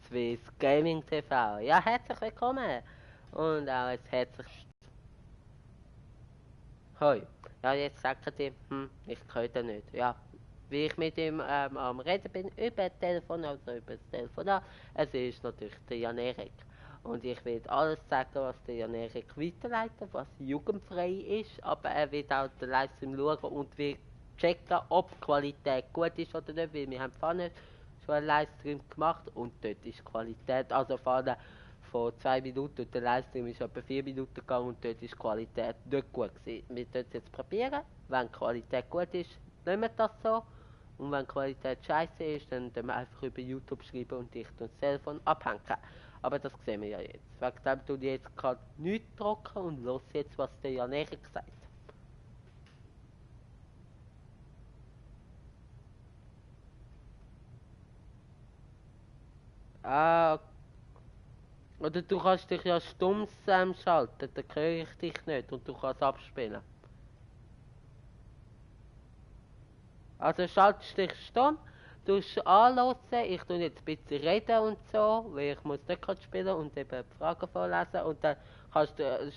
Swiss Gaming TV. Ja, herzlich willkommen. Und auch ein herzliches Hoi. Ja, jetzt sagt ihr, ich könnte nicht. Ja, wie ich mit ihm am Reden bin, über das Telefon, also über das Telefonat, es ist natürlich der Jan Erik. Und ich werde alles sagen, was der Jan Erik weiterleitet, was jugendfrei ist, aber er wird auch den Livestream schauen und wird checken, ob die Qualität gut ist oder nicht, weil wir haben vorne schon einen Livestream gemacht und dort ist die Qualität, also vorne von 2 Minuten und der Livestream ist etwa 4 Minuten gegangen und dort ist die Qualität nicht gut gewesen. Wir dort jetzt probieren, wenn die Qualität gut ist, nehmen wir das so. Und wenn die Qualität scheiße ist, dann wir einfach über YouTube schreiben und ich das Telefon abhängen. Aber das sehen wir ja jetzt. Wegen dem tue ich jetzt gerade nichts trocken und los jetzt, was der Jan Erik sagt. Ah, oder du kannst dich ja stumm schalten, dann höre ich dich nicht und du kannst abspielen. Also schaltest dich stumm, tust anhören, ich tue jetzt ein bisschen reden und so, weil ich muss nicht gerade spielen und eben die Fragen vorlesen und dann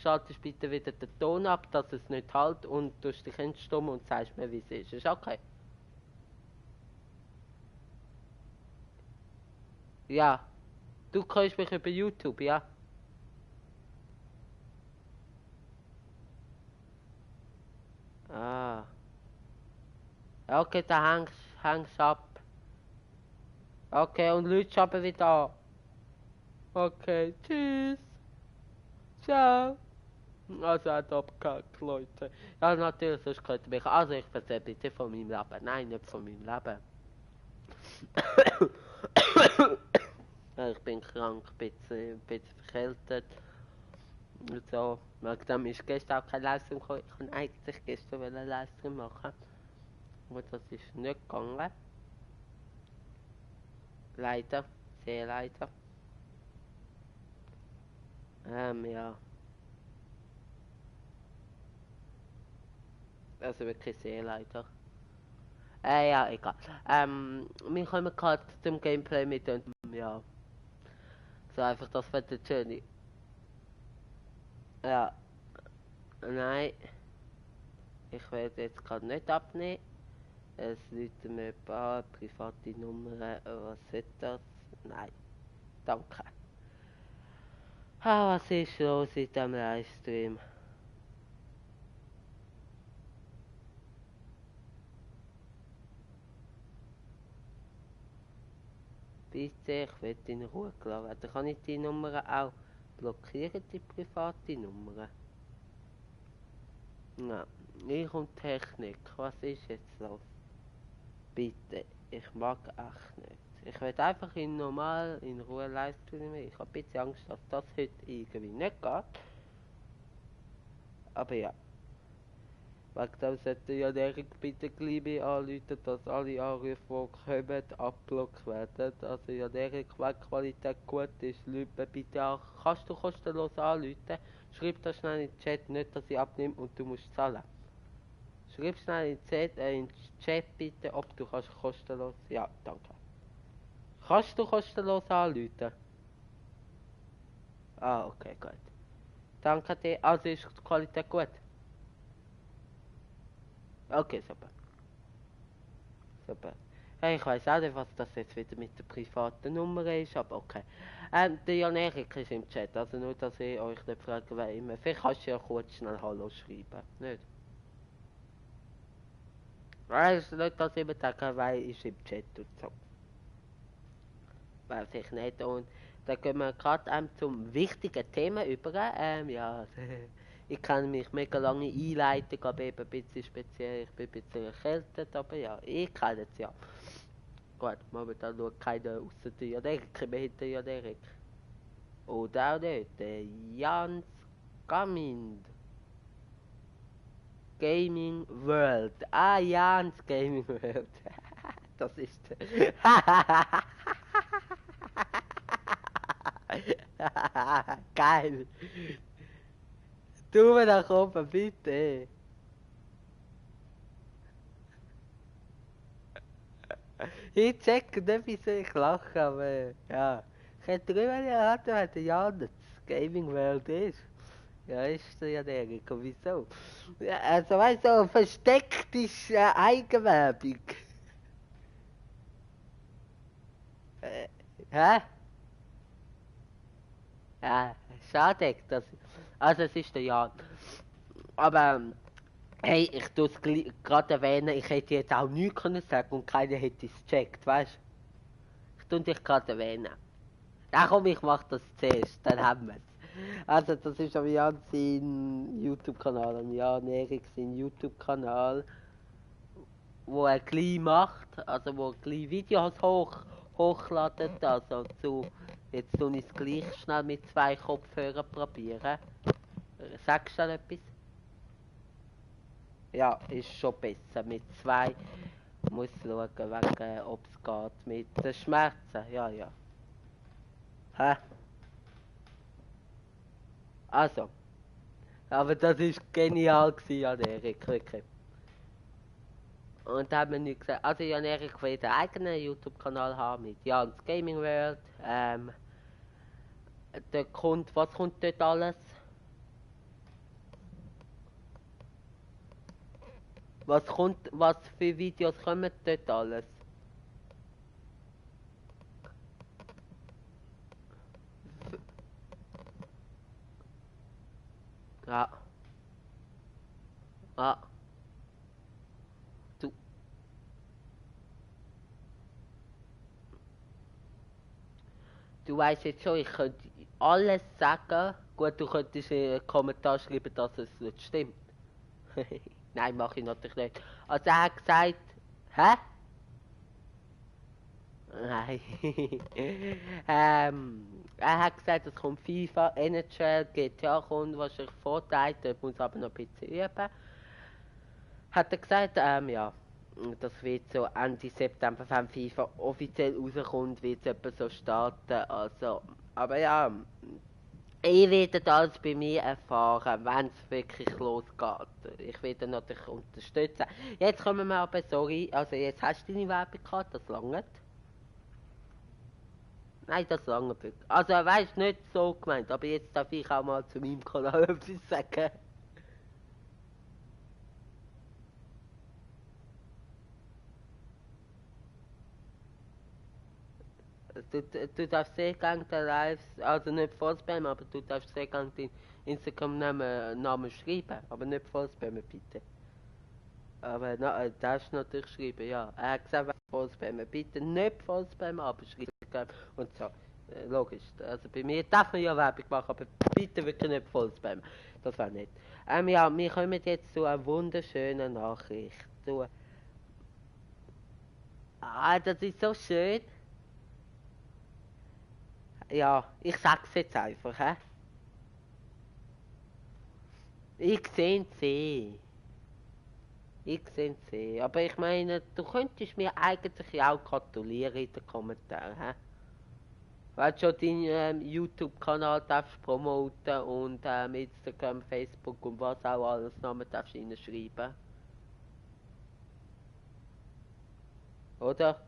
schaltest bitte wieder den Ton ab, dass es nicht halt und tust dich entstummen und sagst mir, wie es ist. Ist okay? Ja. Du hörst mich über YouTube, ja? Ah. Ja, okay, dann hängst ab. Okay, und Leute aber wieder an. Okay, tschüss. Ciao. Also hat abgehakt, Leute. Ja, natürlich, sonst könnt ihr mich... Also ich erzähle bitte von meinem Leben. Nein, nicht von meinem Leben. Ja, ich bin krank, ein bisschen verkältet. Und so. Wegen dem ist gestern auch kein Livestream gekommen. Ich wollte eigentlich gestern einen Livestream machen. Aber das ist nicht gegangen. Leider. Sehr leider. Ja. Also wirklich sehr leider. Ja, egal. Wir kommen gerade zum Gameplay mit und ja. So einfach, das wird der Journey. Ja. Nein. Ich werde jetzt gerade nicht abnehmen. Es läutet mir ein paar private Nummern. Was ist das? Nein. Danke. Ah, was ist los in diesem Livestream? Bitte, ich will in Ruhe gelassen werden. Kann ich die Nummern auch blockieren, die private Nummern? Ja. Ich und Technik, was ist jetzt los? Bitte, ich mag echt nicht. Ich will einfach in Ruhe Livestreamen. Ich habe ein bisschen Angst, dass das heute irgendwie nicht geht. Aber ja. Wegen dem sollte ja Erik bitte gleich bei anrufen, dass alle Anrufe, die kommen, abblockt werden. Also ja, Erik, wenn die Qualität gut ist, Leute mir bitte an. Kannst du kostenlos anrufen? Schreib das schnell in den Chat, nicht, dass ich abnehme und du musst zahlen. Schreib schnell in den Chat bitte, ob du kannst kostenlos... Ja, danke. Kannst du kostenlos anrufen? Ah, okay, gut. Danke dir. Also ist die Qualität gut? Okay, super. Super. Ja, ich weiß auch nicht, was das jetzt wieder mit der privaten Nummer ist, aber okay. Der Jan Erik ist im Chat, also nur, dass ich euch nicht frage, wer immer. Vielleicht kannst du ja kurz schnell Hallo schreiben, nicht? Weißt du nicht, dass ich immer denke, wer ist im Chat und so. Weiß ich nicht. Und dann gehen wir gerade zum wichtigen Thema über. Ja, ich kann mich mega lange einleiten, aber eben ein bisschen speziell. Ich bin ein bisschen erkältet, aber ja, ich kann es ja. Gut, momentan schaut keiner außer der Jaderik mehr hinter Jaderik. Oder auch nicht, der Jans Gamind. Gaming World. Ah, Jans Gaming World. Das ist... Geil. Tu mir nach oben, bitte. Ich check nicht, wieso ich lache, aber ja. Könnt ihr immer erraten, wer der Jan das Gaming World ist? Ja, ist der Jan Erik. Und wieso? Ja, also weißt du, so versteckt ist Eigenwerbung. Hä? Ja, schade. Also es ist der Jan. Aber hey, ich tue es gerade erwähnen, ich hätte jetzt auch nichts können sagen und keiner hätte es gecheckt, weißt du? Ich tue dich gerade erwähnen. Ja komm, ich mach das zuerst, dann haben wir es. Also das ist am Jan sein YouTube-Kanal, am Jan Erik sein YouTube-Kanal, wo er gleich macht, also wo er gleich Videos hochladet, also jetzt tue ich es gleich schnell mit 2 Kopfhörern probieren. Sagst du da etwas? Ja, ist schon besser mit 2. Muss schauen, wegen, ob es geht mit den Schmerzen. Ja, ja. Hä? Also. Aber das ist genial gewesen, Jan Erik, wirklich. Und da haben wir nicht gesagt, also Jan Erik will einen eigenen YouTube-Kanal haben mit Jans Gaming World. Was kommt dort alles? Was für Videos kommen dort alles? Ja. Ah. Du, du weißt jetzt schon, ich könnte alles sagen. Gut, du könntest in einen Kommentar schreiben, dass es nicht stimmt. Nein, mache ich natürlich nicht. Also er hat gesagt, hä? Nein. Er hat gesagt, es kommt FIFA, NHL, GTA kommt wahrscheinlich Fortnite, dort muss aber noch ein bisschen üben. Hat er gesagt, ja, das wird so Ende September, wenn FIFA offiziell rauskommt, wird es etwa so starten. Also, aber ja, ich werde das bei mir erfahren, wenn es wirklich losgeht. Ich werde natürlich unterstützen. Jetzt kommen wir aber, sorry, also jetzt hast du deine Werbung gehabt, das langt. Nein, das langt wirklich. Also, weißt nicht so gemeint, aber jetzt darf ich auch mal zu meinem Kanal etwas sagen. Du darfst sehr gerne den Lives, also nicht vollspammen, aber du darfst sehr gerne den Instagram-Namen schreiben, aber nicht vollspammen, bitte. Aber darfst natürlich schreiben, ja. Er hat gesagt, vollspammen, bitte nicht vollspammen, aber schreiben und so. Logisch, also bei mir darf man ja Werbung machen, aber bitte wirklich nicht vollspammen. Das war nicht. Ja, wir kommen jetzt zu einer wunderschönen Nachricht. Das ist so schön. Ja, ich sag's jetzt einfach, hä? Ich seh's eh. Ich seh's eh. Aber ich meine, du könntest mir eigentlich ja auch gratulieren in den Kommentaren, hä? Weil du schon deinen YouTube-Kanal darfst promoten und Instagram, Facebook und was auch alles Namen darfst reinschreiben. Oder?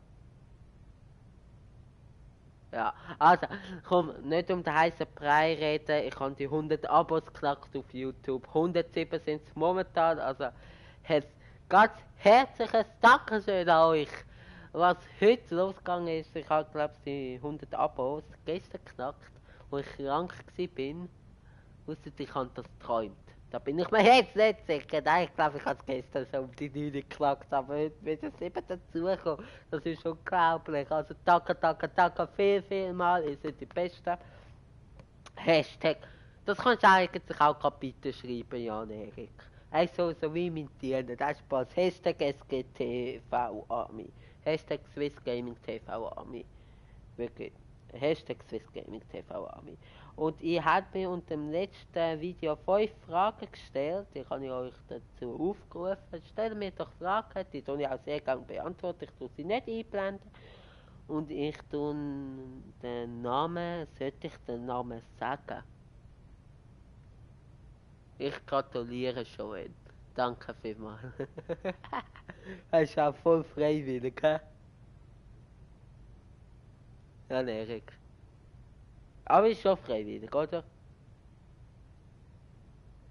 Ja, also, komm, nicht um den heißen Brei reden. Ich habe die 100 Abos geknackt auf YouTube. 107 sind es momentan. Also, ganz herzliches Dankeschön an euch. Was heute losgegangen ist, ich habe, glaube ich, die 100 Abos gestern geknackt, wo ich krank war. Wusstet, ich habe das geträumt. Da bin ich mir jetzt nicht sicher. Nein, ich glaube, ich habe es gestern so um die 9 geknackt, aber heute wird es 7 dazukommen. Das ist unglaublich. Also danke, danke, danke viel mal. Ihr seid die Besten. Hashtag. Das kannst du eigentlich auch Kapitel schreiben, Jan Erik. Also so wie mein Diener. Das ist Spaß. Hashtag SGTV-Army. Hashtag Swiss Gaming TV Army. Wirklich. Hashtag Swiss Gaming TV Army. Und ich habe mir unter dem letzten Video 5 Fragen gestellt. Die habe ich euch dazu aufgerufen. Stellt mir doch Fragen, die tue ich auch sehr gerne beantworten. Ich tue sie nicht einblenden. Und ich tue den Namen, sollte ich den Namen sagen? Ich gratuliere Joel. Danke vielmals. Das ist auch voll freiwillig, hä? Ja, Erik. Aber ist schon freiwillig, oder?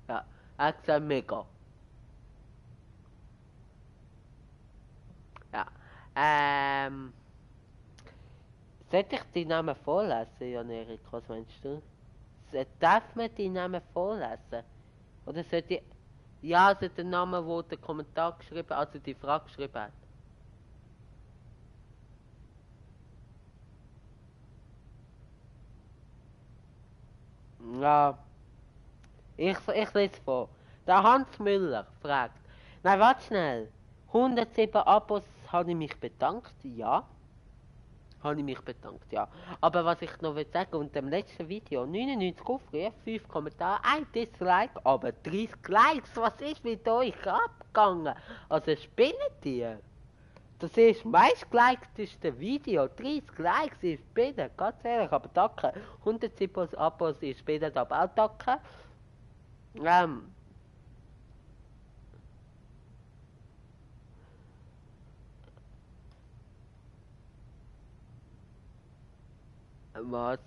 Ja, er hat gesagt mega. Ja. Sollte ich die Namen vorlesen, Jan Erik, was meinst du? Darf man die Namen vorlesen? Oder sollte ich... Ja, also den Namen, wo der Kommentar geschrieben, also die Frage geschrieben hat. Ja, ich lese vor. Der Hans Müller fragt, nein, warte schnell. 107 Abos habe ich mich bedankt, ja. Habe ich mich bedankt, ja. Aber was ich noch will sagen, unter dem letzten Video, 99 Aufrufe, 5 Kommentare, 1 Dislike, aber 30 Likes, was ist mit euch abgegangen? Also spinnt ihr? Das ist meistgelikedeste Video, 30 Likes ist bitte, ganz ehrlich, aber danke. 107 Abos ist bitte, aber auch danke. Was?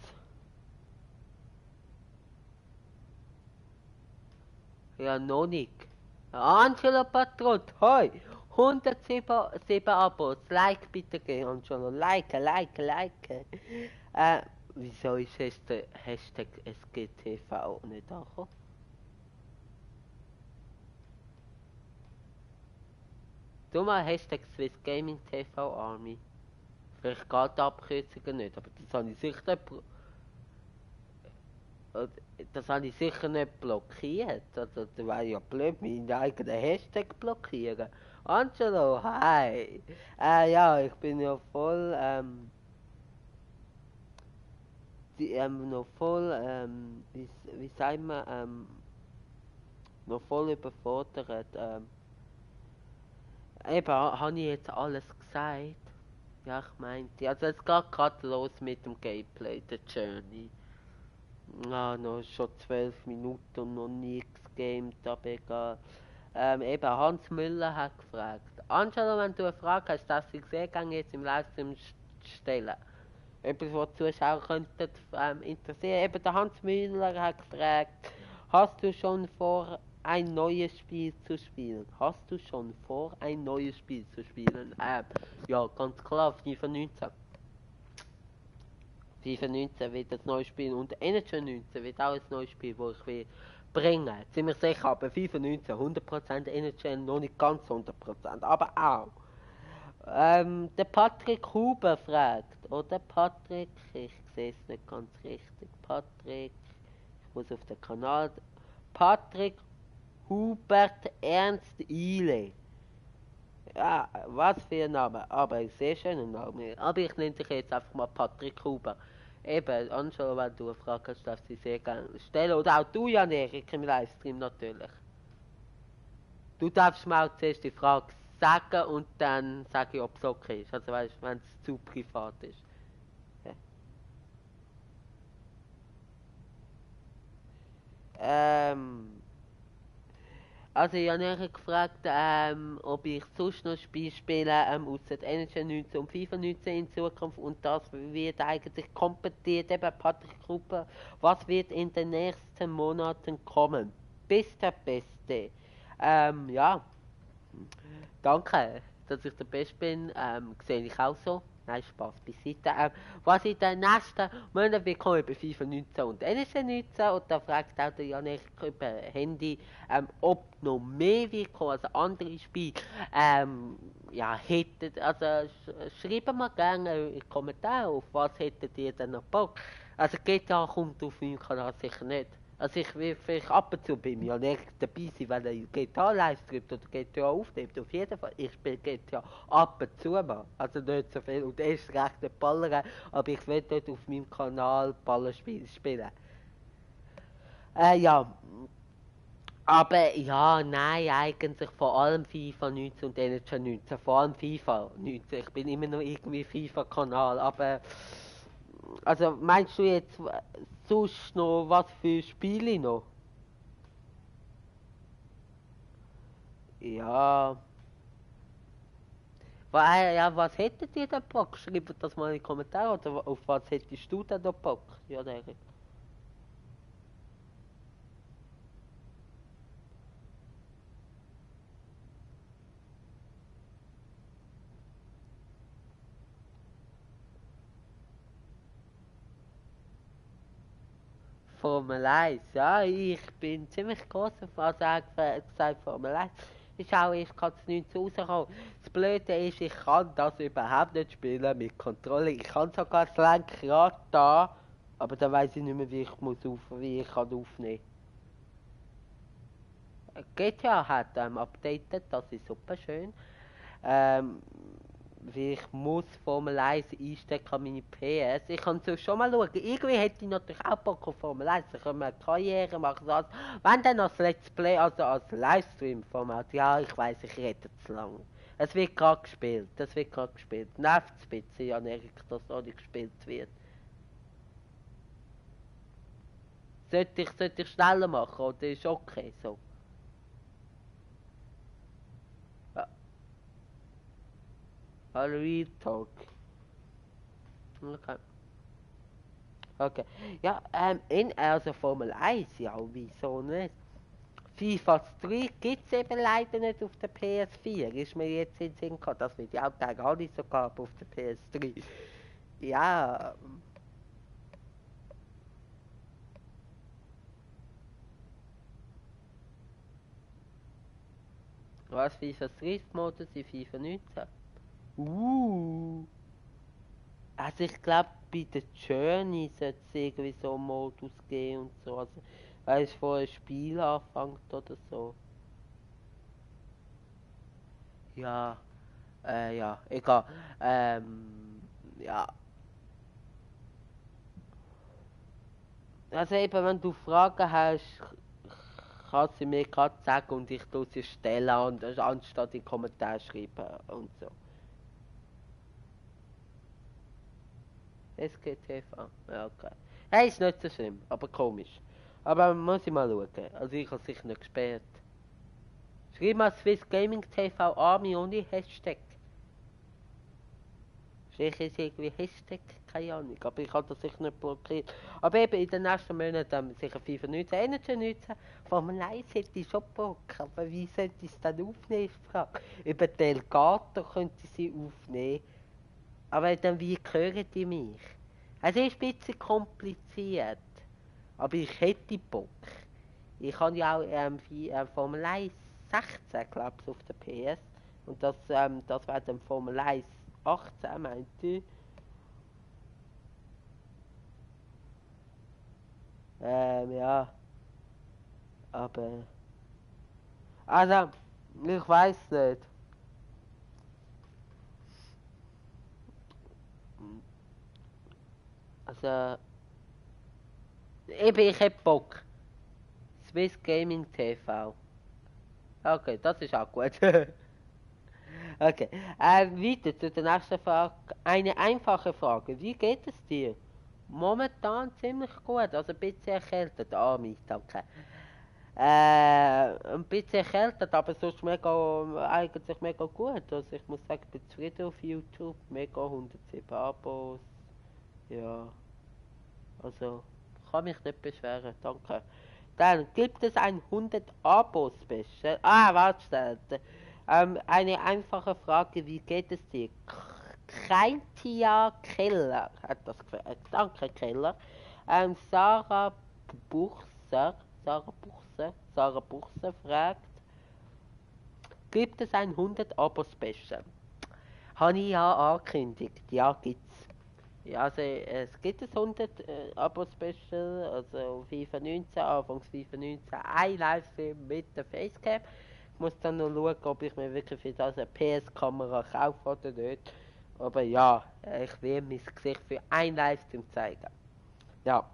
Ja, noch nicht. Angelo Patrot, hoi! 107 Abos. Like bitte gehen, Angelo. Like. Wieso ist der Hashtag SGTV nicht angekommen? Tu mal Hashtag Swiss Gaming TV Army. Vielleicht geht die Abkürzung nicht, aber das habe ich sicher das habe ich sicher nicht blockiert. Also, das wäre ja blöd, meinen eigenen Hashtag blockieren. Angelo, hi! Ja, ich bin ja voll, noch voll, wie sagen wir, noch voll überfordert. Eben, habe ich jetzt alles gesagt? Ja, ich meinte, also es geht gerade los mit dem Gameplay, der Journey. Ah, noch schon 12 Minuten und noch nichts gamed, aber egal. Eben, Hans Müller hat gefragt. Angelo, wenn du eine Frage hast, dass ich sehe, kann jetzt im Livestream stellen. Etwas, was die Zuschauer könnten interessieren. Eben, der Hans Müller hat gefragt, hast du schon vor, ein neues Spiel zu spielen? Hast du schon vor, ein neues Spiel zu spielen? Ja, ganz klar, FIFA 19. FIFA 19 wird ein neues Spiel und NHL 19 wird auch ein neues Spiel, das ich will bringen. Ziemlich sicher, aber FIFA 19 100%, NHL noch nicht ganz 100%, aber auch. Der Patrick Huber fragt, oder Patrick, ich sehe es nicht ganz richtig, Patrick, ich muss auf den Kanal, Patrick Hubert Ernst Ile. Ja, was für ein Name, aber ein sehr schöner Name. Aber ich nenne dich jetzt einfach mal Patrick Huber. Eben, Angelo, wenn du eine Frage hast, darfst du sie sehr gerne stellen. Oder auch du, Jan Erik, im Livestream natürlich. Du darfst mir auch zuerst die Frage sagen und dann sage ich, ob es okay ist. Also weißt du, wenn es zu privat ist. Ja. Also ich habe gefragt, ob ich sonst noch Spiele spiele, außer NHL 19 und FIFA 19 in Zukunft, und das wird eigentlich kompetiert, eben Patrick Gruppe, was wird in den nächsten Monaten kommen? Bis der Beste. Ja, danke, dass ich der Beste bin, sehe ich auch so. Nein, Spaß beiseite. Was in den nächsten Monaten wird kommen über FIFA 19 und NHL 19, und da fragt auch der Janik über Handy, ob noch mehr wird kommen, also andere Spiele, ja, hättet, also schreibt mir gerne in die Kommentare, auf was hättet ihr denn noch Bock. Also GTA kommt auf meinem Kanal sicher nicht. Also ich will vielleicht ab und zu bei mir nicht dabei sein, wenn er GTA live streamt oder GTA aufnimmt. Auf jeden Fall, ich spiele GTA ab und zu mal. Also nicht so viel. Und er ist recht ein Baller, aber ich will dort auf meinem Kanal Ballerspiele spielen. Ja. Aber ja, nein, eigentlich vor allem FIFA 19 und NHL 19. Vor allem FIFA 19. Ich bin immer noch irgendwie FIFA-Kanal, aber... Also meinst du jetzt sonst noch was für Spiele noch? Ja. Ja, was hättet ihr denn Bock? Schreibt das mal in die Kommentare oder auf was hättest du denn da Bock? Ja, Erik. Formel 1, ja, ich bin ziemlich großer Fan, gesagt Formel 1. Ist auch erst gerade 19 rausgekommen. Das Blöde ist, ich kann das überhaupt nicht spielen mit Kontrolle. Ich kann sogar das Lenkrad da, aber dann weiß ich nicht mehr, wie ich kann aufnehmen. GTA hat updated, das ist super schön. Ähm, Wie ich muss Formel 1 einstecken an meine PS. Ich kann so schon mal schauen. Irgendwie hätte ich natürlich auch Bock auf Formel 1. Da können wir eine Karriere machen. Also, wenn dann als Let's Play, also als Livestream-Format. Ja, ich weiß, ich rede zu lang. Es wird gerade gespielt. Es wird gerade gespielt. Nervt es ein bisschen, Jan Erik, dass noch nicht gespielt wird. Sollte ich schneller machen oder ist okay so? Ja, Real Talk. Okay. Okay. Ja, also Formel 1, ja, wieso nicht? FIFA 3 gibt es eben leider nicht auf der PS4. Ist mir jetzt in den Sinn gekommen, das wird ja auch gar nicht so gab auf der PS3. Ja, was FIFA Street Modus in FIFA 19? Also ich glaube, bei der Journey sollte es irgendwie so einen Modus geben und so. Also, weißt du, vor ein Spiel anfängt oder so. Ja, ja, egal. Ja. Also eben, wenn du Fragen hast, kannst du mir gerade sagen und ich tue sie stellen, anstatt in die Kommentare schreiben und so. SGTV, ja, okay. Hey, ist nicht so schlimm, aber komisch. Aber muss ich mal schauen. Also ich habe sicher nicht gesperrt. Schreib mal Swiss Gaming TV Army ohne Hashtag. Vielleicht ist irgendwie Hashtag, keine Ahnung, aber ich habe das sicher nicht blockiert. Aber eben in den nächsten Monaten sicher FIFA 19, Energy 19. Formel 1 hätte ich schon Bock, aber wie sollte ich es dann aufnehmen, ist die Frage. Über Delgato könnte ich sie aufnehmen, aber dann wie hören die mich? Also ist ein bisschen kompliziert, aber ich hätte Bock. Ich habe ja auch Formel 1 16, glaube ich, auf der PS. Und das wäre dann Formel 1 18, meinte ich. Ja, aber... Also, ich weiß nicht. Also, eben, ich hab Bock. Swiss Gaming TV. Okay, das ist auch gut. Okay, weiter zu der nächsten Frage. Eine einfache Frage. Wie geht es dir? Momentan ziemlich gut, also ein bisschen erkältet. Ah, mich, danke. Ein bisschen erkältet, aber sonst mega, eigentlich mega gut. Also ich muss sagen, ich bin zufrieden auf YouTube. Mega 107 Abos. Ja, also kann mich nicht beschweren, danke. Dann gibt es ein 100 Abos Special. Warte. Eine einfache Frage, wie geht es dir? Kreintia Keller hat das gefragt. Danke Keller. Sarah Buchser, Sarah Buchser fragt, gibt es ein 100 Abo Special? Habe ich ja angekündigt, ja gibt's. Ja, also es gibt ein 100 Abo-Special, also FIFA 19, Anfangs FIFA 19, ein Livestream mit der Facecam. Ich muss dann noch schauen, ob ich mir wirklich für das eine PS-Kamera kaufe oder nicht. Aber ja, ich will mein Gesicht für ein Livestream zeigen. Ja.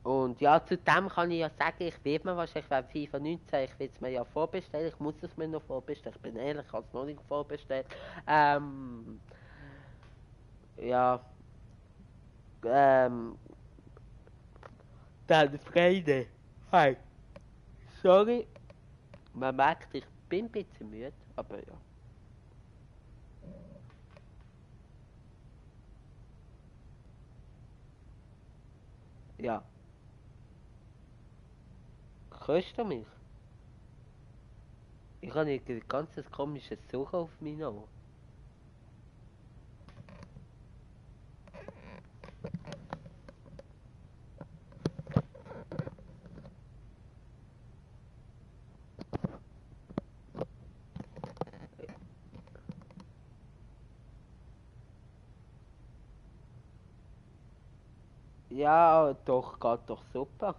Und ja, zu dem kann ich ja sagen, ich werde mir wahrscheinlich beim FIFA 19, ich will es mir ja vorbestellen, ich muss es mir noch vorbestellen, ich bin ehrlich, ich habe es noch nicht vorbestellt. Ähm, ja, ähm, dann Freunde. Hi. Sorry, man merkt, ich bin ein bisschen müde, aber ja. Ja. Hörst du mich? Ich habe irgendwie ein ganz komisches Suchen auf meinen Ohren. Ja, doch, geht doch super.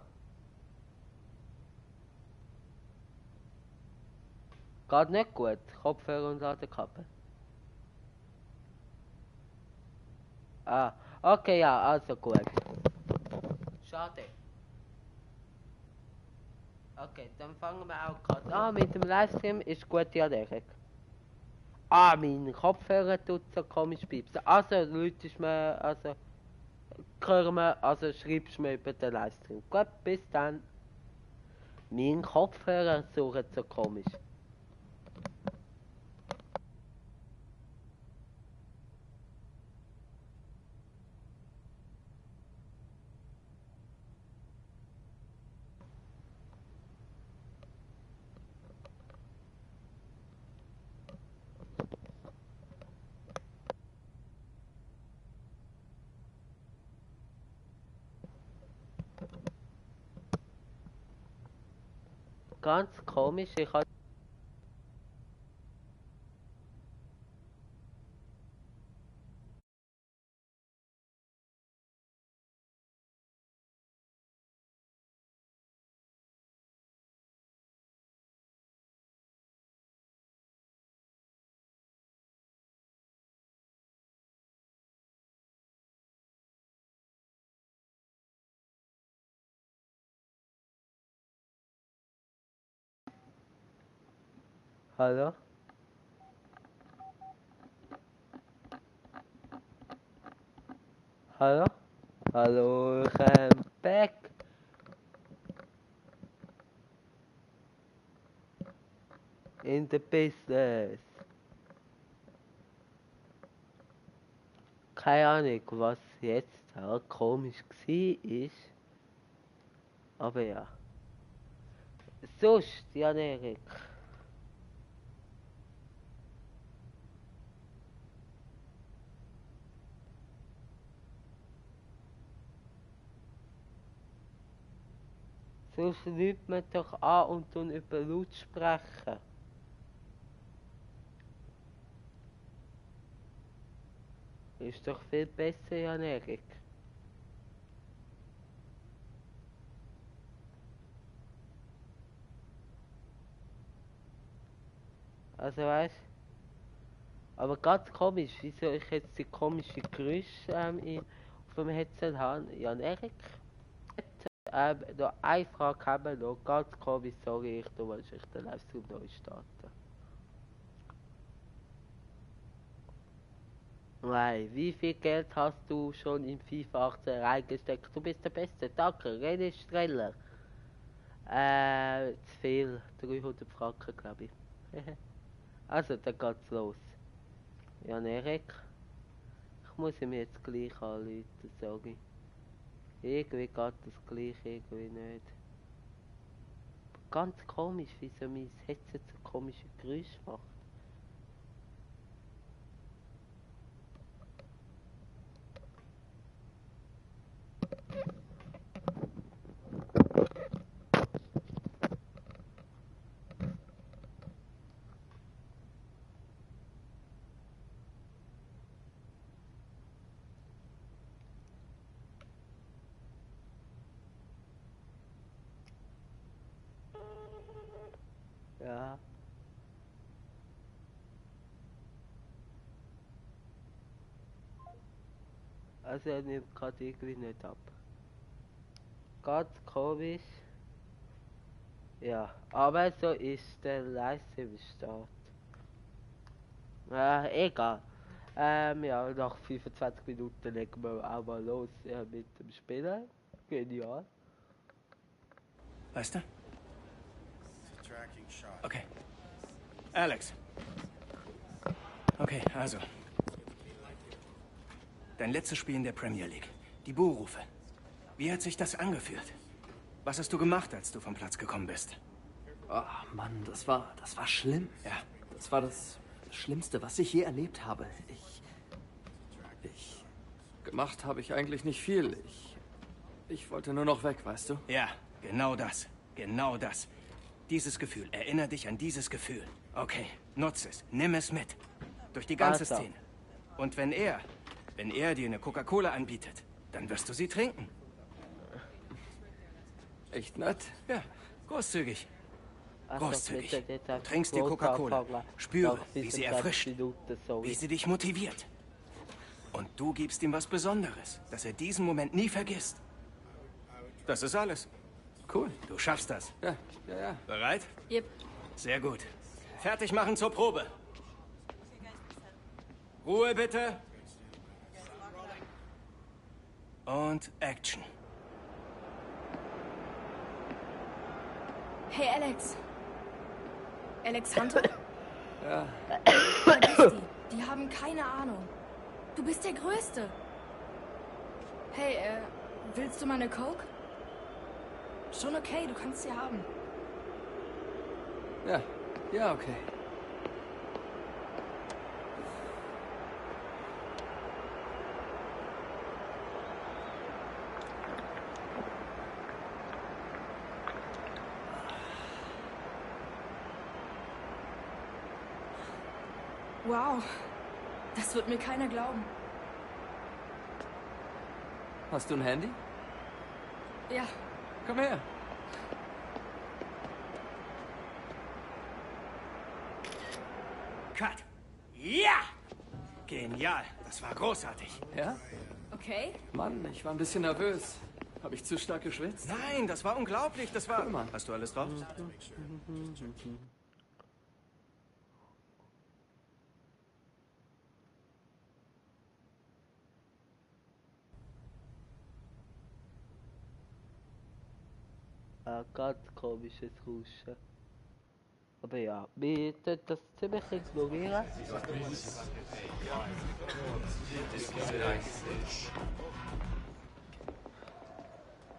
Geht nicht gut, Kopfhörer und Ladekabel. Ah, okay, ja, also gut. Schade. Okay, dann fangen wir auch gerade an mit dem Livestream. Ist gut, ja, Derek. Ah, mein Kopfhörer tut so komisch piepsen. Also, Leute, ist mir, also, hören wir, also schreibst mir über den Livestream. Gut, bis dann. Mein Kopfhörer sucht so komisch. Ganz komisch, ich habe hallo? Hallo? Hallo, ich am back in the business. Keine Ahnung, was jetzt auch komisch war. Aber ja. Sonst, Jan Erik. Sonst nimmt man doch an und tun über laut sprechen. Ist doch viel besser, Jan Erik. Also weißt, aber ganz komisch, wieso ich jetzt die komische Geräusche auf dem Headset habe. Jan Erik, noch eine Frage haben noch, ganz komisch, sorry, du willst den Livestream neu starten. Nein, wie viel Geld hast du schon in FIFA 18 reingesteckt? Du bist der Beste, danke, René Streller. Zu viel, 300 Franken, glaube ich. Also, dann geht's los. Jan Erik, ich muss ihm jetzt gleich anrufen, sorry. Irgendwie geht das gleich, irgendwie nicht. Ganz komisch, wieso mein Headset so komische Geräusche macht. Ja. Also er nimmt gerade irgendwie nicht ab. Ganz komisch. Ja, aber so ist der Livestream-Start. Egal. Ja, nach 25 Minuten legen wir auch mal los mit dem Spielen. Genial. Weißt du? Okay. Alex. Okay, also. Dein letztes Spiel in der Premier League. Die Buhrufe. Wie hat sich das angefühlt? Was hast du gemacht, als du vom Platz gekommen bist? Oh, Mann, das war schlimm. Ja. Das war das Schlimmste, was ich je erlebt habe. Gemacht habe ich eigentlich nicht viel. Ich wollte nur noch weg, weißt du? Ja, genau das. Genau das. Dieses Gefühl. Erinnere dich an dieses Gefühl. Okay, nutze es. Nimm es mit. Durch die ganze Alter. Szene. Und wenn er dir eine Coca-Cola anbietet, dann wirst du sie trinken. Echt nett. Ja, großzügig. Also, Großzügig. wir sind jetzt Du einfach trinkst die Quote Coca-Cola. anfangen. Spüre, Nach wie sie 25 erfrischt. Minuten, sorry. Wie sie dich motiviert. Und du gibst ihm was Besonderes, dass er diesen Moment nie vergisst. Das ist alles. Cool. Du schaffst das. Ja. Bereit? Yep. Sehr gut. Fertig machen zur Probe. Ruhe bitte. Und Action. Hey, Alex. Alex Hunter? Ja. Vergiss die. Die haben keine Ahnung. Du bist der Größte. Hey, willst du mal eine Coke? Schon okay, du kannst sie haben. Ja, okay. Wow. Das wird mir keiner glauben. Hast du ein Handy? Ja. Komm her. Cut. Ja! Genial. Das war großartig. Ja? Okay. Mann, ich war ein bisschen nervös. Habe ich zu stark geschwitzt? Nein, das war unglaublich. Das war... Guck mal. Hast du alles drauf? Ganz komisches Rauschen. Aber ja, wir tun das ziemlich ignorieren.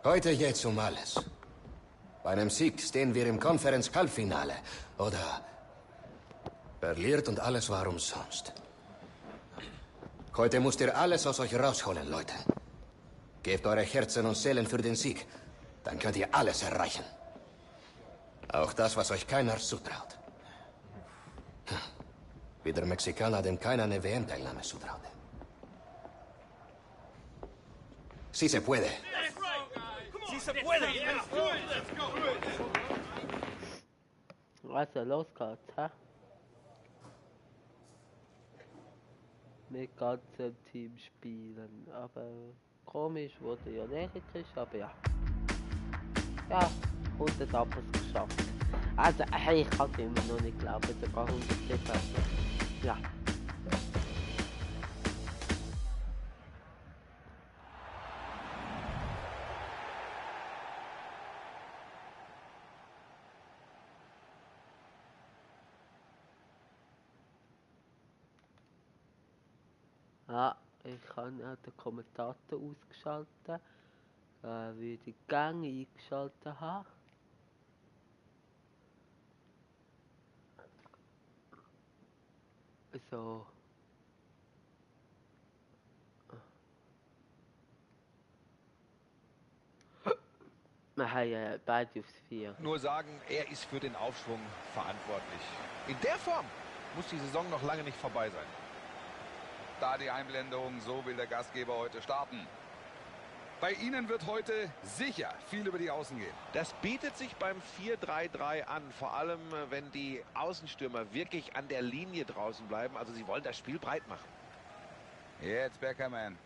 Heute geht's um alles. Bei einem Sieg stehen wir im Conference-Halbfinale. Oder verliert und alles war umsonst. Heute müsst ihr alles aus euch rausholen, Leute. Gebt eure Herzen und Seelen für den Sieg. Dann könnt ihr alles erreichen. Auch das, was euch keiner zutraut. Wie der Mexikaner, dem keiner eine WM-Teilnahme zutraute. Sí se puede. Also, los geht's, hä? Mit ganzem Team spielen. Aber komisch, wo der ja näher ist, aber ja. Ja, 100 Abos geschafft. Also, ich kann es immer noch nicht glauben, sogar 100 Ja. Ja, ich habe auch den Kommentator ausgeschaltet, wie die Gänge eingeschaltet habe. So. Wir haben ja beide aufs 4. Nur sagen, er ist für den Aufschwung verantwortlich. In der Form muss die Saison noch lange nicht vorbei sein. Da die Einblendung, so will der Gastgeber heute starten. Bei Ihnen wird heute sicher viel über die Außen gehen. Das bietet sich beim 4-3-3 an, vor allem wenn die Außenstürmer wirklich an der Linie draußen bleiben. Also sie wollen das Spiel breit machen. Jetzt Beckerman.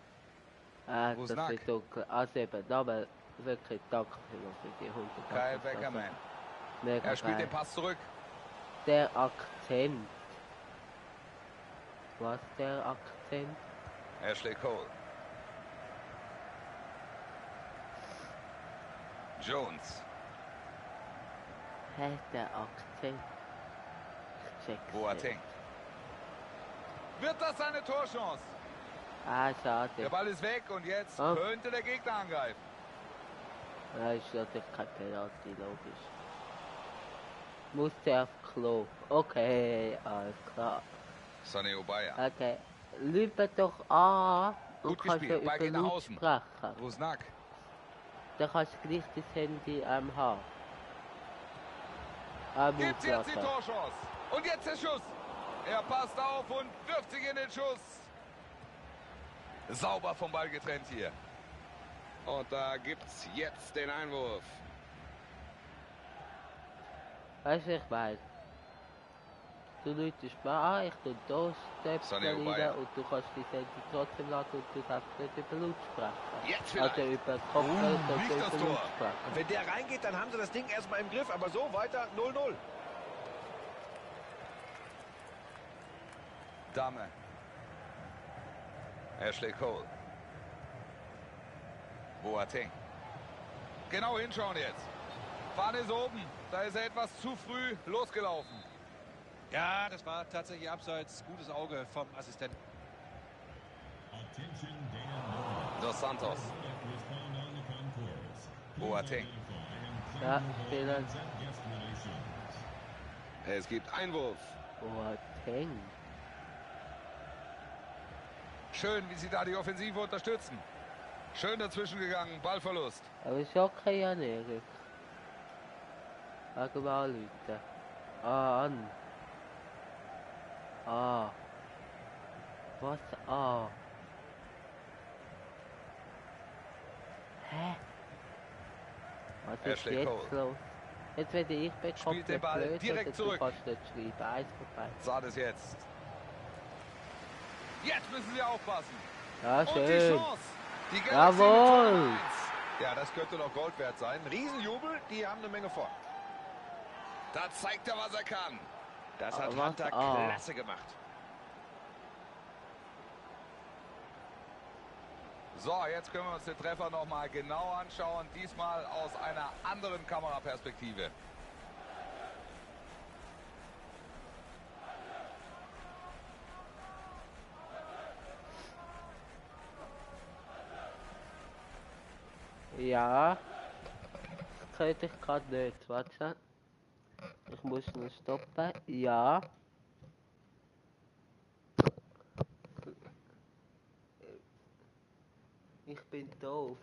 Das wird dunkel. Also eben, nochmal wirklich danke für die 100 Kyle Abos. Beckerman. Mega Er spielt geil. den Pass zurück. Der Akzent. Was der Akzent? Ashley Cole. Jones. Hä, der Akzent? Ich check's Boateng. nicht. Wird das eine Torchance? Ah, schade. Der Ball ist weg und jetzt Ah. könnte der Gegner angreifen. Ja, ist natürlich kein Penalty, logisch. Muss der auf Klo. Okay, alles klar. Sonny Obaya. Okay. Lübe doch an und Gut kannst ja gespielt. Ball über geht nach Laut außen. sprechen. Rusnak. Dann kannst du gleich das Handy haben. Gibt's jetzt die Auslassen. Torchance. Und jetzt der Schuss. Er passt auf und wirft sich in den Schuss. Sauber vom Ball getrennt hier. Und da gibt's jetzt den Einwurf. Weißt du, ich meine? Du läutest mal an, ich tue da Sonny Stöpsel Obaya. rein und du kannst die Sendung trotzdem laden und du darfst nicht über Laut sprechen. Jetzt vielleicht. Also über Kopfhörer und nicht das über Tor. Laut sprechen. Und wenn der reingeht, dann haben sie das Ding erstmal im Griff. Aber so weiter 0-0. Dame. Ashley Cole. Boateng. Genau hinschauen jetzt. Fahne ist oben. Da ist er etwas zu früh losgelaufen. Ja, das war tatsächlich abseits. Gutes Auge vom Assistenten. Dos Santos. Boateng. Ja, Fehler. Es gibt Einwurf. Boateng. Schön, wie sie da die Offensive unterstützen. Schön dazwischen gegangen. Ballverlust. Aber ist okay, Jan Erik. Sag mal, Leute. An. Was? Hä? Was ist Ashley jetzt Cole. los? Jetzt werde ich bekommen. Spielt den Ball direkt zurück. Du kannst nicht schreiben. Eins vorbei. Sah das jetzt. Jetzt müssen sie aufpassen. Ja, Und die schön. Chance. Die Galaxy Jawohl. mit Tor 1. Ja, das könnte noch Gold wert sein. Riesenjubel, die haben eine Menge vor. Da zeigt er, was er kann. Das hat Aber was? Hunter Ah. klasse gemacht. So, jetzt können wir uns den Treffer noch mal genau anschauen. Diesmal aus einer anderen Kameraperspektive. Ja. Das könnte ich gerade nicht. Warte. Ich muss noch stoppen. Ja. Ich bin doof.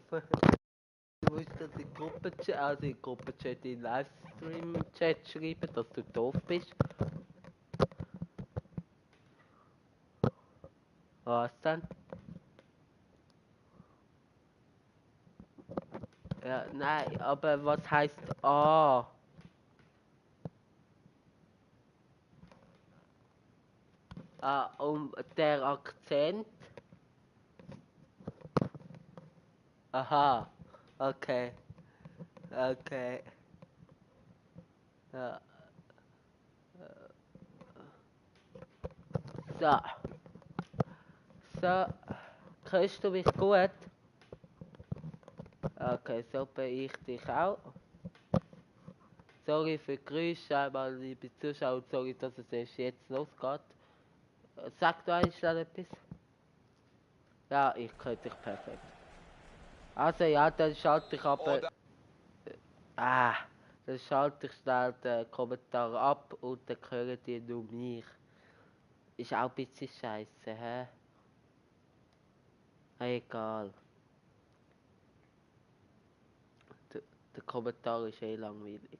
Du musst das in Gruppenchat, also in Gruppenchat, in Livestream-Chat schreiben, dass du doof bist. Was denn? Ja, nein, aber was heißt A? Der Akzent? Aha, okay. Okay. Ja. So. So. Hörst du mich gut? Okay, so bin ich dich auch. Sorry für die Geräusche, einmal liebe Zuschauer, sorry, dass es erst jetzt losgeht. Sag du eigentlich schnell etwas? Ja, ich höre dich perfekt. Also ja, dann schalte ich aber... Oder Dann schalte ich schnell den Kommentar ab und dann hören die nur mich. Ist auch ein bisschen scheiße, hä? Egal. Der Kommentar ist eh langweilig.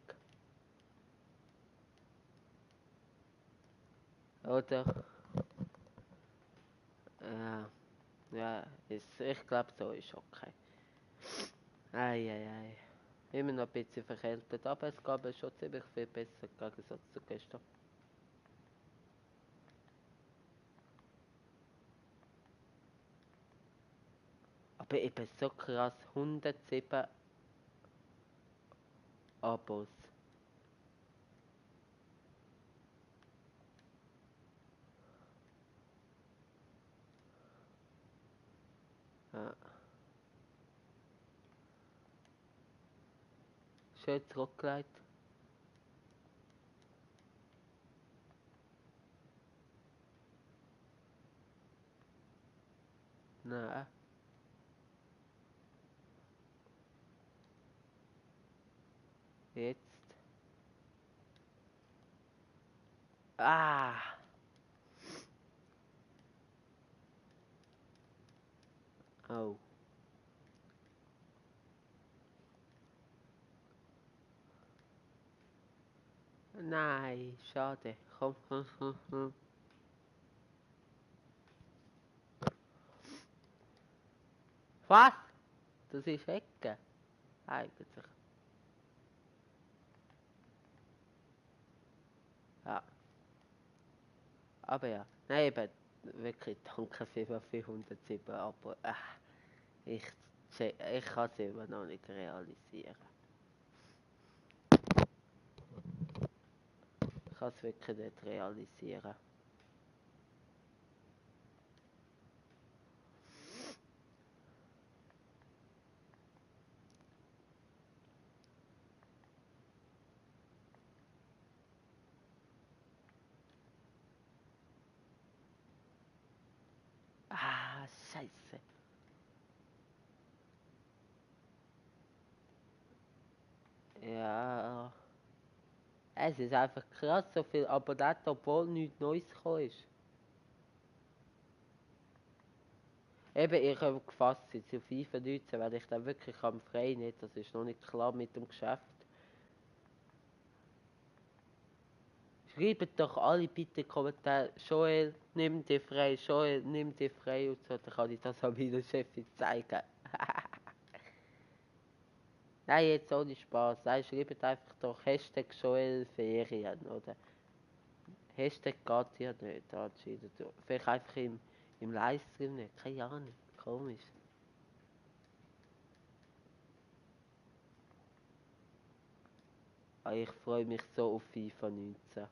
Oder? Ja, ich glaube so ist okay. Ei. Immer noch ein bisschen verkältet, aber es gab mir schon ziemlich viel besser im Gegensatz zu gestern. Aber eben so krass, 107 Abos. Ja. Schön zurückgelegt. Nein. Jetzt. Ah! Oh. Nein, schade. Komm, komm, komm, komm. Was? Das ist Ecke. Eigentlich. Ja. Aber ja. Nein, eben. Wirklich, danke vielmals für 107 Abo. Ich, ich kann es immer noch nicht realisieren. Ich kann es wirklich nicht realisieren. Ah, Scheiße. Ja. Es ist einfach krass, so viel Abonnenten, obwohl nichts Neues gekommen ist. Eben, ich habe gefasst, seit zu FIFA 19, weil ich dann wirklich am frei nicht, das ist noch nicht klar mit dem Geschäft. Schreibt doch alle bitte Kommentare, Joel, nimm dich frei, Joel, nimm dich frei und so, dann kann ich das an meiner Chefin zeigen. Nein, jetzt ohne Spaß. Nein, schreibt einfach doch Hashtag Joel Ferien, oder? Hashtag geht ja nicht, anscheinend. Vielleicht einfach im Livestream nicht, keine Ahnung, komisch. Aber ich freue mich so auf FIFA 19.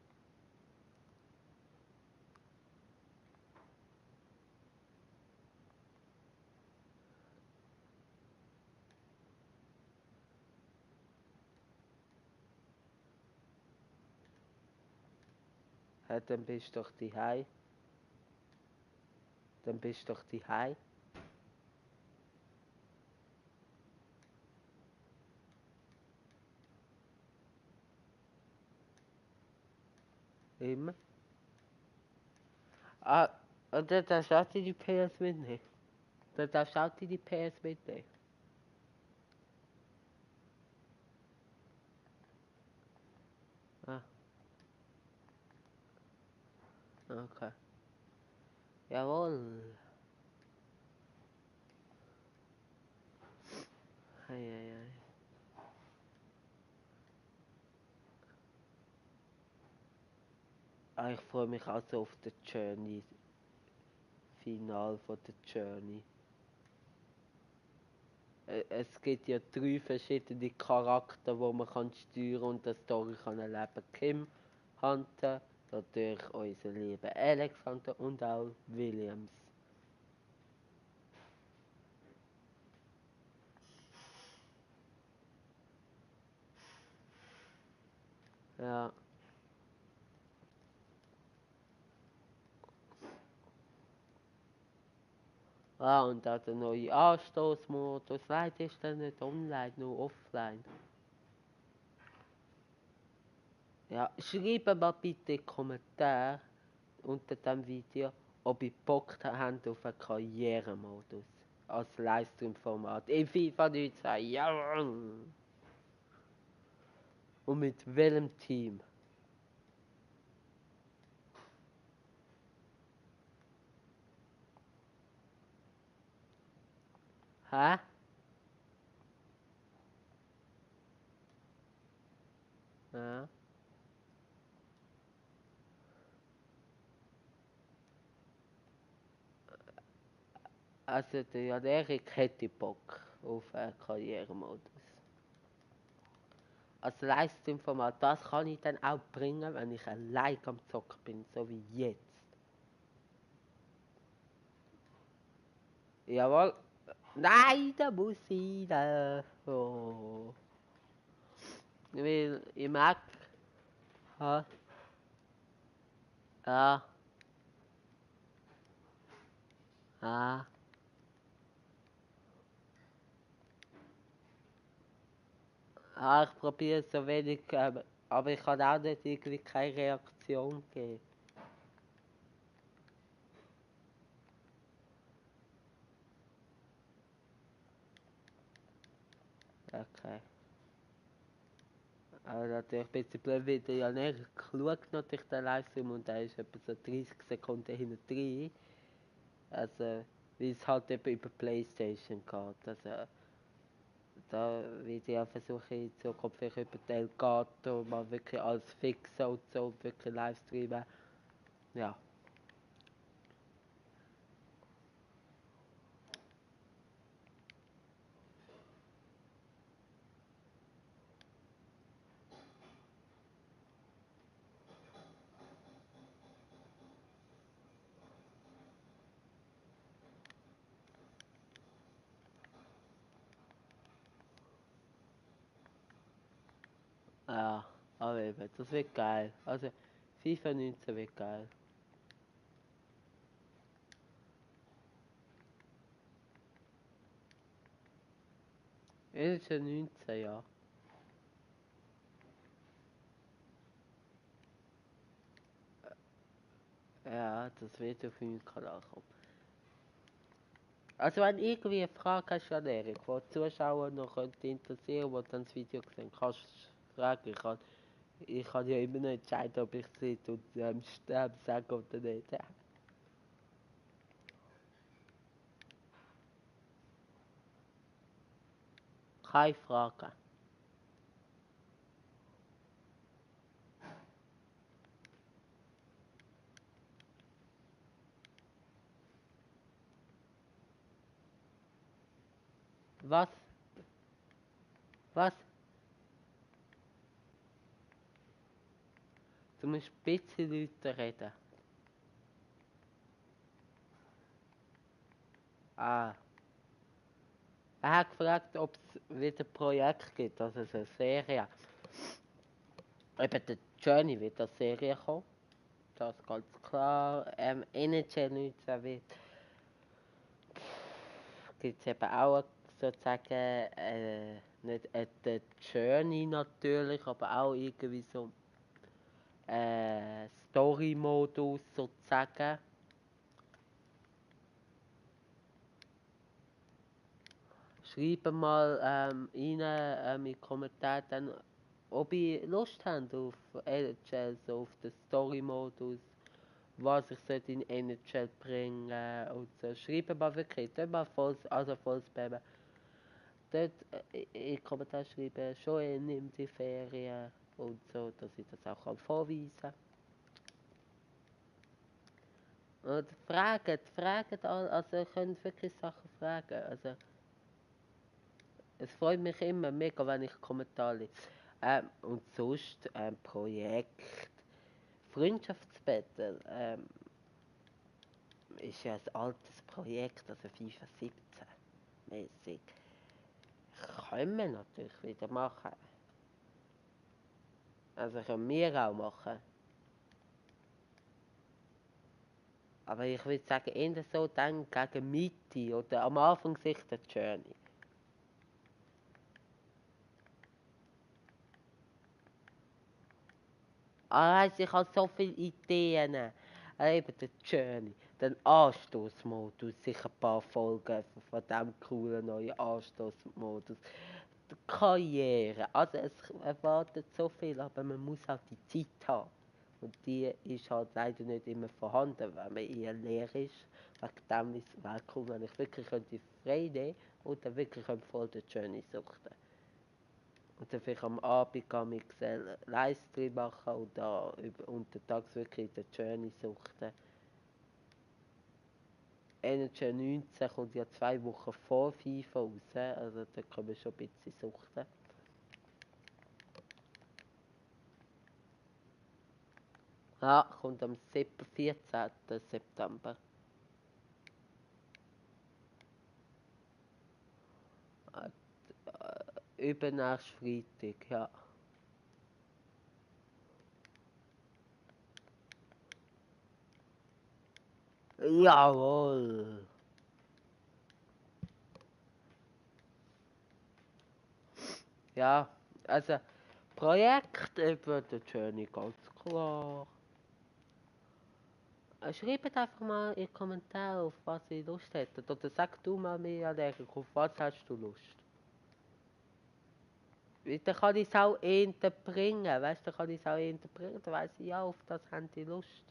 Ja, dann bist du doch daheim. Dann bist du doch daheim. Immer. Ah, und dann darfst du auch die PS mitnehmen. Dann darfst du auch die PS mitnehmen. Ah, okay. Jawohl. Ei, ei, ei. Ah, ich freue mich auch so auf das Journey. Final von der Journey. Es gibt ja 3 verschiedene Charakter, die man kann steuern und das Story kann erleben. Kim, Hunter, natürlich unser lieber Alexander und auch Williams. Ja. Ah, und auch der neue Anstoßmodus. Leider ist der nicht online, nur offline. Ja, schreibt mal bitte in die Kommentare unter dem Video, ob ihr Bock habt auf einen Karrieremodus. Als Livestream-Format. In FIFA 19. Ja. Und mit welchem Team? Hä? Ja. Also der Jan Erik hätte Bock auf einen Karrieremodus. Als Livestream-Format, das kann ich dann auch bringen, wenn ich allein am Zocken bin, so wie jetzt. Jawohl. Nein, da muss ich da. Oh. Weil ich mag. Ha? Ja. Ja. Ah, ich probiere so wenig, aber ich kann auch nicht irgendwie keine Reaktion geben. Okay. Aber natürlich ein bisschen blöd, weil der Janek schaut natürlich den Livestream und der ist etwa so 30 Sekunden hinten drin. Also, wie es halt eben über Playstation geht. Also, da werde ich auch versuchen, in Zukunft vielleicht über die Elgato mal wirklich alles fixen und so, wirklich Livestreamen. Ja. Ja, aber eben, das wird geil. Also, FIFA 19 wird geil. Es ist ja 19, ja. Ja, das wird auf meinem Kanal kommen. Also wenn irgendwie eine Frage hast an Erik, die die Zuschauer noch könnte interessieren, die dann das Video sehen, kannst du fragen. Ich kann ja immer noch entscheiden, ob ich es und sage oder nicht. Ja. Keine Frage. Was? Was? Du musst ein bisschen lauter reden. Ah. Er hat gefragt, ob es wieder ein Projekt gibt, also eine Serie. Eben der Journey wird als Serie kommen. Das ist ganz klar. NHL 19 wird. Gibt es eben auch sozusagen, nicht der Journey natürlich, aber auch irgendwie so Story-Modus sozusagen. Schreibt mal rein in die Kommentare dann, ob ihr Lust habt auf NHL, so auf den Story-Modus, was ich sollte in NHL bringen und so. Schreibt mal wirklich, dort mal voll spammen. Dort in die Kommentare schreiben, Joel nimmt die Ferien und so, dass ich das auch vorweisen kann. Und fragt alle, also ihr könnt wirklich Sachen fragen. Also, es freut mich immer mega, wenn ich Kommentare lese. Und sonst Projekt Freundschaftsbattle ist ja ein altes Projekt, also FIFA 17 mäßig. Können wir natürlich wieder machen. Also können wir auch machen. Aber ich würde sagen, eher so dann gegen Mitte oder am Anfang sich der Journey. Weißt, ich habe so viele Ideen. Eben der Journey, den Anstoßmodus, sicher ein paar Folgen von diesem coolen neuen Anstoßmodus. Die Karriere, also es erwartet so viel, aber man muss auch die Zeit haben. Und die ist halt leider nicht immer vorhanden, wenn man eher leer ist. Wegen dem ist es cool, wenn ich wirklich frei nehmen und dann wirklich voll den Journey suchen. Und dann vielleicht am Abend kann ich Livestream machen und da untertags wirklich in der Journey suchten. NHL 19 kommt ja 2 Wochen vor FIFA raus, also da können wir schon ein bisschen suchten. Ja, kommt am 14. September. Übernächst Freitag, ja. Jawohl. Ja, Also, Projekt über die Journey, ganz klar. Schreibt einfach mal in die Kommentare, auf was ihr Lust hättet. Oder sag du mal mir, Alec, auf was hast du Lust? Dann kann ich es auch bringen, weißt du, dann kann ich es auch bringen, dann weiss ich, ja, auf das haben die Lust.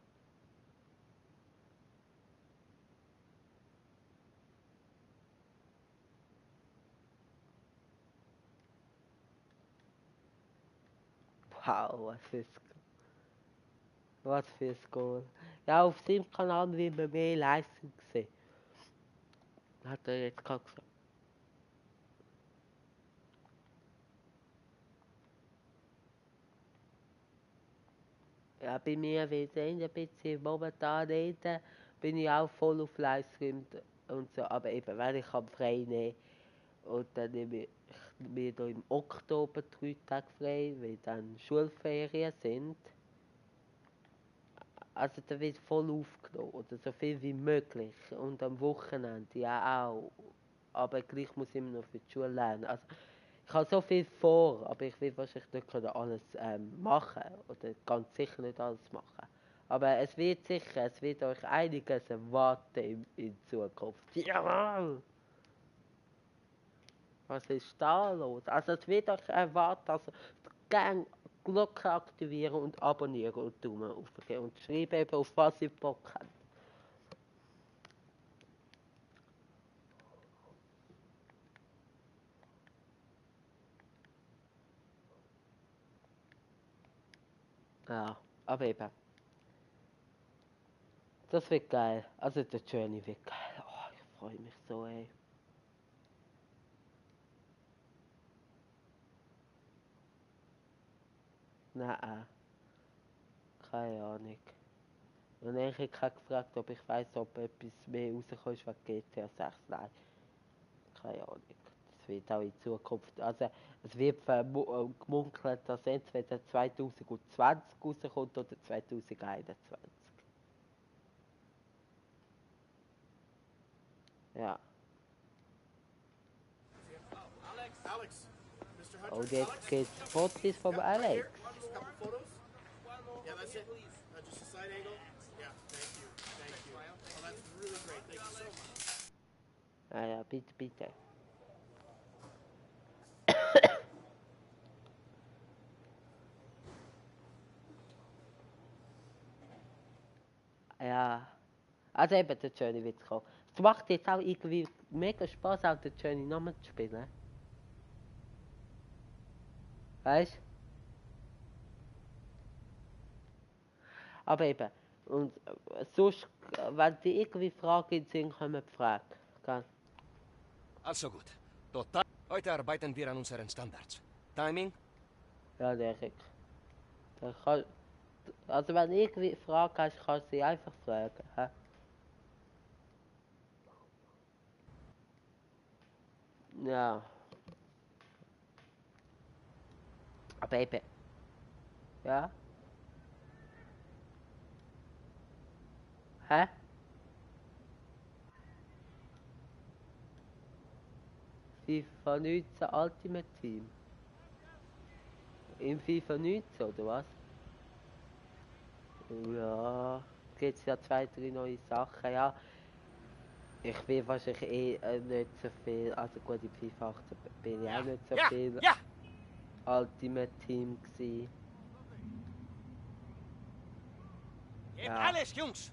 Wow, was für ein Goal. Ja, auf seinem Kanal will man mehr Leistung sehen. Hat er jetzt gerade gesagt. Ja, bei mir wird es ein bisschen momentan reden, bin ich auch voll auf Livestream und so, aber eben, weil ich kann frei nehmen und dann nehme ich mir da im Oktober 3 Tage frei, weil dann Schulferien sind. Also da wird voll aufgenommen, oder so viel wie möglich und am Wochenende ja auch, aber gleich muss ich immer noch für die Schule lernen. Also, ich habe so viel vor, aber ich will wahrscheinlich nicht alles machen oder ganz sicher nicht alles machen. Aber es wird sicher, es wird euch einiges erwarten in Zukunft. Jawohl! Was ist da los? Also es wird euch erwarten, also gerne Glocke aktivieren und abonnieren und Daumen aufgeben und schreiben eben, auf was ihr Bock habt. Ja, aber eben. Das wird geil. Also der Journey wird geil. Oh, ich freue mich so, ey. Nein, keine Ahnung. Und ich habe gefragt, ob ich weiss, ob etwas mehr rauskommt wegen GTA 6. Nein, keine Ahnung. Das wird auch in Zukunft. Also es wird gemunkelt, dass entweder 2020 rauskommt oder 2021. Ja. Oh, jetzt geht's Fotos vom Alex. Yeah, that's it. Just a side angle. Yeah, thank you. Thank you. Oh, that's really great. Thank you so much. Ah ja, bitte, bitte. Ja. Also eben, der Journey wird kommen. Es macht jetzt auch irgendwie mega Spaß, auch den Journey nochmal zu spielen. Weißt du? Aber eben. Und sonst, wenn die irgendwie Fragen sind, können wir fragen. Gell? Also gut. Total. Heute arbeiten wir an unseren Standards. Timing? Ja, Erik. Also wenn du irgendwie Fragen hast, kannst du sie einfach fragen. Hä? Ja. Aber eben. Ja? Hä? FIFA 19 Ultimate Team. Im FIFA 19, oder was? Ja, gibt es ja 2, 3 neue Sachen, ja. Ich will wahrscheinlich nicht so viel, also gut, in FIFA 18 bin ich auch nicht so viel Ultimate Team gewesen. Gebt alles, Jungs!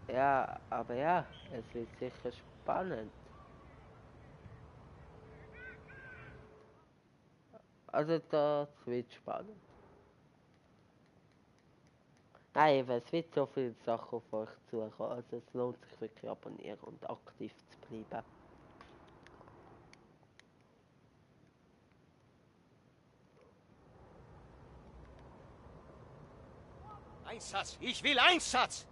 Ja, aber ja, es wird sicher spannend. Also das wird spannend. Nein, eben, es wird so viele Sachen auf euch zukommen, also es lohnt sich wirklich abonnieren und aktiv zu bleiben. Einsatz! Ich will Einsatz!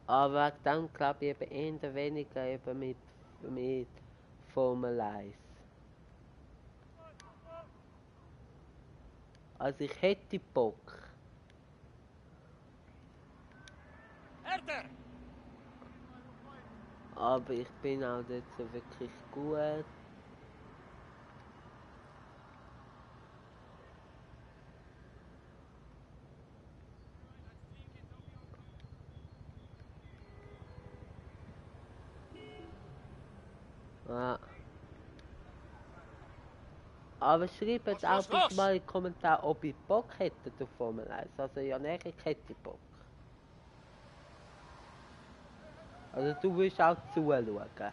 Aber dann glaube ich eben eher weniger eben mit Formel 1. Also ich hätte Bock. Härter! Aber ich bin auch nicht so wirklich gut. Ja. Aber schreibt auch bitte mal in die Kommentare, ob ich Bock hätte auf Formel 1. Also ja, nein, ich hätte Bock. Also du willst auch zuschauen.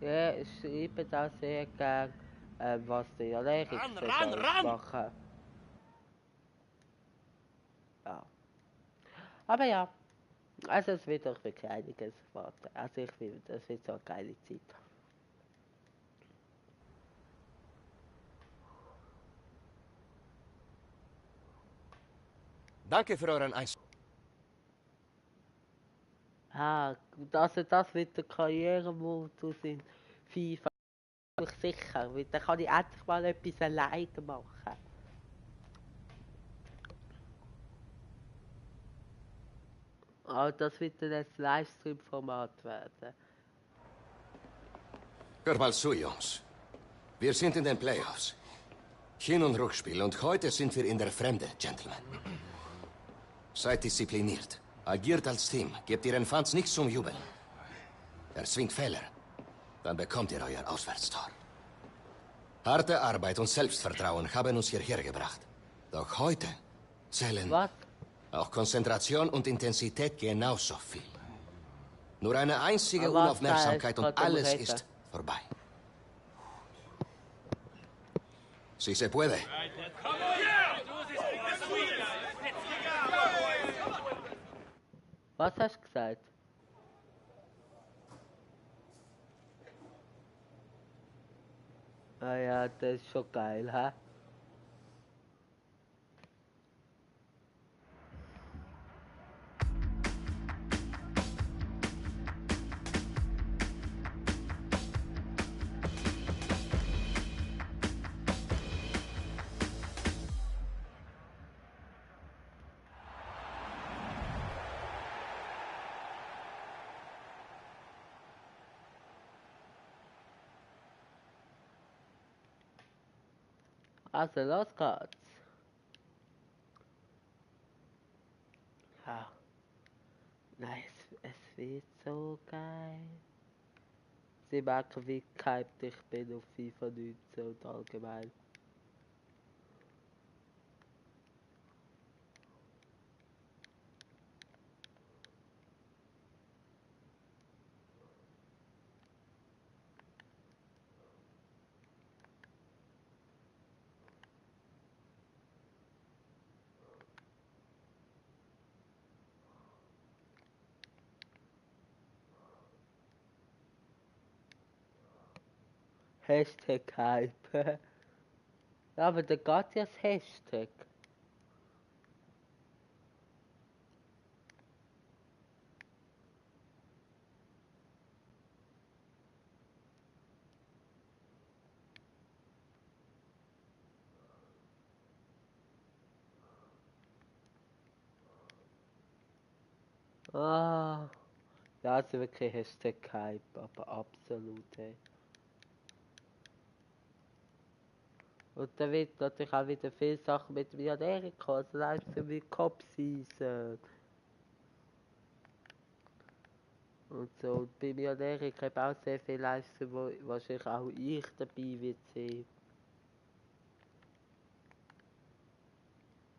Ja, ich schreibe da sehr gern, was der Jan-Erik machen. Ja. Aber ja, also es wird auch wirklich einiges warten. Also ich will, das wird so eine geile Zeit. Danke für euren Einsatz. Ah, also das wird der Karrieremodus in FIFA sicher, weil dann kann ich endlich mal etwas alleine machen. Aber das wird dann ein Livestream-Format werden. Hört mal zu, Jungs. Wir sind in den Playoffs. Hin- und Rückspiel und heute sind wir in der Fremde, Gentlemen. Seid diszipliniert. Agiert als Team. Gebt ihren Fans nichts zum Jubeln. Erzwingt Fehler. Dann bekommt ihr euer Auswärtstor. Harte Arbeit und Selbstvertrauen haben uns hierher gebracht. Doch heute zählen auch Konzentration und Intensität genauso viel. Nur eine einzige Unaufmerksamkeit und alles ist vorbei. Si se puede. Was hast du gesagt? Ah ja, das ist schon geil, hä? Also los geht's. Ja. Nein, es wird so geil. Sie merken, wie gehypt ich bin auf FIFA 19 und allgemein. Hashtag Hype. Ja, aber da geht ja das Hashtag. Ah. Ja, also wirklich Hashtag Hype, aber absolut, ey. Und da wird natürlich auch wieder viele Sachen mit dem Jan-Erik kommen, also Livestream wie Cop-Season. Und so, und bei Jan-Erik habe ich auch sehr viele Livestream, wo wahrscheinlich auch ich dabei wird sein.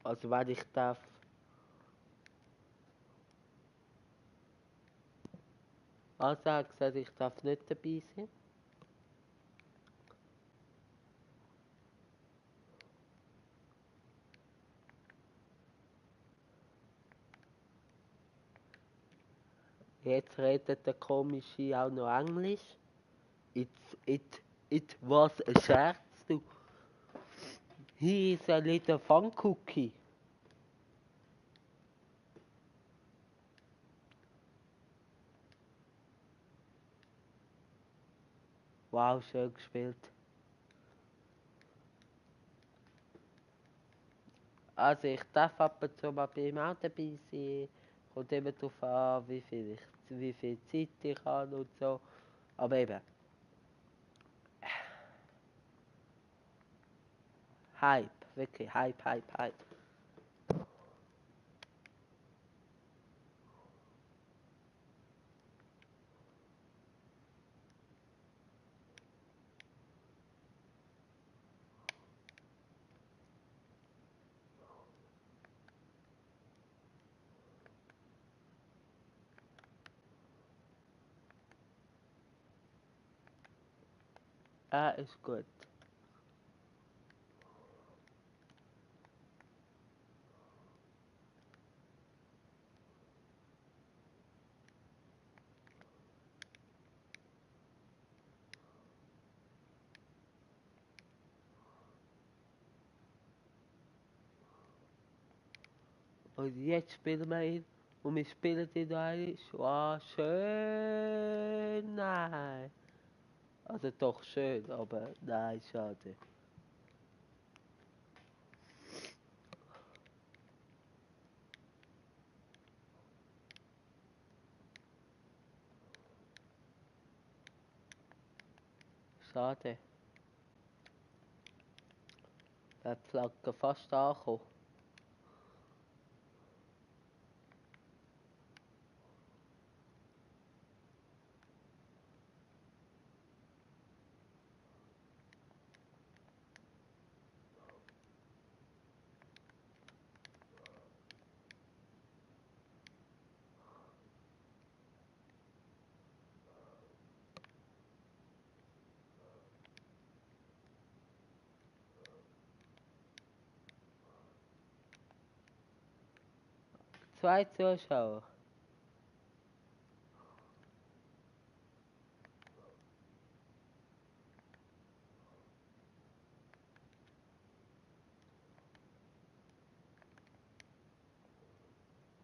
Also wenn ich darf. Also er hat gesagt, ich darf nicht dabei sein. Jetzt redet der Komische auch noch Englisch. It was a scherz, du. He is a little fun cookie. Wow, schön gespielt. Also ich darf ab und zu mal bei ihm auch dabei sein. Kommt immer darauf an, wie viel Zeit ich habe und so. Aber eben. Hype, wirklich Hype, Hype, Hype. Ist gut. Und jetzt spielen wir ihn. Und wir spielen ihn noch einmal. Wow, schön. Nein. Also doch schön, aber nein, schade. Schade. Der Flagge fast angekommen. Zwei Zuschauer.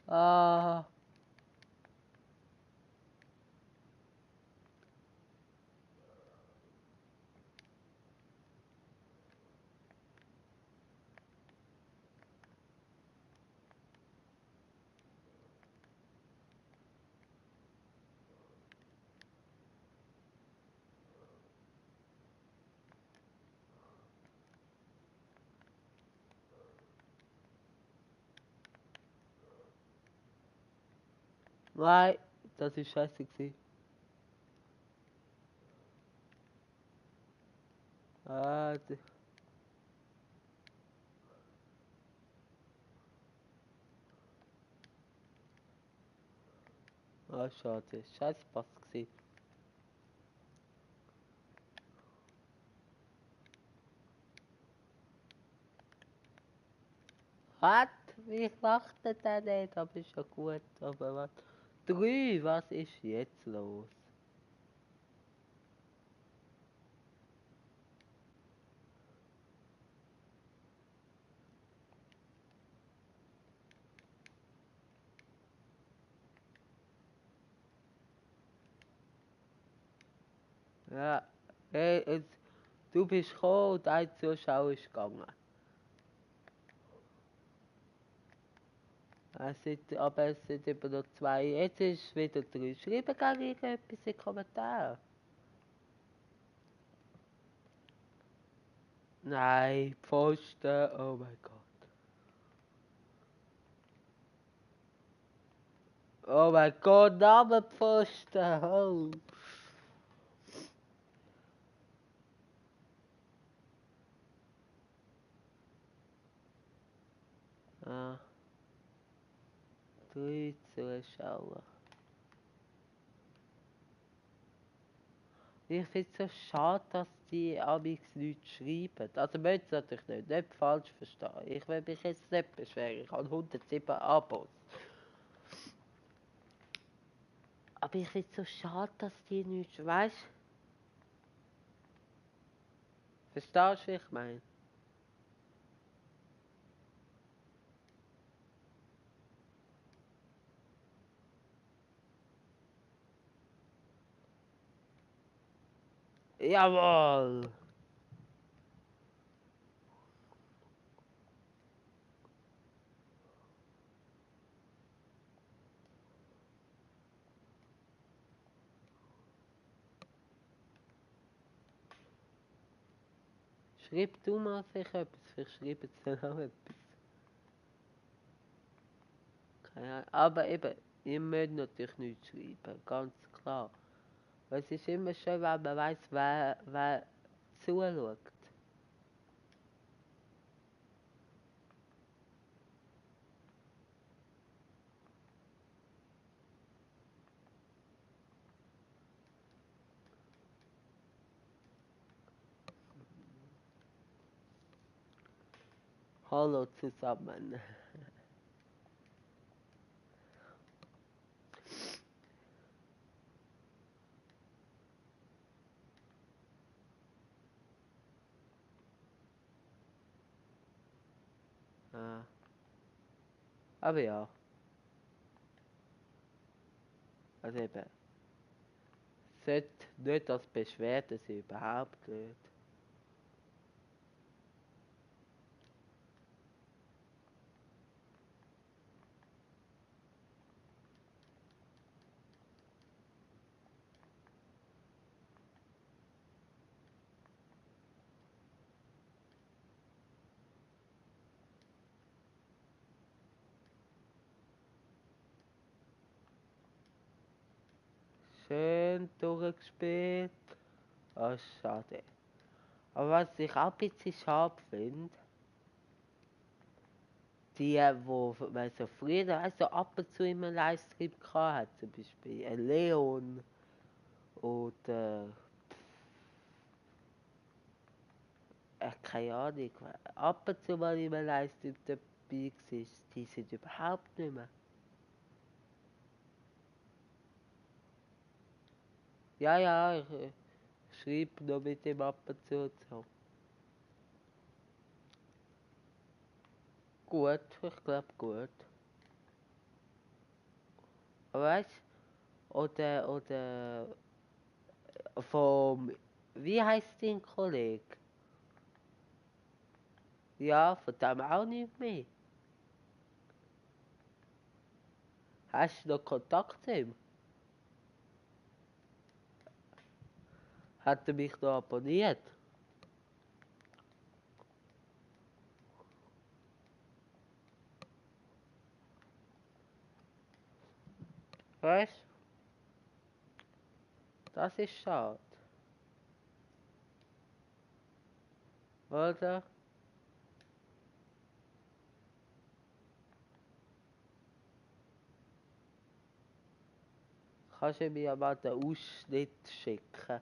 Ah, nein, das ist scheiße gewesen. Ah, schade. Scheiße Pass gewesen. Was? Ich dachte da nicht, aber ist ja gut. Aber was? 3, was ist jetzt los? Ja, hey, du bist gekommen und ein Zuschauer ist gegangen. Aber es sind immer noch 2. Jetzt ist wieder 3. Schreiben gar irgendetwas in die Kommentare. Nein, Pfosten, oh mein Gott. Oh mein Gott, Namenpfosten, oh. Ah, 3 Zuschauer. Ich finde es so schade, dass die amigs nichts schreiben. Also möchte es natürlich nicht falsch verstehen. Ich will mich jetzt nicht beschweren, ich habe 107 Abos. Aber ich finde es so schade, dass die nichts, weißt du? Verstehst du, wie ich meine? Jawohl! Schreib du mal sich etwas, vielleicht schreibt es dann auch etwas. Keine Ahnung. Aber eben, ihr müsst natürlich nichts schreiben, ganz klar. Weil es ist immer schön, wenn man weiss, wer zuschaut. Hallo zusammen. Ah. Aber ja. Also eben. Sollte nicht als Beschwerde sein, überhaupt nicht. Schön durchgespielt. Ah, schade. Aber was ich auch ein bisschen schade finde, die, wo man so früher weißt, so ab und zu immer Livestream hat, zum Beispiel ein Leon oder keine Ahnung, ab und zu mal immer Livestream dabei war, die sind überhaupt nicht mehr. Ja, ja, ich schreibe noch mit dem ab und zu und so. Gut, ich glaube gut. Aber weißt du, oder vom, wie heißt dein Kollege? Ja, von dem auch nicht mehr. Hast du noch Kontakt zu ihm? Hat er mich noch abonniert? Weißt du? Das ist schade. Oder? Kannst du mir mal den Ausschnitt schicken?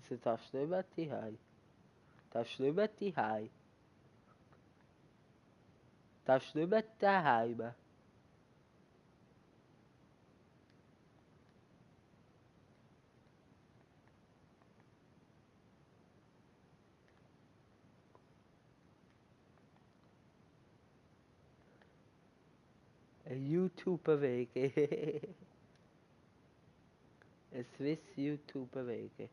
Wieso darfst du nicht mehr daheim? Darfst du nicht mehr daheim? Darfst du nicht mehr daheim? Ein YouTuber-Wege. Ein Swiss YouTuber-Wege.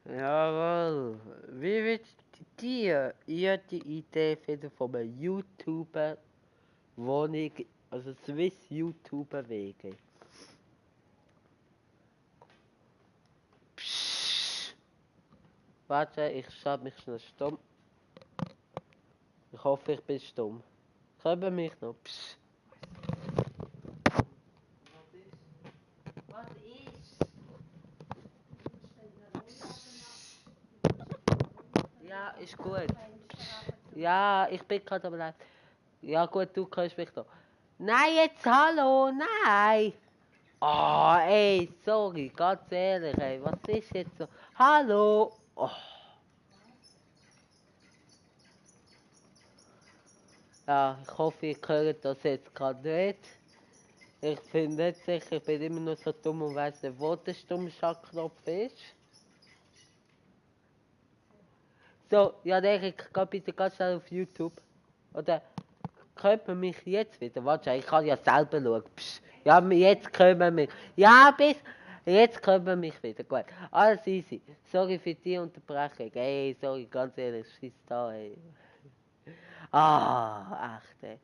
Jawohl. Wie würdest ihr die Idee finden von einem YouTuber, Wohnung, also Swiss YouTuber Wege? Psst. Warte, ich schalte mich schnell stumm. Ich hoffe, ich bin stumm. Können mich noch? Psst. Was ist? Ja, ist gut. Ja, ich bin gerade aber live. Ja gut, du kannst mich doch. Nein, jetzt hallo, nein! Oh, ey, sorry, ganz ehrlich, ey, was ist jetzt so? Hallo! Oh. Ja, ich hoffe, ihr hört das jetzt gerade nicht. Ich bin nicht sicher, ich bin immer noch so dumm und weiss nicht, wo der Stummschaltknopf ist. So, ja, Erik, geh bitte ganz schnell auf YouTube. Oder hört man mich jetzt wieder? Warte, ich kann ja selber schauen. Psst. Ja, jetzt können wir mich. Ja, jetzt können wir mich wieder. Gut, alles easy. Sorry für die Unterbrechung. Ey, sorry, ganz ehrlich, scheiß da, ey. Ah, echt, ey.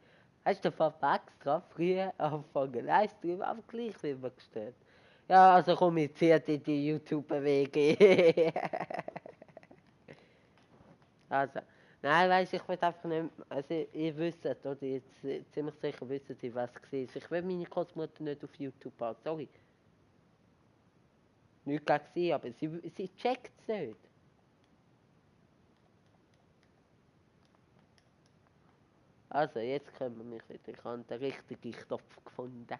Hast du von extra früher angefangen Livestream, aber gleich immer gestört. Ja, also komm, ich zieh in die YouTube-Wege. Also, nein, weißt du, ich will einfach nicht, also ihr wisst, oder jetzt ziemlich sicher wisst ihr, was es war. Ich will meine Großmutter nicht auf YouTube haben, sorry. Nicht gegen sie, aber sie checkt es nicht. Also, jetzt können wir mich wieder, ich habe den richtigen Knopf gefunden.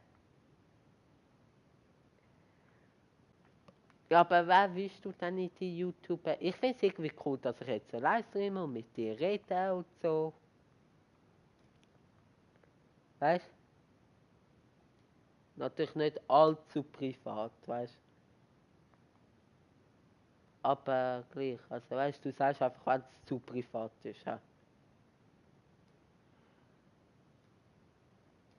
Ja, aber wer willst du denn in die YouTube? Ich finde es irgendwie cool, dass ich jetzt Livestream und mit dir rede und so. Weißt du? Natürlich nicht allzu privat, weißt du? Aber gleich, also weißt du, sagst einfach, wenn es zu privat ist. Ja.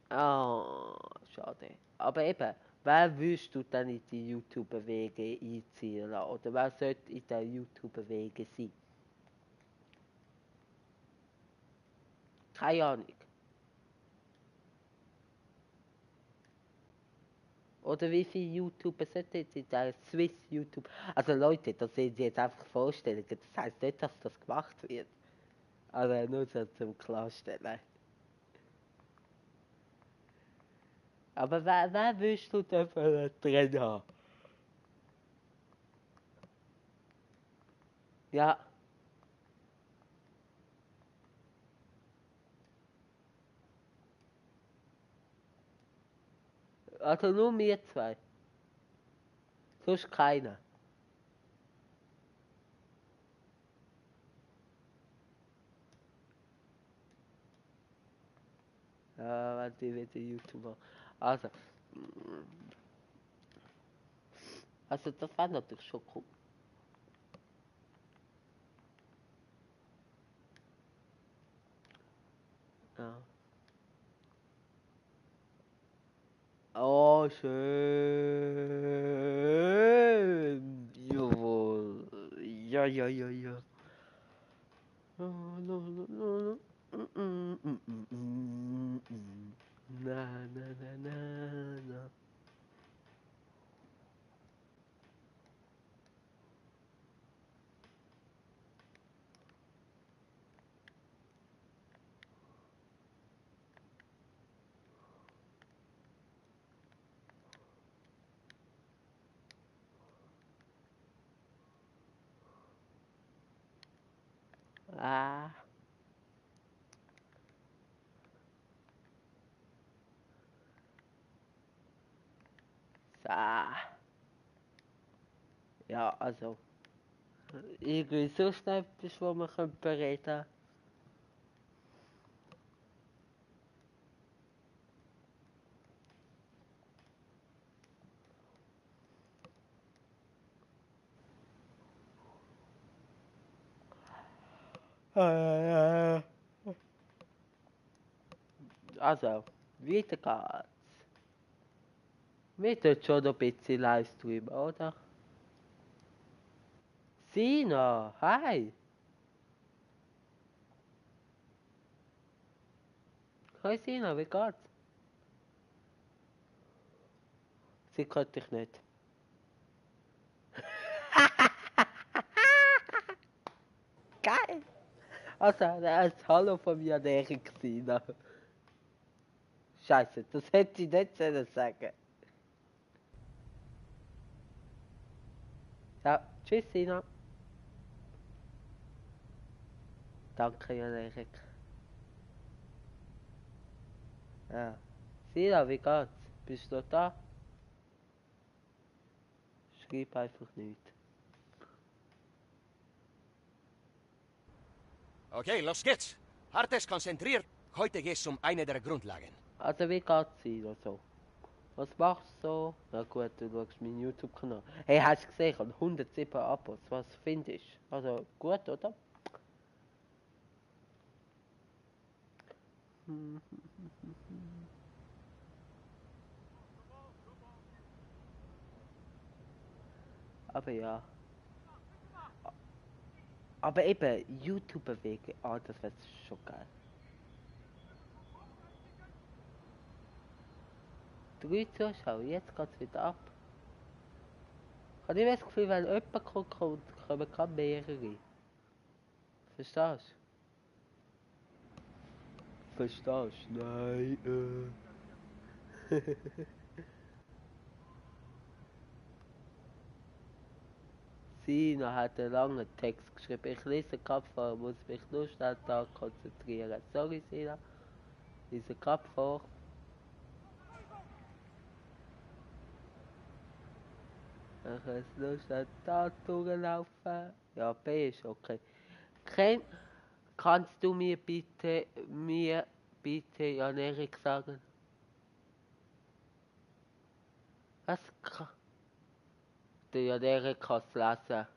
Ah, schade. Aber eben, wer willst du dann in die YouTube-Wege einziehen lassen? Oder wer sollte in den YouTube-Wege sein? Keine Ahnung. Oder wie viele YouTuber sollten jetzt in der Swiss YouTube... Also Leute, das sind jetzt einfach Vorstellungen. Das heisst nicht, dass das gemacht wird. Aber nur so zum Klarstellen. Aber wer willst du denn drin haben? Ja. Also nur wir zwei. Sonst keiner. Ja, wenn die wieder YouTuber. Also. Also das wäre natürlich schon cool. Ja. Oh, schön. Jawohl. Ja, ja, ja, ja. Na, na, na, na, na. Ah. So. Ja, also. Irgendwie sonst etwas, wo wir bereden können. Also, weiter geht's. Wir tun schon ein bisschen Livestream, oder? Sina, hi! Hi Sina, wie geht's? Sie kennt dich nicht. Geil! Also, ein Hallo von mir an Erik Sina. Scheiße, das hätte ich nicht sollen sagen. Ja, tschüss Sina. Danke, Jan-Erik. Ja. Sina, wie geht's? Bist du da? Schreib einfach nichts. Okay, los geht's. Hartes konzentriert. Heute geht's um eine der Grundlagen. Also wie geht's Sina so? Was machst du so? Na gut, du schaust meinen YouTube-Kanal. Hey, hast du gesehen? Ich habe 107 Abos. Was findest du? Also gut, oder? Aber ja. Aber eben, YouTube-Wege, das wäre schon geil. 3 Zuschauer, jetzt geht's wieder ab. Ich habe immer das Gefühl, wenn jemand kommt, kommen gerade mehrere. Verstehst du? Verstehst du? Nein, Sina hat einen langen Text geschrieben. Ich lese gerade vor, muss mich nur schnell da konzentrieren. Sorry, Sina. Ich lese gerade vor. Ich muss nur schnell da durchlaufen. Ja, B ist okay. Kannst du mir bitte Jan-Erik sagen? Was kann... Der Jan-Erik kann es lesen.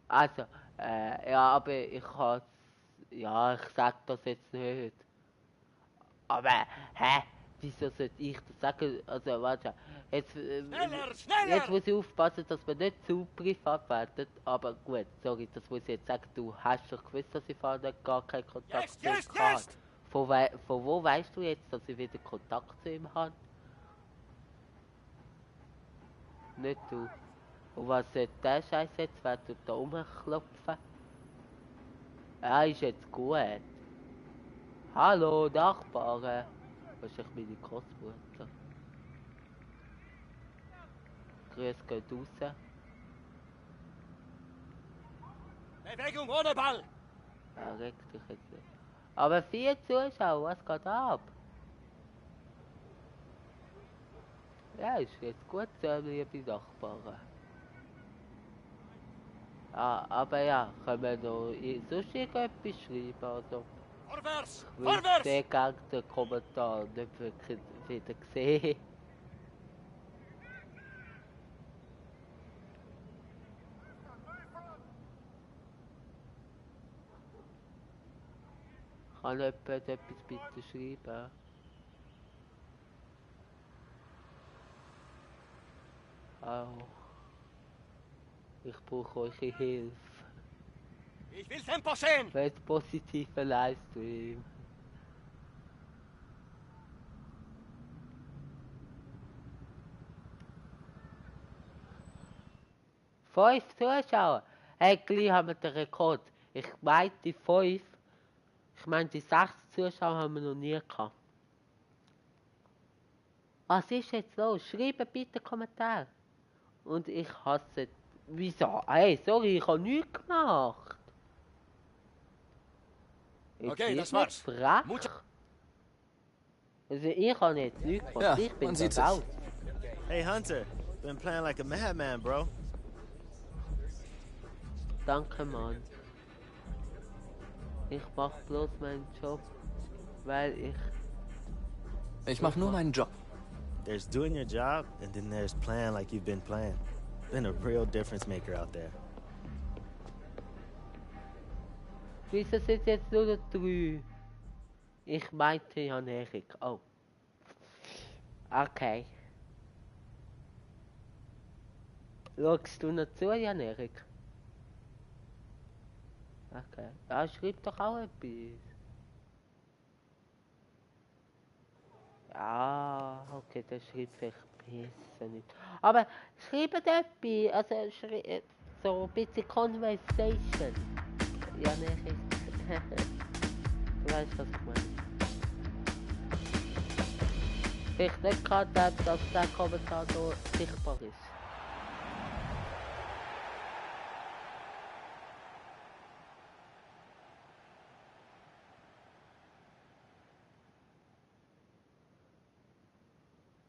Also, ja, aber ich kann ja, ich sag das jetzt nicht. Aber, hä? Wieso sollte ich das sagen? Also, warte, jetzt, jetzt muss ich aufpassen, dass man nicht zu privat wird. Aber gut, sorry, das muss ich jetzt sagen. Du hast doch gewusst, dass ich vorher gar keinen Kontakt zu ihm hatte. Von wo weißt du jetzt, dass ich wieder Kontakt zu ihm habe? Nicht du. Und was sollte der Scheiß jetzt, wenn du da rumklopfen? Ist jetzt gut. Hallo, Nachbarn. Wahrscheinlich meine Großmutter. Grüß geht raus. Bewegung ohne Ball! Ja, regt dich jetzt nicht. Aber 4 Zuschauer, was geht ab? Ja, ist jetzt gut so, liebe Nachbarn. Ah, aber ja, können wir noch sonst irgendetwas schreiben, also. Vorwärts! Ich will sehr gerne den Kommentar nicht wirklich wieder sehen. Kann jemand etwas bitte schreiben? Auch. Ich brauche eure Hilfe. Ich will Tempo sehen! Für einen positiven Livestream. Fünf Zuschauer. Hey, gleich haben wir den Rekord. Ich meinte 5. Ich meinte 6 Zuschauer haben wir noch nie gehabt. Was ist jetzt los? Schreibt bitte Kommentar. Und ich hasse... Wieso? Hey, sorry, ich habe nichts gemacht. Okay, das war's. Frech. Also ich habe jetzt nichts gemacht. Ja, Ich bin man sieht raus. Hey Hunter, been playing like a madman, bro. Danke, Mann. Ich mach bloß meinen Job, weil Ich mach nur meinen Job. There's doing your job, and then there's playing like you've been playing. Been a real difference maker out there. Wieso sind jetzt nur noch 3? Ich meinte Jan-Erik. Oh. Okay. Schaust du noch zu, Jan-Erik? Okay. Ja, schreib doch auch etwas. Ja, okay, dann schreibt vielleicht besser nicht. Aber schreibt etwas, also so ein bisschen Conversation. Jan-Erik. Du weißt, was ich meine. Ich nicht gerade, dass der Kommentator sichtbar ist.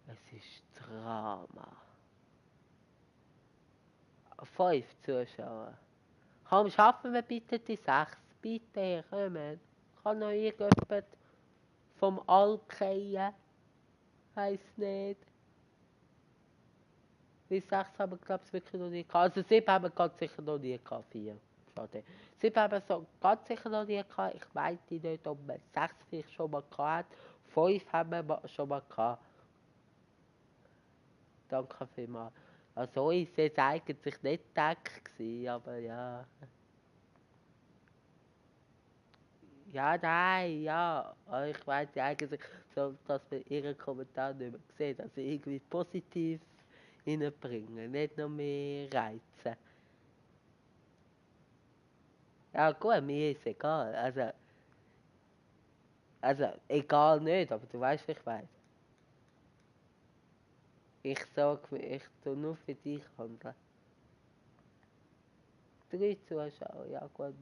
Es ist Drama. 5 Zuschauer. Komm, schaffen wir bitte die 6. Bitte, kommen. Kann noch irgendjemand vom Alkeien? Weiss nicht. Wie 6 haben wir, glaube ich, wirklich noch nie gehabt. Also 7 haben wir ganz sicher noch nie gehabt. 4. Schade. 7 haben wir so ganz sicher noch nie gehabt. Ich weiß nicht, ob wir 6 vielleicht schon mal gehabt. 5 haben wir schon mal gehabt. Danke vielmals. Also ist es eigentlich nicht gedacht gewesen, aber ja. Ja, nein, ja. Aber ich weiß eigentlich so, dass wir ihren Kommentar nicht mehr sehen. Also irgendwie positiv reinbringen, nicht noch mehr reizen. Ja gut, mir ist egal. Also egal nicht, aber du weißt, wie ich weiß. Ich sag, ich tu nur für dich handeln. 3 Zuschauer, ja gut.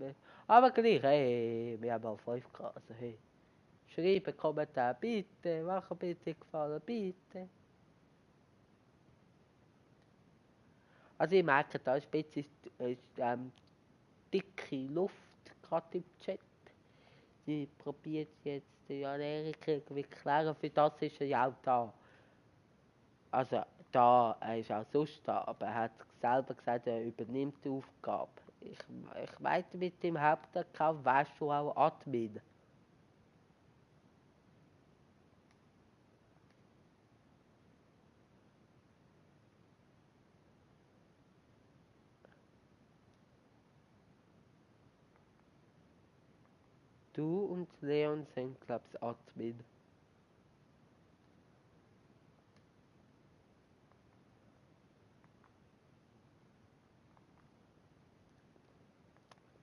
Aber gleich, hey, wir haben auch 5 gehabt, also hey. Schreiben Kommentar, bitte, machen bitte gefallen, bitte. Also ich merke, da ist ein bisschen dicke Luft gerade im Chat. Ich probiere jetzt den Jan Erik irgendwie klären, für das ist er ja auch da. Also da, er ist auch sonst da, aber er hat selber gesagt, er übernimmt die Aufgabe. Ich meinte mit dem Hauptaccount wärst du auch Admin. Du und Leon sind, glaube ich, Admin.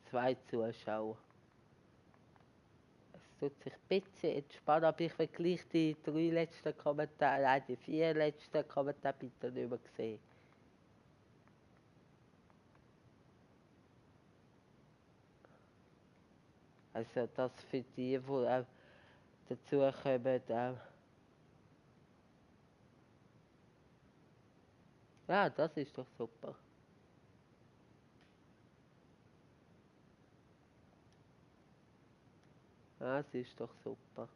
Zwei Zuschauer. Es tut sich ein bisschen entspannen, aber ich will gleich die 3 letzten Kommentare, nein, die 4 letzten Kommentare bitte nicht mehr sehen. Also das für die, die dazu kommen, ja, das ist doch super. Ja, das ist doch super.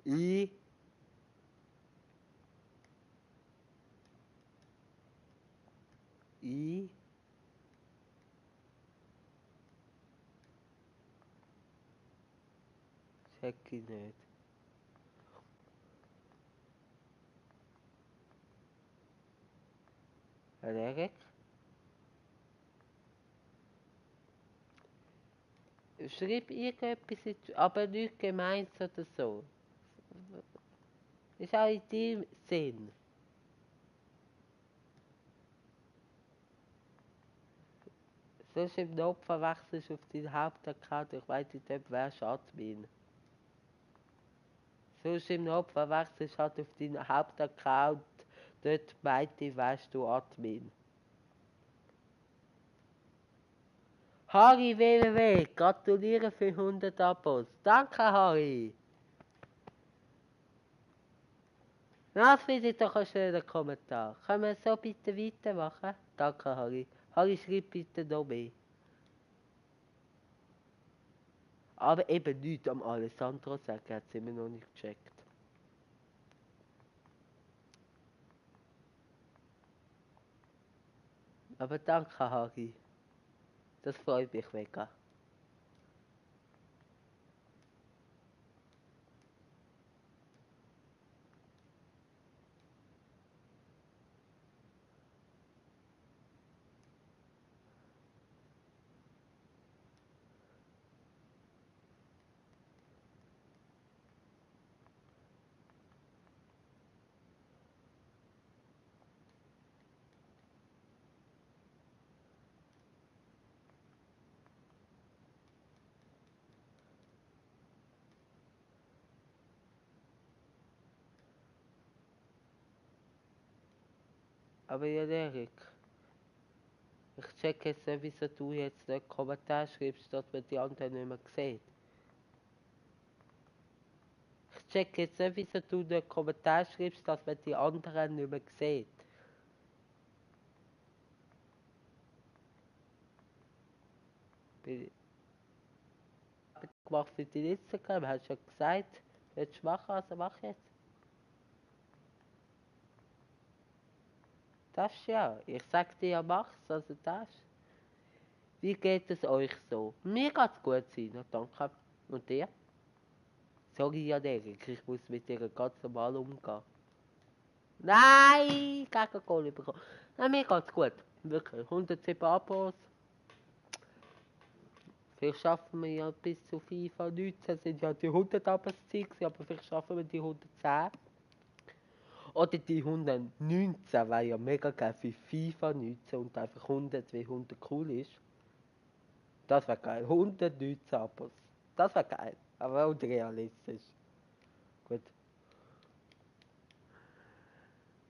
I. I. Check ich nicht. Erik? Schreib irgendetwas, aber nicht gemeint oder so. Ist auch in deinem Sinn. Sonst im Notfall wechselst du auf deinen Hauptaccount, ich weiß nicht, ob wer Admin. Sonst im Notfall wechselst du halt auf deinen Hauptaccount, dort meinte ich, wärst du Admin. Harry WWW, gratuliere für 100 Abos. Danke, Harry. Das finde ich doch ein schöner Kommentar. Können wir so bitte weitermachen? Danke, Harry. Harry, schreib bitte noch mehr. Aber eben nichts am Alessandro sagen, hat sie mir noch nicht gecheckt. Aber danke, Harry. Das freut mich mega. Aber ja, Erik, ich check jetzt nicht, wieso du jetzt einen Kommentar schreibst, dass man die anderen nicht mehr sieht. Ich check jetzt nicht, wieso du einen Kommentar schreibst, dass man die anderen nicht mehr sieht. Gemacht für die Instagram, hast du ja gesagt, willst du machen, also mach jetzt. Das ja, ich sag dir ja, mach's, also das. Wie geht es euch so? Mir geht's gut, Sina, danke. Und dir? Sorry, Jan Erik, ich muss mit dir ganz normal umgehen. Nein, Gegengoal bekommen. Nein, mir geht's gut, wirklich. 107 Abos. Vielleicht schaffen wir ja bis zu FIFA 19, sind ja die 100 Abos Ziel, aber vielleicht schaffen wir die 110. Oder die 119, weil ja mega geil für FIFA 19 und einfach 100, wie 100 cool ist. Das wäre geil. 119 Abos. Das wäre geil. Aber unrealistisch. Gut.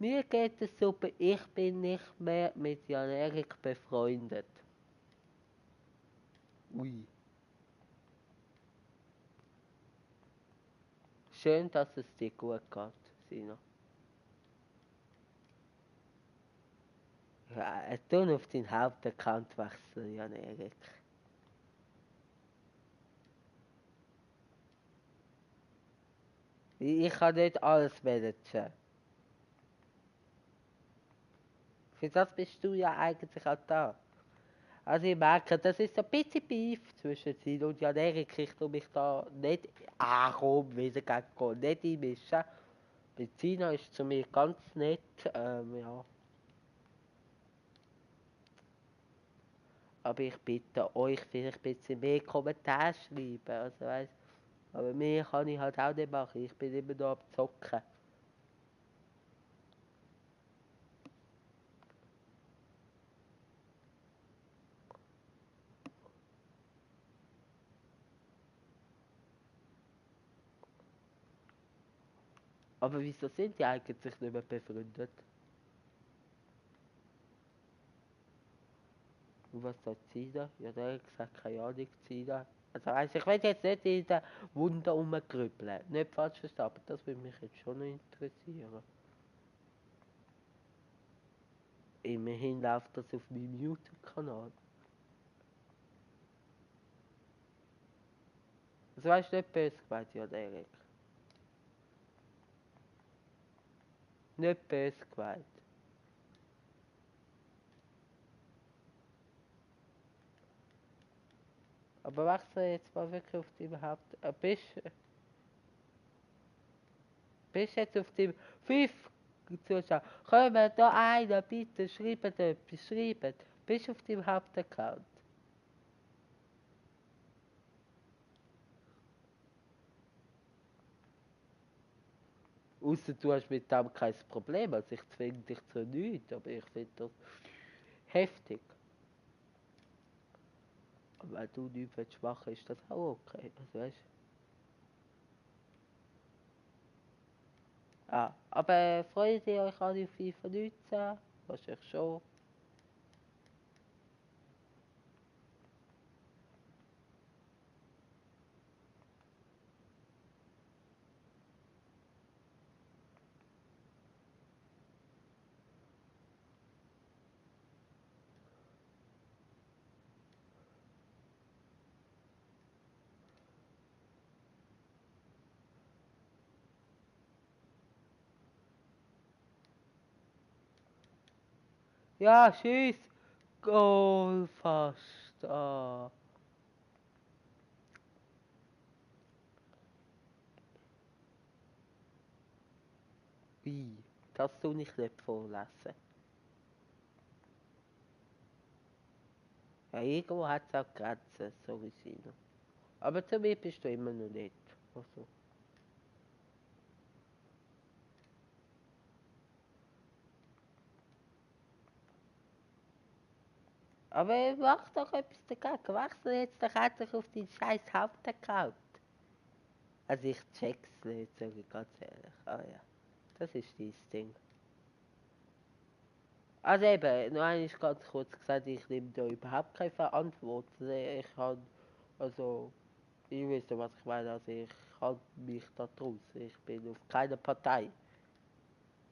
Mir geht es super. Ich bin nicht mehr mit Jan Erik befreundet. Ui. Schön, dass es dir gut geht, Sina. Ja, tu auf deinen Hauptaccount wechseln, Jan Erik. Ich kann nicht alles managen. Für das bist du ja eigentlich auch da. Also ich merke, das ist so ein bisschen Beef zwischen Sina und Jan Erik. Ich tu mich da nicht, komm, wieder gegen nicht einmischen. Mit Sina ist zu mir ganz nett, ja. Aber ich bitte euch, vielleicht ein bisschen mehr Kommentare schreiben, also weißt, aber mehr kann ich halt auch nicht machen, ich bin immer noch am Zocken. Aber wieso sind die eigentlich nicht mehr befreundet? Und was sagt Sina? Ja, der hat gesagt, keine Ahnung, Sina. Also weißt, ich will jetzt nicht in den Wunder rumgrübeln, nicht falsch verstehen, aber das würde mich jetzt schon noch interessieren. Immerhin läuft das auf meinem YouTube-Kanal. Also weißt du, nicht böse gemeint, ja, Erik. Nicht böse gemeint. Aber wechsel jetzt mal wirklich auf deinem Haupt... bist jetzt auf dem 5 Zuschauer. Kommen da einer, bitte, schreibt etwas, schreibt. Bist auf deinem Hauptaccount. Ausser du hast mit dem kein Problem, also ich zwinge dich zu nichts, aber ich finde das heftig. Aber wenn du nichts machen willst, ist das auch okay, also weißt du. Aber freut ihr euch alle auf FIFA 19? Wahrscheinlich schon. Ja, tschüss. Goal fast. Wie? Das tue ich nicht vorlesen. Ja, irgendwo hat es auch Grenzen, sorry Sina. Aber zu mir bist du immer noch nicht. Also. Aber mach doch etwas dagegen. Wechsel jetzt doch endlich auf deinen scheiß Hauptaccount. Also ich check's nicht, sage ich ganz ehrlich. Aber ja, das ist dein Ding. Also eben, nur einmal ganz kurz gesagt, ich nehme da überhaupt keine Verantwortung. Also, ich weiß was ich meine, also ich halte mich da draus. Ich bin auf keiner Partei.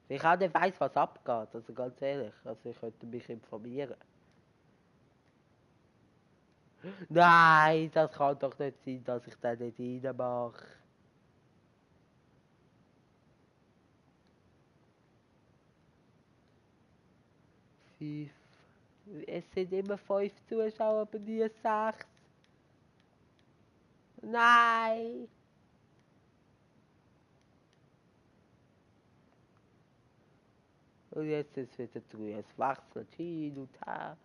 Ich auch nicht weiss, was abgeht, also ganz ehrlich. Also ich könnte mich informieren. Nein, das kann doch nicht sein, dass ich da nicht reinmache. Fünf. Es sind immer 5 Zuschauer, aber nie 6. Nein! Und jetzt ist es wieder 3. Es wechselt hin und her.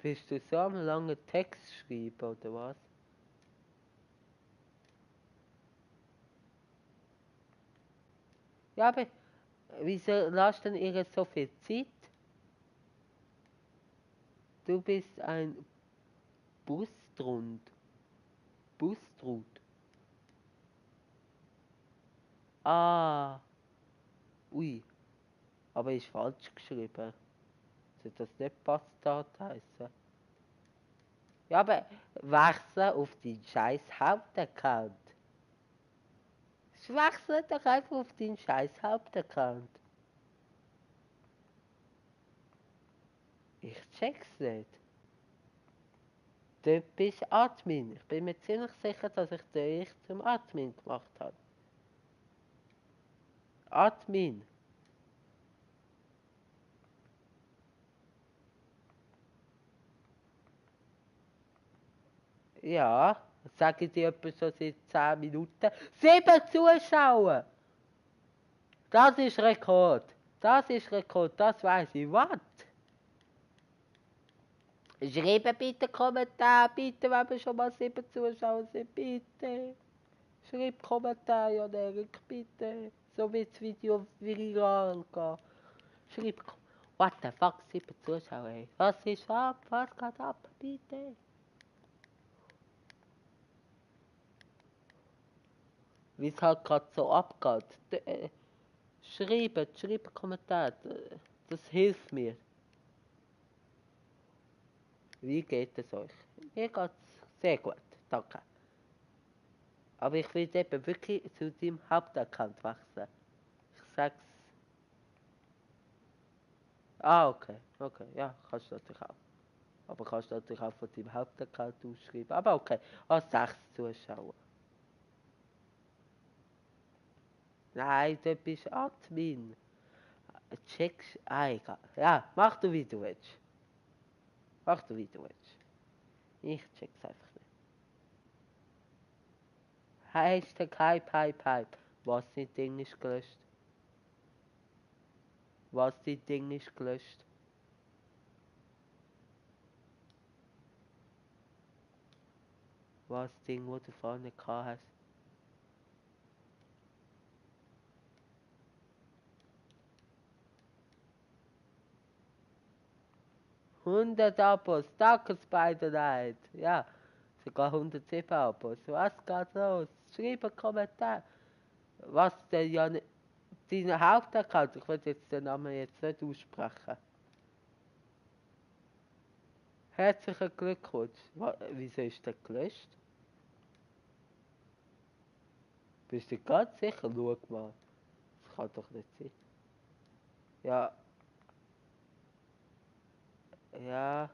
Bist du so am langen Text schreiben, oder was? Ja, aber wieso lasst denn ihr so viel Zeit? Du bist ein Bustrund. Bustrud. Ah. Ui. Aber ist falsch geschrieben. Sollte das nicht Bastard heißen? Ja, aber wechsle auf deinen scheiß Hauptaccount. Wechsle doch einfach auf deinen scheiß Hauptaccount. Ich check's nicht. Du bist Admin. Ich bin mir ziemlich sicher, dass ich dich zum Admin gemacht habe. Admin. Ja, sage ich dir etwa schon seit 10 Minuten. 7 Zuschauer! Das ist Rekord. Das ist Rekord, das weiß ich. Was? Schreibe bitte Kommentar, bitte, wenn wir schon mal 7 Zuschauer sind, bitte. Schreib Kommentar, Jan Erik, bitte. So wird das Video viral gehen. Schreib what the fuck, 7 Zuschauer, ey. Was ist ab? Was geht ab? Bitte. Wie es halt gerade so abgeht. Schreibt Kommentar. Das hilft mir. Wie geht es euch? Mir geht's sehr gut, danke. Aber ich will eben wirklich zu deinem Hauptaccount wechseln. Ich sag's. Ah, okay, ja, kannst du natürlich auch. Aber kannst du natürlich auch von deinem Hauptaccount ausschreiben. Aber okay, 6 Zuschauer. Nein, du bist Admin. Checkst, egal. Ja, mach du wie du willst. Mach du wie du willst. Ich check's einfach nicht. Hashtag Hype. Was dein Ding ist gelöscht? Was dein Ding ist gelöscht? Was Ding, wo du vorne gehabt hast? ...100 Abos, danke Spider-Night. Ja, sogar 107 Abos. Was geht los? Schreib einen Kommentar. Was denn ja nicht... Dein Hauptaccount, ich will jetzt den Namen jetzt nicht aussprechen. Herzlichen Glückwunsch. Wieso ist der gelöscht? Bist du ganz sicher? Schau mal. Das kann doch nicht sein. Ja. Ja.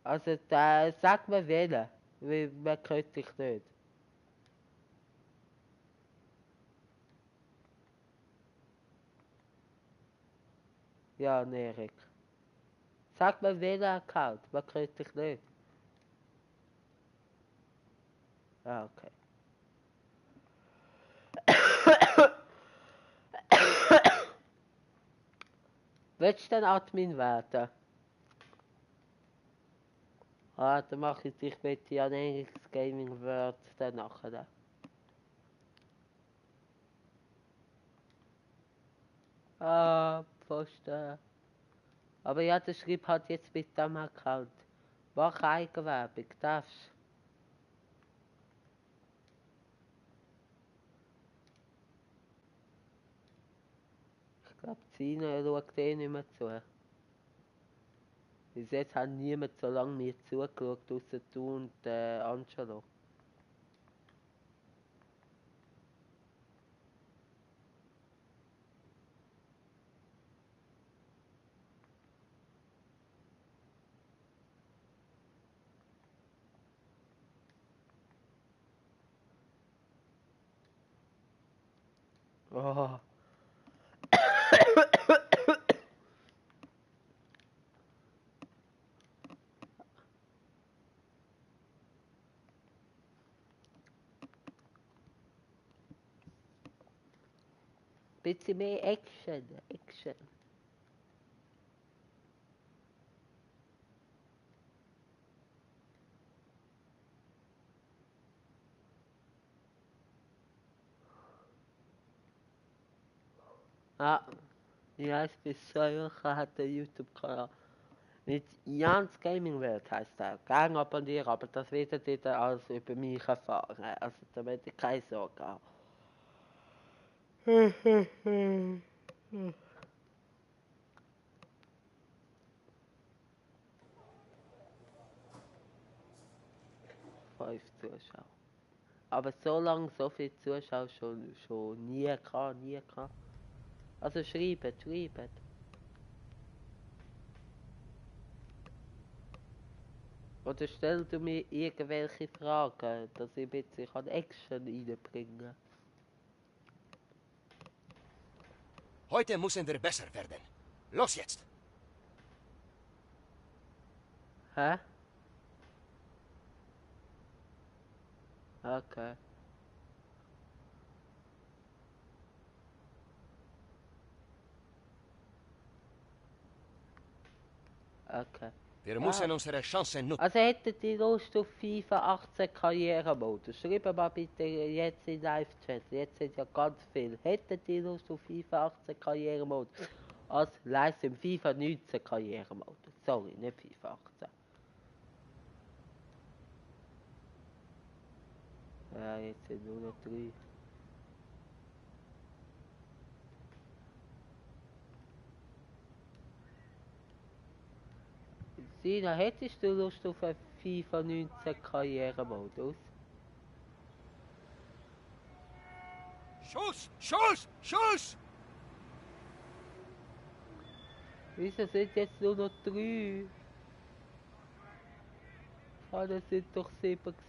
Also, da sag mir wählen. Weil man kennt dich nicht. Ja, Erik. Sag mir wählen Account. Man kennt dich nicht. Ah, okay. Willst du denn Admin werden? Ah, dann mache ich dich mit Jan Eriks Gaming World dann nachher. Ah, Pfosten. Aber ja, der schreibt halt jetzt mit dem Account. Mach Eigenwerbung, darfst. Ich glaube, Sina schaut eh nicht mehr zu. Bis jetzt hat niemand so lange mir zugeschaut, außer du und Angelo. Oh. Bisschen mehr Action, Action. Ah, ja, ich bin Säucher, hat der YouTube-Kanal. Nicht Jans Gaming Welt heisst er. Gang abonnieren, aber das werdet ihr dann alles über mich erfahren. Also da werdet ihr keine Sorge haben. 5 Zuschauer. Aber so lange so viele Zuschauer schon nie gehabt, nie gehabt. Also schreibt. Oder stell du mir irgendwelche Fragen, dass ich ein bisschen Action reinbringen kann. Heute müssen wir besser werden. Los jetzt! Hä? Okay. Okay. Wir müssen unsere Chancen nutzen. Also hättet ihr Lust auf FIFA 18 Karrieremodus? Schreibt mal bitte jetzt in Live-Chat. Jetzt sind ja ganz viel. Hättet ihr Lust auf FIFA 18 Karrieremodus? Als Livestream FIFA 19 Karrieremodus. Sorry, nicht FIFA 18. Ja, jetzt sind nur noch 3. Sina, hättest du Lust auf einen FIFA 19 Karrieremodus? Schuss! Wieso sind jetzt nur noch 3? Ah, das sind doch 7 und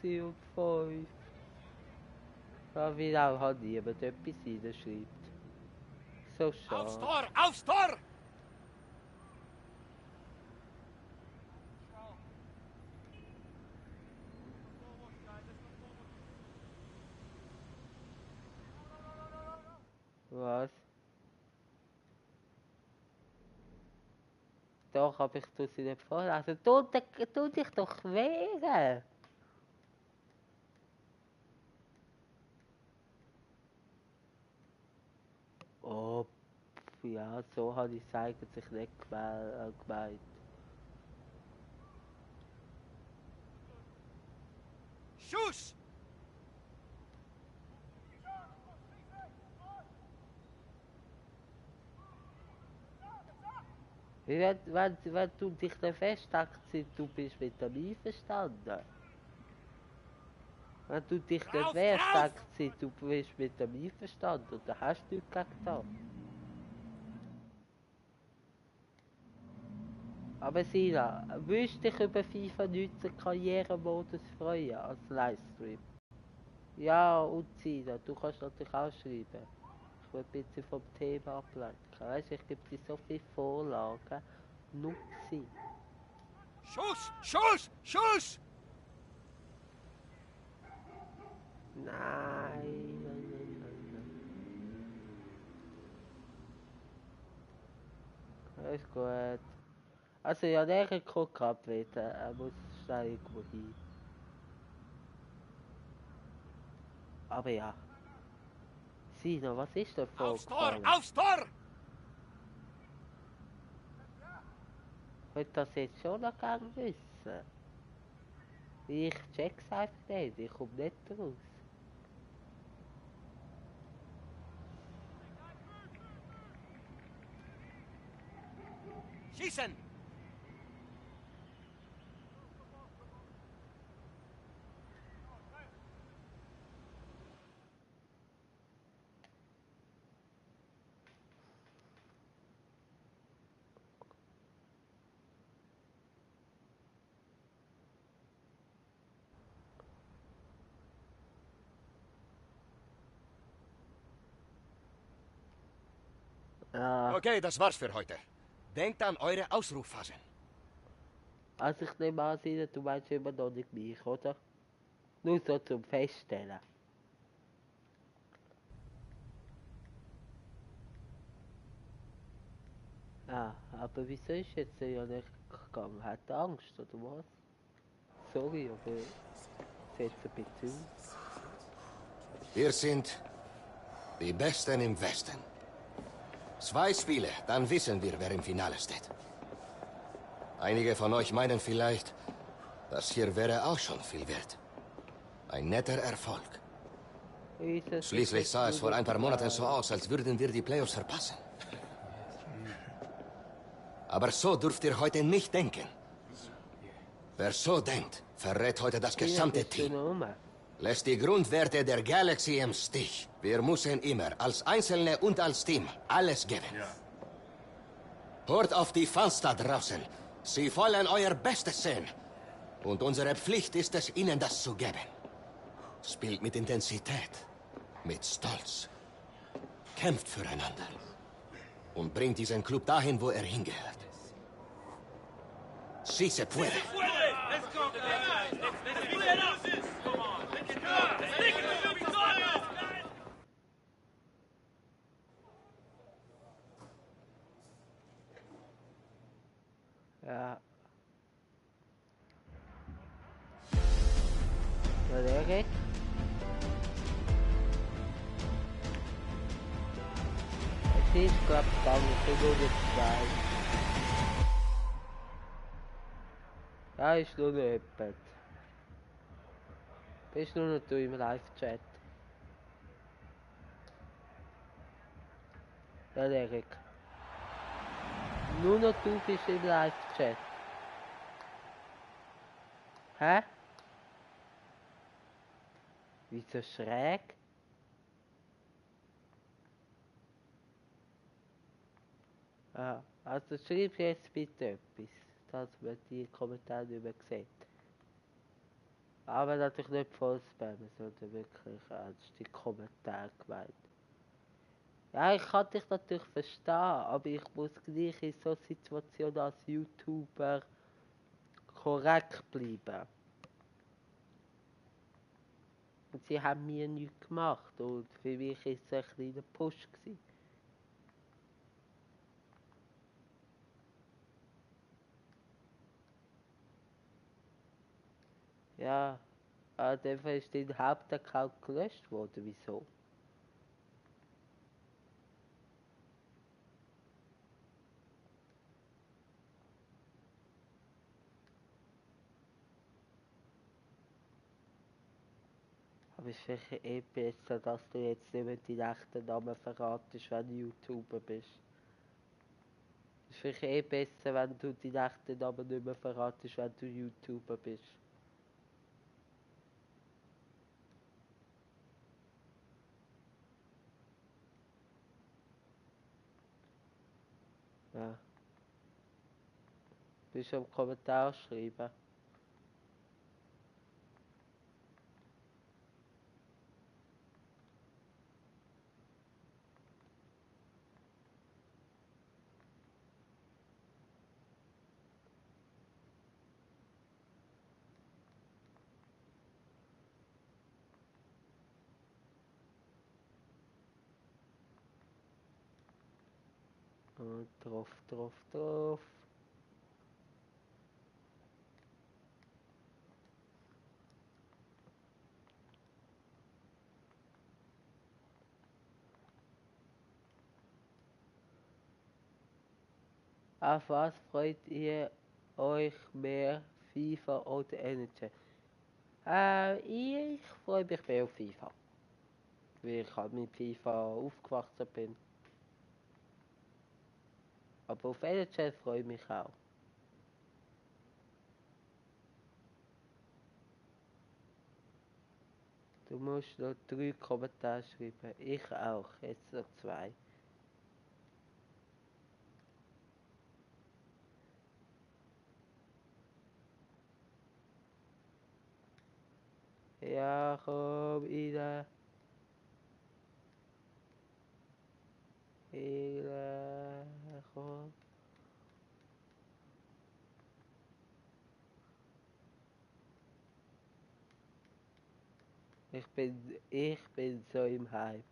5. Ja, wie auch hat niemand etwas reinschreibt. So schade. Aufs Tor! Was? Doch, aber ich tue sie nicht vor. Also tu dich doch wehren. Oh, ja, so habe ich es eigentlich nicht gemeint. Schuss! Wenn du dich dann festhältst, du bist mit dem einverstanden. Wenn du dich nicht wehrst, denkst du bist mit dem einverstanden und dann hast du nichts gegen das. Aber Sina, willst du dich über FIFA 19 Karrieremodus freuen als Livestream? Ja, und Sina, du kannst natürlich auch schreiben. Ich will ein bisschen vom Thema ablenken. Weißt du, ich gebe dir so viele Vorlagen. Nutze sie. Schuss! Nein. Alles gut. Also ja, der kann abwählen. Er muss schnell irgendwo hin. Aber ja. Sina, was ist denn vorgefallen? Aufs Tor! Wollt das jetzt schon noch gerne wissen? Ich check's einfach nicht, ich komme nicht raus. Schießen! Okay, das war's für heute. Denkt an eure Ausrufphasen. Also ich nehme an, Sina, du meinst immer noch nicht mich, oder? Nur so zum Feststellen. Ah, aber wieso ist jetzt ja nicht gegangen? Hat er Angst, oder was? Sorry, aber setzt ein bisschen aus. Wir sind die Besten im Westen. 2 Spiele, dann wissen wir, wer im Finale steht. Einige von euch meinen vielleicht, das hier wäre auch schon viel wert. Ein netter Erfolg. Schließlich sah es vor ein paar Monaten so aus, als würden wir die Playoffs verpassen. Aber so dürft ihr heute nicht denken. Wer so denkt, verrät heute das gesamte Team. Lässt die Grundwerte der Galaxy im Stich. Wir müssen immer, als Einzelne und als Team, alles geben. Hört auf die Fans da draußen. Sie wollen euer Bestes sehen. Und unsere Pflicht ist es, ihnen das zu geben. Spielt mit Intensität, mit Stolz. Kämpft füreinander. Und bringt diesen Club dahin, wo er hingehört. Si se puede. Ja. Ja, der geht. Es ist, glaube ich, gar nicht so gut zwei. Ja, ist nur noch jemand. Bist nur noch du im Live-Chat. Ja, Erik. Nur noch du bist im Live-Chat. Hä? Wieso schräg? Ah, also schreib jetzt bitte etwas, dass man die Kommentare nicht mehr sieht. Aber natürlich nicht voll spammen, sondern wirklich ernst die Kommentare gemeint. Ja, ich kann dich natürlich verstehen, aber ich muss gleich in so Situationen als YouTuber korrekt bleiben. Und sie haben mir nichts gemacht und für mich war es ein kleiner Push gewesen. Ja, dafür ist dein Hauptaccount gelöscht worden, wieso? Aber es ist vielleicht eh besser, dass du jetzt nicht mehr deinen echten Namen verratest, wenn du YouTuber bist. Es ist vielleicht eh besser, wenn du deinen echten Namen nicht mehr verratest, wenn du YouTuber bist. Ja. Bist du am Kommentar schreiben? Und drauf. Auf was freut ihr euch mehr, FIFA oder NHL? Ich freue mich mehr auf FIFA. Weil ich halt mit FIFA aufgewachsen bin. Aber auf NHL freue ich mich auch. Du musst noch 3 Kommentare schreiben. Ich auch. Jetzt noch 2. Ja, komm, Ida. Ida, komm. Ich bin so im Hype.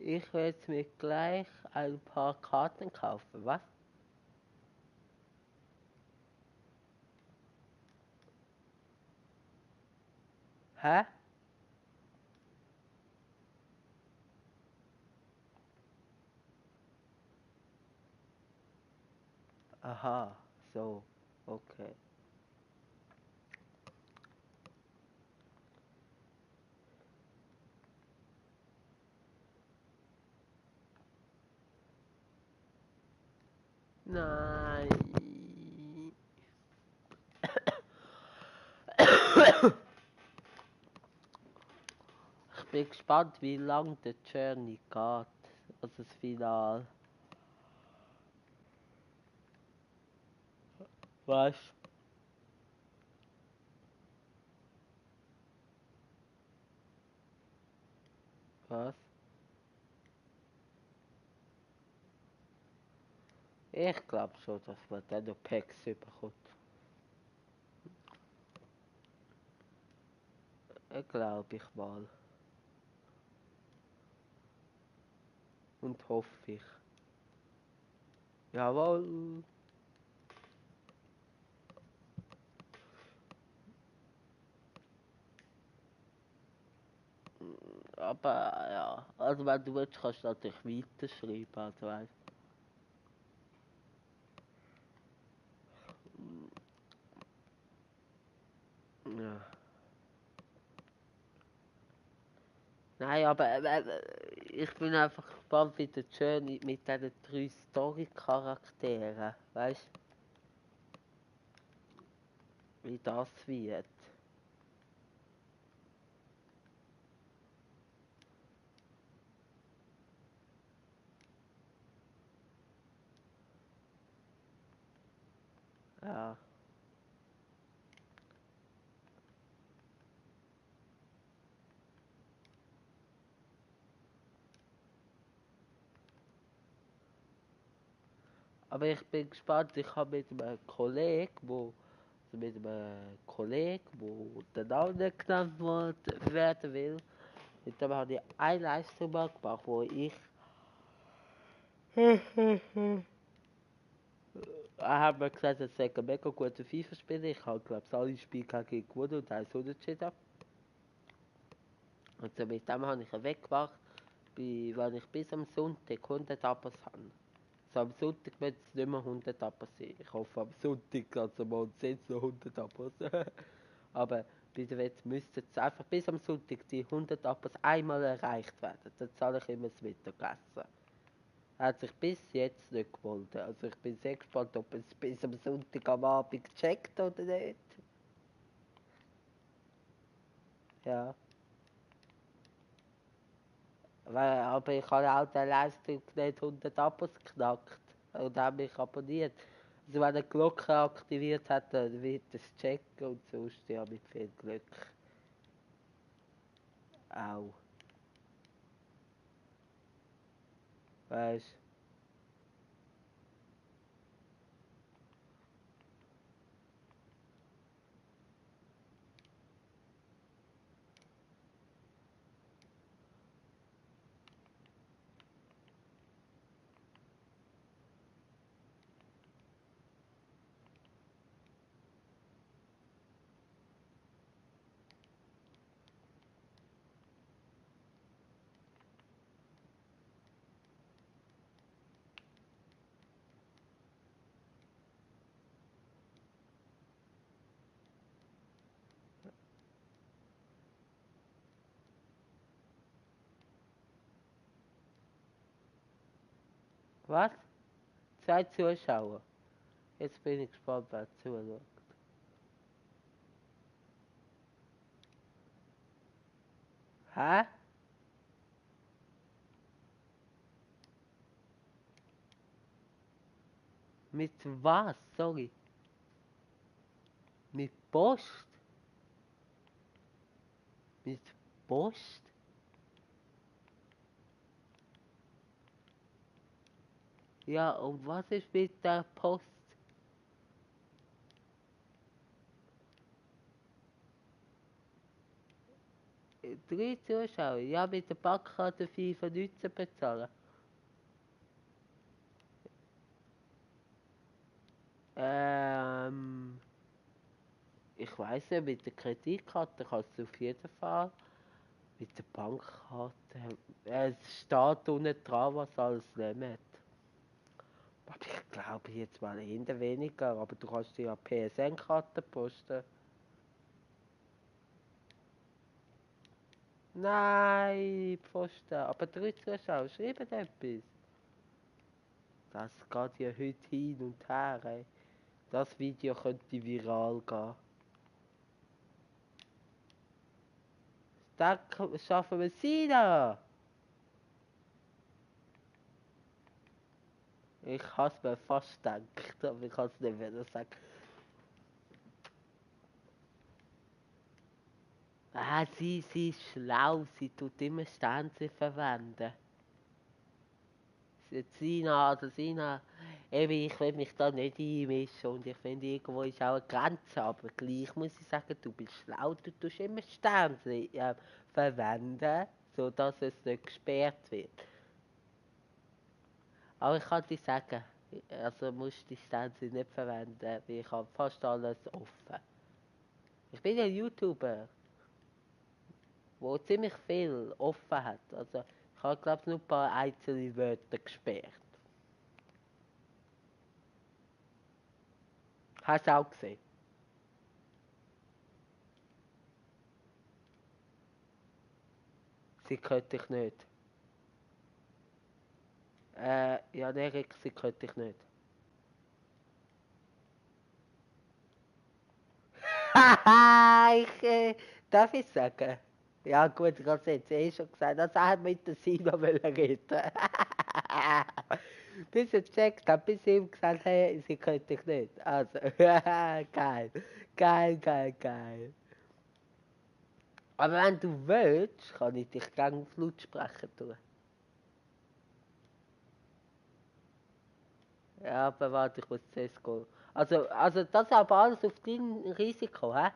Ich werde mir gleich ein paar Karten kaufen, was? Hä? Aha, so, okay. Nein. Ich bin gespannt, wie lang der Journey geht. Also das Finale. Weißt du? Was? Ich glaube schon, dass man dann noch Packs bekommt. Glaube ich mal. Und hoffe ich. Jawohl. Aber ja, also wenn du willst, kannst du natürlich weiterschreiben, also weißt du. Ja. Nein, aber ich bin einfach gespannt, wie der Journey mit diesen 3 Story-Charakteren, weißt du, wie das wird. Ja. Aber ich bin gespannt, ich habe mit einem Kollegen, wo der Name nicht genannt werden will, mit dem habe ich einen Livestream gemacht, wo ich er hat mir gesagt, er sei ein mega guter FIFA-Spieler. Ich habe, glaube ich, alle Spiele gegen ihn gewonnen und eins unentschieden. Und so mit dem habe ich ihn weggemacht, wenn ich bis am Sonntag 100 Abos habe. So am Sonntag wird es nicht mehr 100 Abos sein. Ich hoffe, am Sonntag, also morgen sind es noch 100 Abos. Aber bei der Wette müssten es einfach bis am Sonntag die 100 Abos einmal erreicht werden. Dann zahle ich immer das Mittagessen. Er hat sich bis jetzt nicht gemeldet. Also ich bin sehr gespannt, ob er es bis am Sonntag am Abend checkt oder nicht. Ja. Aber ich habe auch den Livestream nicht 100 Abos geknackt und habe mich abonniert. Also wenn er die Glocke aktiviert hat, dann wird er es checken und sonst ja mit viel Glück. Auch. Weißt du? Was? 2 Zuschauer. Jetzt bin ich gespannt, wer zuschaut. Hä? Mit was? Sorry. Mit Post? Mit Post? Ja, und was ist mit der Post? Drei Zuschauer? Ja, mit der Bankkarte 5,19 bezahlen. Ich weiss nicht, mit der Kreditkarte kannst du auf jeden Fall. Mit der Bankkarte. Es steht unten dran, was alles nehmen. Aber ich glaube jetzt mal eher weniger, aber du kannst dir ja PSN-Karten posten. Nein, Posten. Aber 3 Zuschauer, schreiben etwas. Das geht ja heute hin und her. Ey. Das Video könnte viral gehen. Da schaffen wir Sina! Ich habe es mir fast gedacht, aber ich kann es nicht mehr sagen. Ah, sie ist schlau, sie tut immer Stanzen verwenden. Sina, eben, ich will mich da nicht einmischen und ich finde, irgendwo ist auch eine Grenze, aber gleich muss ich sagen, du bist schlau, du tust immer Stanzen verwenden, sodass es nicht gesperrt wird. Aber ich kann dir sagen, also musst du die Stanzen nicht verwenden, weil ich habe fast alles offen. Ich bin ein YouTuber, der ziemlich viel offen hat, also ich habe glaube ich nur ein paar einzelne Wörter gesperrt. Hast du auch gesehen? Sie könnte ich nicht. Ja, Erik, sie könnte ich nicht. Haha, darf ich sagen? Ja gut, ich habe es jetzt schon gesagt. Das hat mit der Sina reden. Bis er gecheckt hat, bis ich ihm gesagt hey, sie könnte ich nicht. Also, geil. Geil. Aber wenn du willst, kann ich dich gerne auf Lautsprecher tun. Ja, aber warte, ich muss zuerst gehen. Also das ist aber alles auf dein Risiko, hä?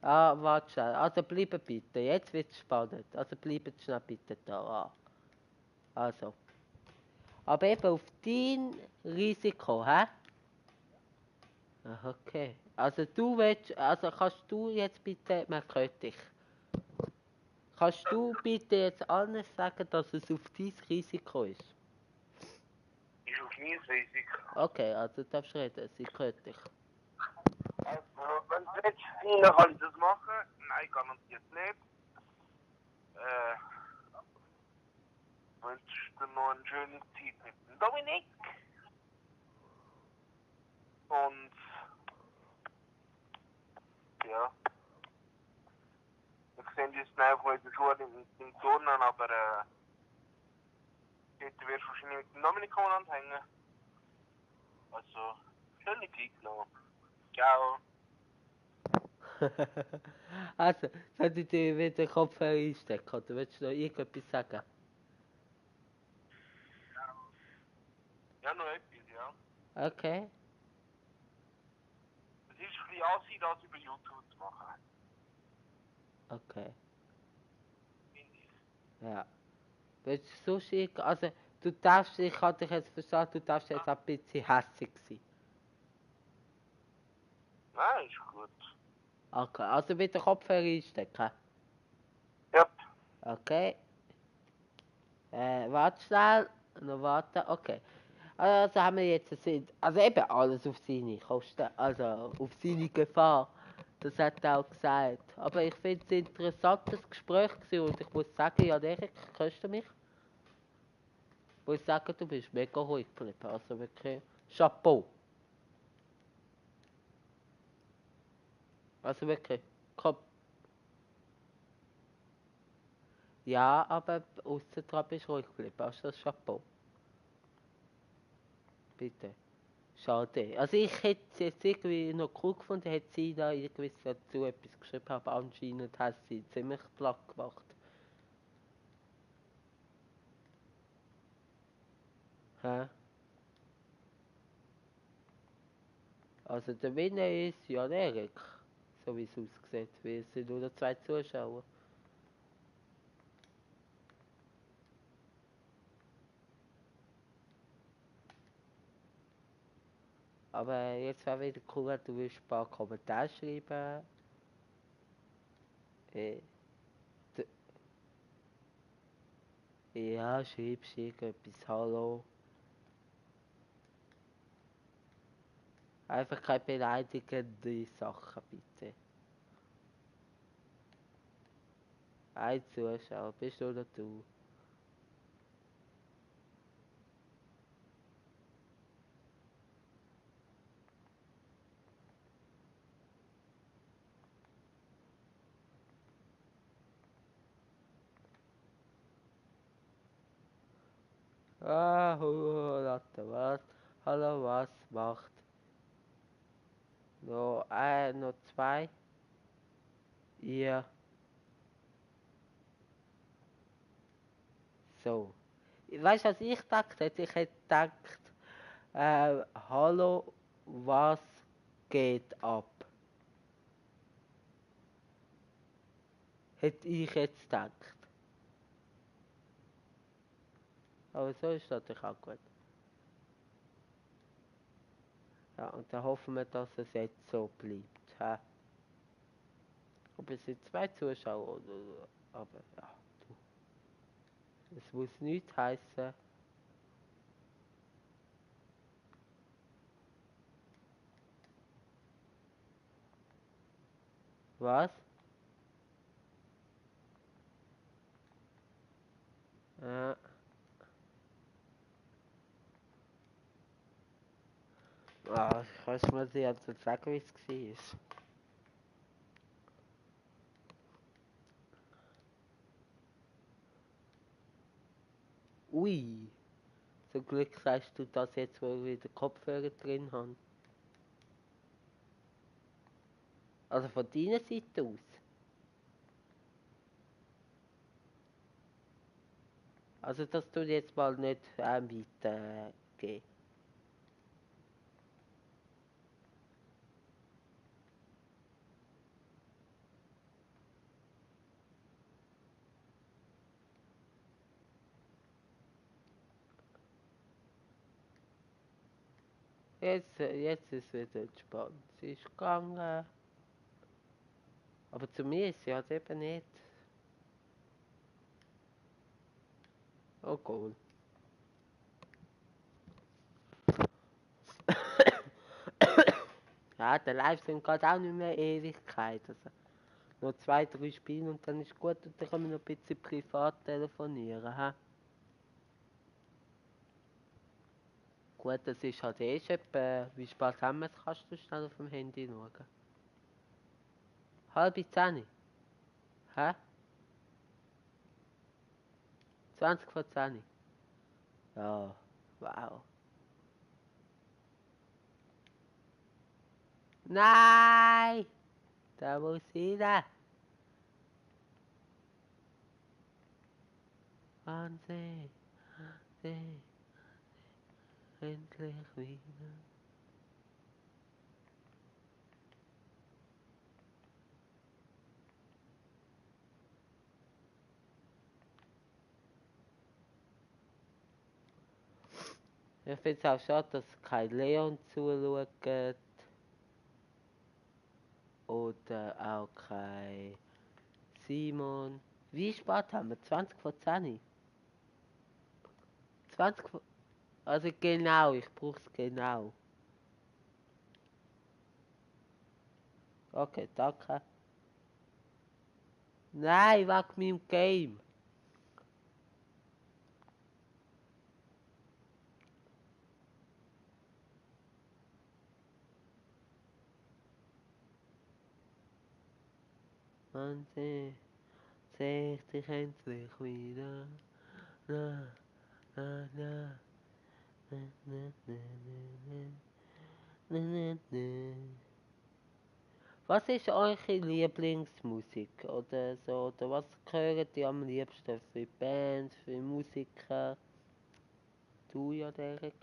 Ah, warte schnell. Also bleiben bitte, jetzt wird es spannend. Also bleiben schnell bitte da. Also. Aber eben auf dein Risiko, hä? Ach, okay. Also du willst, also kannst du jetzt bitte, man hört dich. Kannst du bitte jetzt allen sagen, dass es auf dein Risiko ist? Ist auf mein Risiko. Okay, also du darfst reden, sie hört dich. Also, wenn du willst, dann kann ich das machen. Nein, garantiert nicht. Wünschst du noch eine schöne Zeit mit dem Dominik? Und ja. Wir sehen uns dann auch in der Schule im Turnen, aber dort wirst du wahrscheinlich mit dem Dominik umeinander hängen. Also, schöne Zeit noch. Ciao. Also, soll ich dir wieder den Kopfhörer einstecken oder willst du noch irgendetwas sagen? Ja, noch etwas, ja. Okay. Es ist ein bisschen ansehen, das über YouTube zu machen. Okay. Ja. Willst du so schicken? Also, du darfst, ich habe dich jetzt verstanden, du darfst jetzt ein bisschen hässig sein. Nein, ist gut. Okay, also mit den Kopfhörer einstecken? Ja. Okay. Warte schnell. Noch warten. Okay. Also haben wir jetzt, also eben alles auf seine Kosten, also auf seine Gefahr. Das hat er auch gesagt. Aber ich finde es ein interessantes Gespräch gewesen und ich muss sagen, ja, Erik, hörst du mich? Muss ich sagen, du bist mega ruhig geblieben. Also wirklich Chapeau. Also wirklich. Komm. Ja, aber außen dran bist du ruhig geblieben. Also Chapeau. Bitte. Schade. Also ich hätte es jetzt irgendwie noch cool gefunden, hätte sie da irgendwie dazu etwas geschrieben, aber anscheinend hat sie ziemlich platt gemacht. Hä? Also der Winner ist Jan Erik, so wie es aussieht, weil es sind nur 2 Zuschauer. Aber jetzt wäre wieder cool, wenn du willst ein paar Kommentare schreiben. Ja, schreibst irgendetwas, hallo. Einfach keine beleidigende Sachen, bitte. Ein Zuschauer, bist du oder du? Ah, warte, was? Hallo, was macht? Noch 2? Ja. So. Weißt du, was ich gedacht hätte? Ich hätte gedacht, hallo, was geht ab? Hätte ich jetzt gedacht. Aber so ist das natürlich auch gut. Ja, und dann hoffen wir, dass es jetzt so bleibt. Hä? Aber es sind 2 Zuschauer, aber ja, du. Es muss nichts heißen. Was? Kannst du mir jetzt sagen, wie es war? Ui, zum Glück sagst du das jetzt, wo wir wieder Kopfhörer drin haben. Also von deiner Seite aus. Also das tut jetzt mal nicht weitergehen. Jetzt ist es wieder entspannt. Sie ist gegangen. Aber zu mir ist sie halt eben nicht. Oh cool. Ja, der Livestream geht auch nicht mehr Ewigkeit. Also noch 2, 3 Spiele und dann ist gut und dann können wir noch ein bisschen privat telefonieren. He? Gut, das ist halt schon etwa, wie spät haben wir es, kannst du schnell auf dem Handy schauen. 9:30. Hä? 20 vor 10. Ja, wow. Nein! Da muss ich da. Wahnsinn. Wahnsinn. Endlich wieder. Ich finde es auch schade, dass kein Leon zuschaut. Oder auch kein Simon. Wie spät haben wir? 20 vor 10. 20 vor... Also genau, ich brauche es genau. Okay, danke. Nein, wegen meinem Game. wann seh ich dich endlich wieder. Na, na, na, na, na, na, na, na, na. Was ist eure Lieblingsmusik oder so? Oder was hört ihr am liebsten für Bands, für Musiker? Du ja, Derek.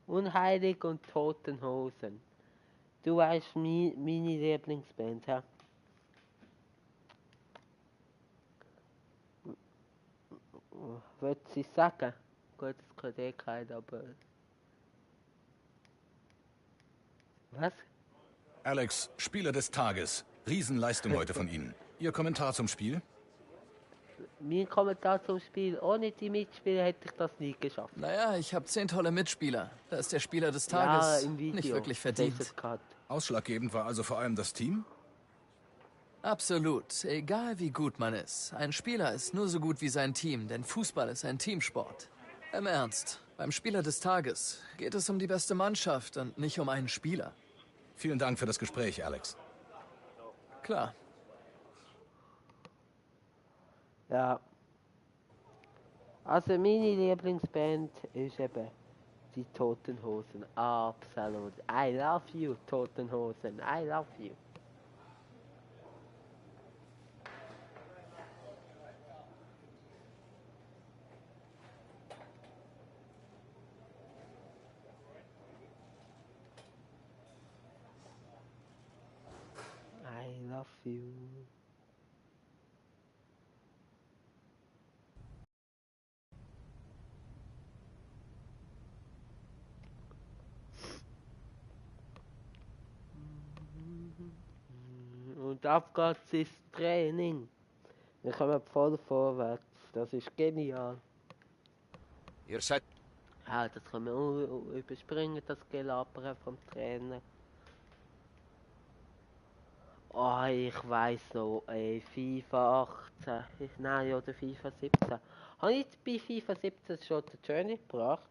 Unheilig und Toten Hosen. Du weißt meine Lieblingsband, hä? Würdest du sagen? Gut, das kann eh keiner, aber... Was? Alex, Spieler des Tages. Riesenleistung heute von Ihnen. Ihr Kommentar zum Spiel? Mein Kommentar zum Spiel, ohne die Mitspieler hätte ich das nie geschafft. Naja, ich habe 10 tolle Mitspieler. Da ist der Spieler des Ja, Tages im Video. nicht wirklich verdient. Ausschlaggebend war also vor allem das Team? Absolut. Egal wie gut man ist. Ein Spieler ist nur so gut wie sein Team, denn Fußball ist ein Teamsport. Im Ernst, beim Spieler des Tages geht es um die beste Mannschaft und nicht um einen Spieler. Vielen Dank für das Gespräch, Alex. Klar. Ja. Also meine Lieblingsband ist eben die Toten Hosen. Absolut. I love you, Toten Hosen. I love you. I love you. Und ab geht's ins Training. Wir kommen voll vorwärts. Das ist genial. Ihr seid... Ja, das können wir überspringen, das Gelabere vom Trainer. Oh, ich weiss noch, FIFA 18. Nein, oder FIFA 17. Habe ich bei FIFA 17 schon den Journey gebracht?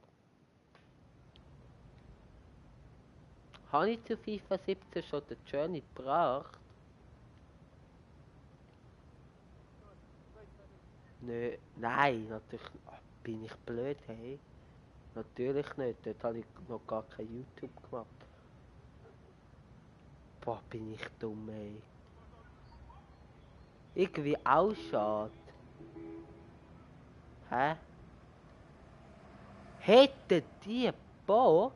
Habe ich zu FIFA 17 schon den Journey gebracht? Nö, nein, natürlich bin ich blöd, hey. Natürlich nicht, dort habe ich noch gar kein YouTube gemacht. Boah, bin ich dumm, ey. Irgendwie auch schade. Hä? Hätten die Bock?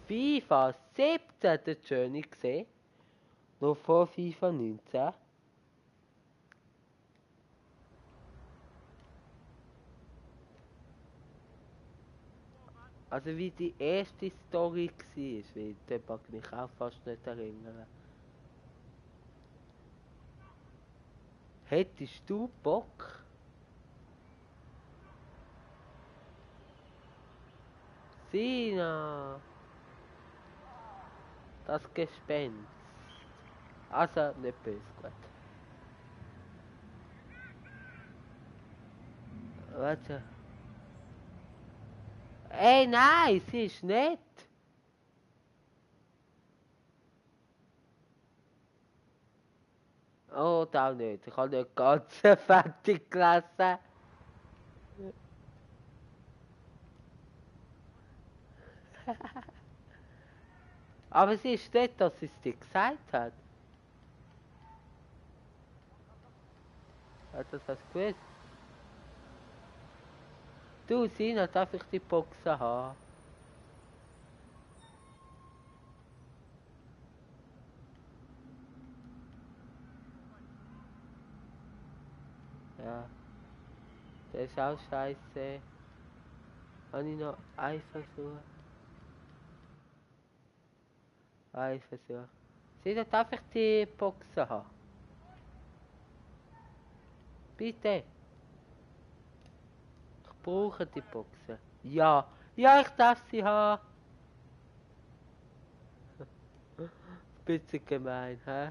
FIFA 17 der Journey gesehen? Noch vor FIFA 19? Also wie die erste Story war, weil da mag ich mich auch fast nicht erinnern. Hättest du Bock? Sina! Das Gespenst. Also, nicht böse, gut. Warte. Ey, nein, sie ist nett. Oh, da nicht. Ich habe nicht ganz fertig gelesen. Aber sie ist nett, dass sie es dir gesagt hat. Hat das was gewusst? Du, Sina, darf ich die Boxen haben? Ja. Der ist auch scheiße. Habe ich noch einen Versuch? Ein Versuch. Sina, darf ich die Boxen haben? Bitte. Ich brauche die Boxen. Ja. Ja, ich darf sie haben. Bisschen gemein, hä?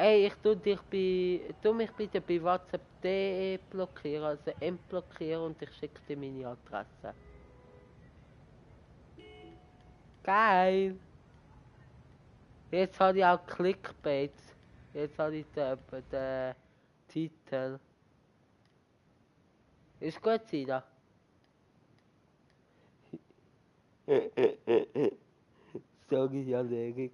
Ey, tu mich bitte bei WhatsApp blockieren, also entblockieren und ich schicke dir meine Adresse. Geil! Jetzt habe ich auch Clickbait. Jetzt habe ich den Titel. Ist gut, Sina? Sorry, Jan-Erik.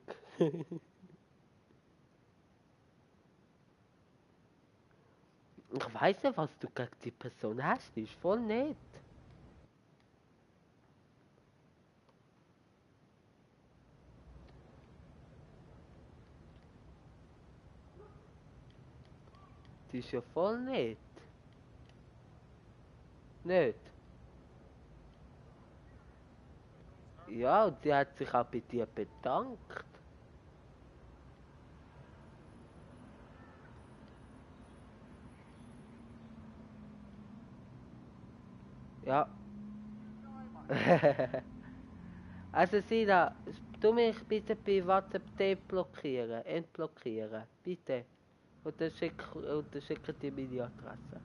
Ich weiss nicht, was du gegen die Person hast, die ist voll nett. Die ist ja voll nett. Nicht? Ja, und sie hat sich auch bei dir bedankt. Ja. Also Sina, tu mich bitte bei WhatsApp deblockieren, entblockieren, bitte. Und dann schicke dir meine Adresse.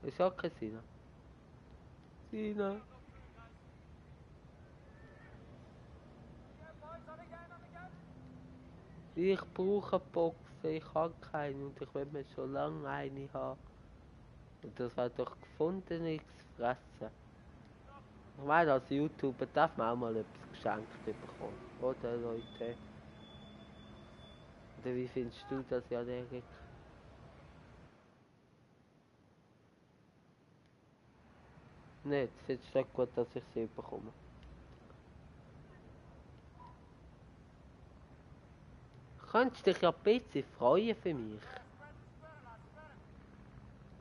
Ist okay, Sina? Sina? Ich brauche Boxen, ich habe keine und ich will mir schon lange eine haben. Und das war doch gefundenes Fressen. Ich meine, als YouTuber darf man auch mal etwas geschenkt bekommen, oder Leute? Oder wie findest du das, Jan-Erik? Nicht, findest du nicht gut, dass ich sie bekomme? Könntest dich ja ein bisschen freuen für mich.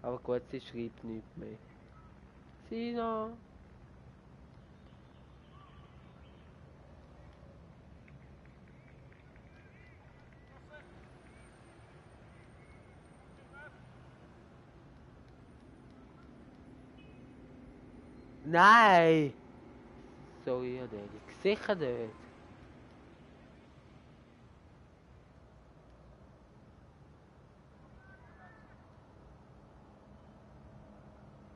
Aber gut, sie schreibt nichts mehr. Sina? Nein! Sorry, Jan-Erik, sicher nicht.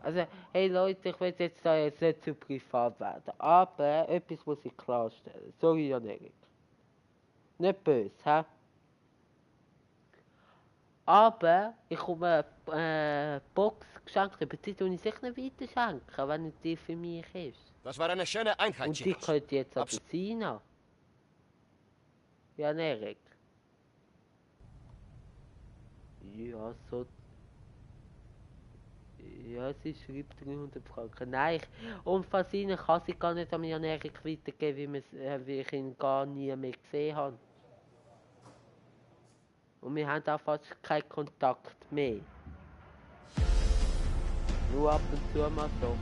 Also, hey Leute, ich will jetzt da jetzt nicht zu privat werden, aber etwas muss ich klarstellen. Sorry, Jan-Erik. Nicht böse, hä? Aber ich komme eine Box geschenkt, aber die tue ich sicher nicht weiter schenken, wenn die für mich ist. Das war eine schöne Einheit, Und die Chicos. könnt jetzt aber Sina. Jan-Erik. Ja, so. Ja, sie schreibt 300 Franken. Nein, und von ihnen kann sie gar nicht an Jan-Erik weitergeben, wie ich ihn gar nie mehr gesehen habe. Und wir haben auch fast keinen Kontakt mehr. Nur ab und zu mal so.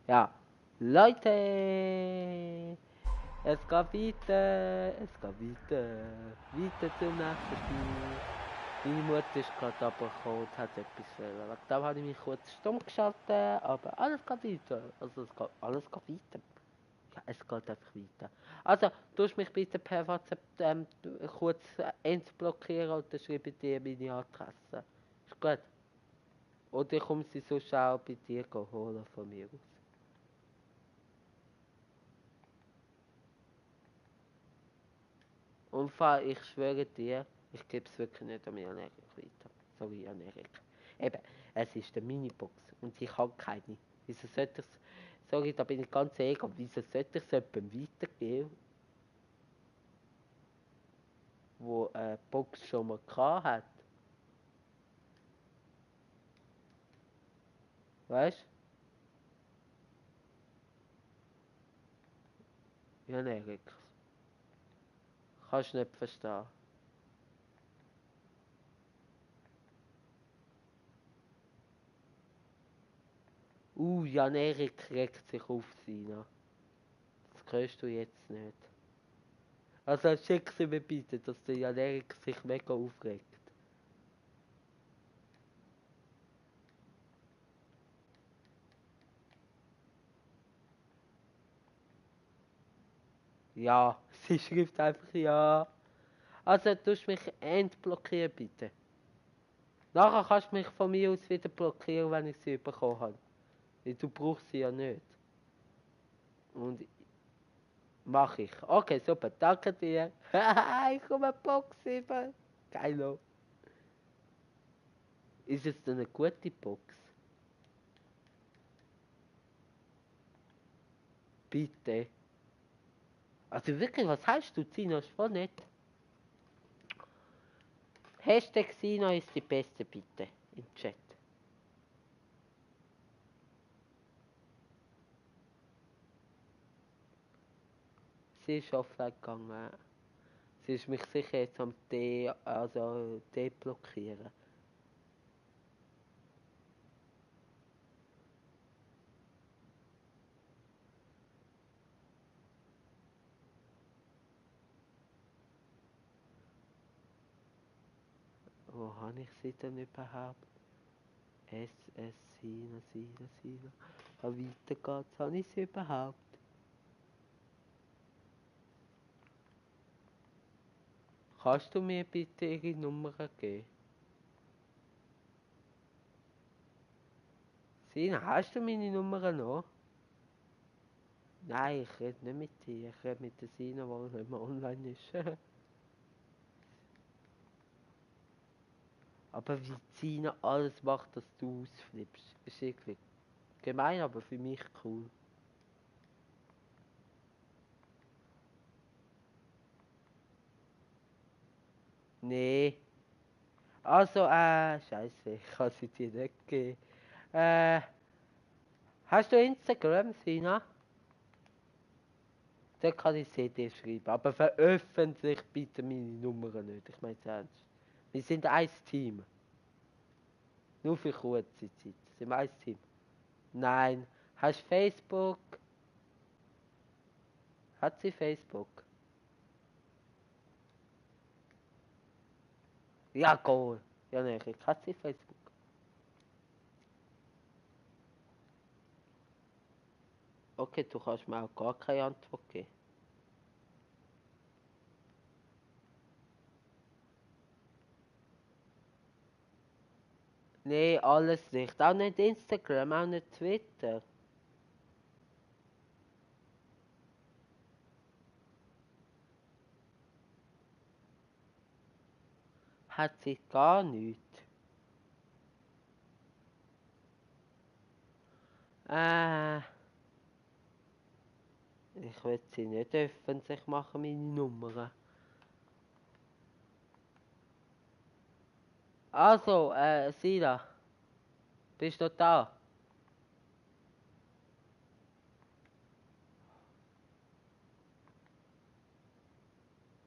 Ja, Leute, es geht weiter, weiter zum nächsten Spiel. Meine Mutter ist gerade runtergekommen und hat etwas wollen. Wegen dem habe ich mich kurz stumm geschaltet, aber alles geht weiter. Also alles geht weiter. Ja, es geht einfach weiter. Also, du mich bitte per WhatsApp kurz entblockieren und dann schreibe ich dir meine Adresse. Ist gut? Oder ich komme sie sonst auch bei dir holen von mir aus. Und ich schwöre dir, ich gebe es wirklich nicht an Jan-Erik weiter. Sorry, Jan-Erik. Eben, es ist eine Minibox und ich habe keine. Wieso sollte ich es, sorry, da bin ich ganz egal, wieso sollte ich es jemandem weitergeben, wo eine Box schon mal hat? Weißt du? Ja, Erik. Kannst nicht verstehen. Jan Erik regt sich auf, Sina. Das hörst du jetzt nicht. Also schick sie mir bitte, dass der Jan Erik sich mega aufregt. Ja, sie schreibt einfach ja. Also tust mich entblockieren bitte. Nachher kannst du mich von mir aus wieder blockieren, wenn ich sie bekommen habe. Weil du brauchst sie ja nicht. Und mach ich. Okay, super, danke dir. Ich komme Box über. Geilo. Ist es denn eine gute Box? Bitte. Also wirklich, was heißt du, Zina? Ist voll nett. Hashtag Sina ist die beste, bitte. Im Chat. Sie ist offline gegangen. Sie ist mich sicher jetzt am deblockieren. Wo habe ich sie denn überhaupt? SS, Sina. Weiter geht's. Habe ich sie überhaupt? Kannst du mir bitte ihre Nummer geben? Sina, hast du meine Nummer noch? Nein, ich rede nicht mit dir. Ich rede mit der Sina, die nicht mehr online ist. Aber wie Sina alles macht, dass du ausflippst, ist irgendwie gemein, aber für mich cool. Nee. Also, scheiße, ich kann sie dir nicht geben. Hast du Instagram, Sina? Da kann ich sie dir schreiben. Aber veröffentlich bitte meine Nummer nicht. Ich meine es ernst. Wir sind ein Team. Nur für kurze Zeit. Sind wir ein Team? Nein. Hast du Facebook? Hat sie Facebook? Ja, go. Ja, ne, hat sie Facebook? Okay, du kannst mir auch gar keine Antwort geben. Nee, alles nicht. Auch nicht Instagram, auch nicht Twitter. Hat sie gar nichts. Ich will sie nicht öffentlich machen, meine Nummern. Also, Sina. Bist du da?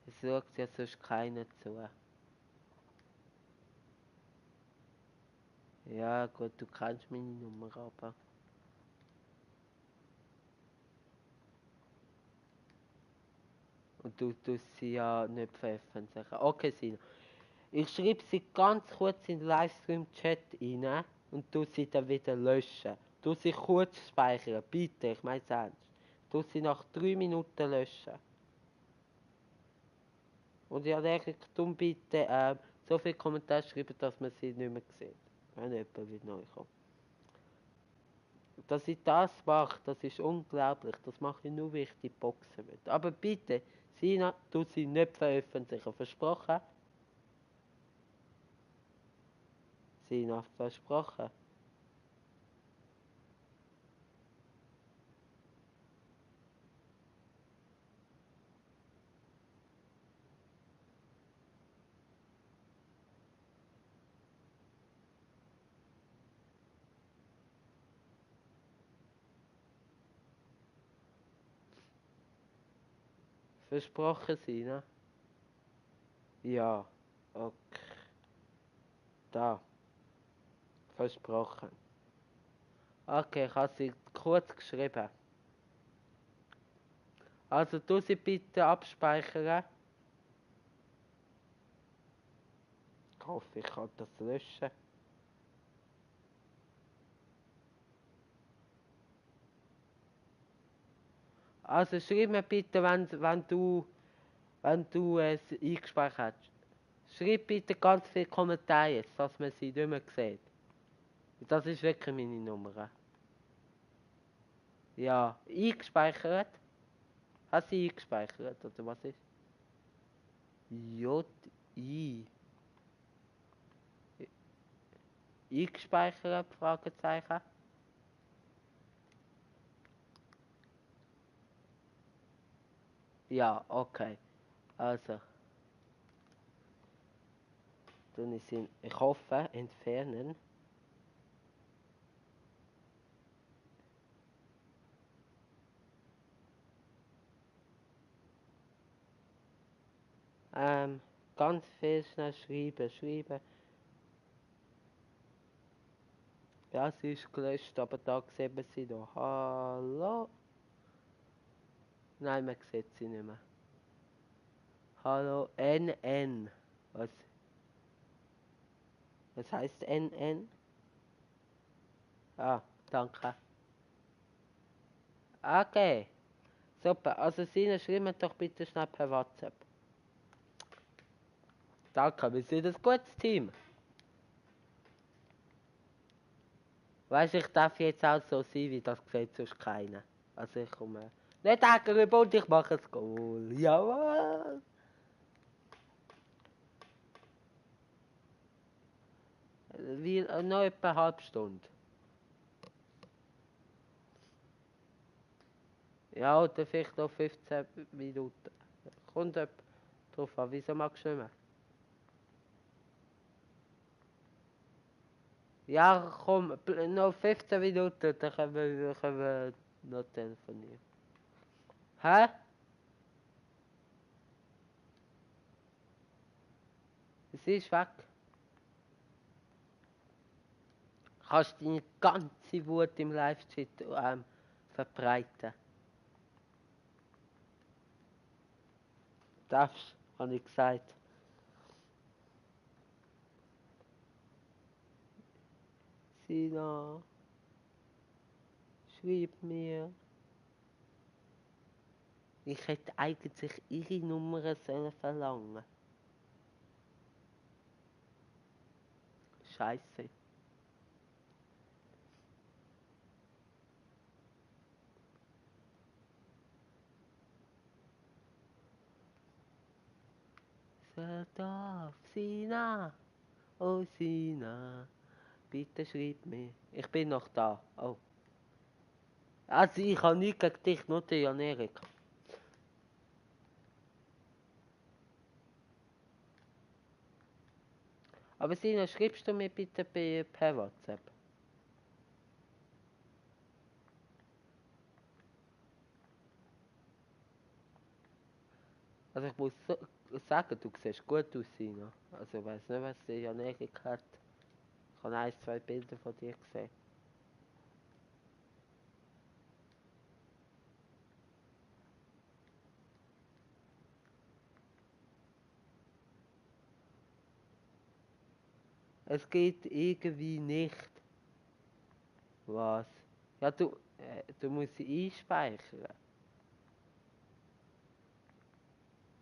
Es schaut ja sonst keiner zu. Ja, gut, du kennst meine Nummer, aber... Und du tust sie ja nicht veröffentlichen. Okay, Sina. Ich schreibe sie ganz kurz in den Livestream-Chat rein und tu sie dann wieder löschen. Tu sie kurz speichern, bitte, ich meine es ernst. Tu sie nach 3 Minuten löschen. Und ja, tu bitte so viele Kommentare schreiben, dass man sie nicht mehr sieht. Wenn jemand wieder neu kommt. Dass ich das mache, das ist unglaublich. Das mache ich nur, weil ich die Boxen will. Aber bitte, Sina, tu sie nicht veröffentlichen. Versprochen? Sina, versprochen? versprochen sein, ne? Ja, okay. Da. Versprochen. Okay, ich habe sie kurz geschrieben. Also du sie bitte abspeichern. Ich hoffe, ich kann das löschen. Also schreib mir bitte, wenn du es eingespeichert hast. Schreib bitte ganz viele Kommentare jetzt, dass man sie nicht mehr sieht. Das ist wirklich meine Nummer. Ja, eingespeichert. Hast du sie eingespeichert, oder was ist? J-I. Eingespeichert, Fragezeichen. Ja, okay. Also. Dann ist ihn, ich hoffe, entfernen. Ganz viel schnell schreiben. Ja, sie ist gelöscht, aber da sehen wir sie noch. Hallo? Nein, man sieht sie nicht mehr. Hallo, NN. Was heißt NN? Ah, danke. Okay. Super, also Sina, schreib mir doch bitte schnell per WhatsApp. Danke, wir sind ein gutes Team. Weißt du, ich darf jetzt auch so sein, wie das sieht sonst keiner. Also ich komme nicht rüber und ich mache es Goal. Jawohl! Wie, noch etwa eine halbe Stunde. Ja, oder vielleicht noch 15 Minuten. Kommt etwa drauf an, wieso magst du nicht mehr? Ja, komm, noch 15 Minuten, dann können wir noch telefonieren. Hä? Sie ist weg. Kannst deine ganze Wut im Live-Chat verbreiten. Darfst, habe ich gesagt. Sina, schreib mir. Ich hätte eigentlich ihre Nummer sollen verlangen. Scheiße. Darf, Sina, oh Sina, bitte schreib mir. Ich bin noch da. Oh. Also ich habe nichts gegen dich, nur den Jan-Erik. Aber Sina, schreibst du mir bitte per WhatsApp? Also ich muss sagen, du siehst gut aus, Sina. Also ich weiß nicht, was der Jan-Erik hat. Ich habe 1, 2 Bilder von dir gesehen. Es geht irgendwie nicht. Was? Ja, du musst sie einspeichern.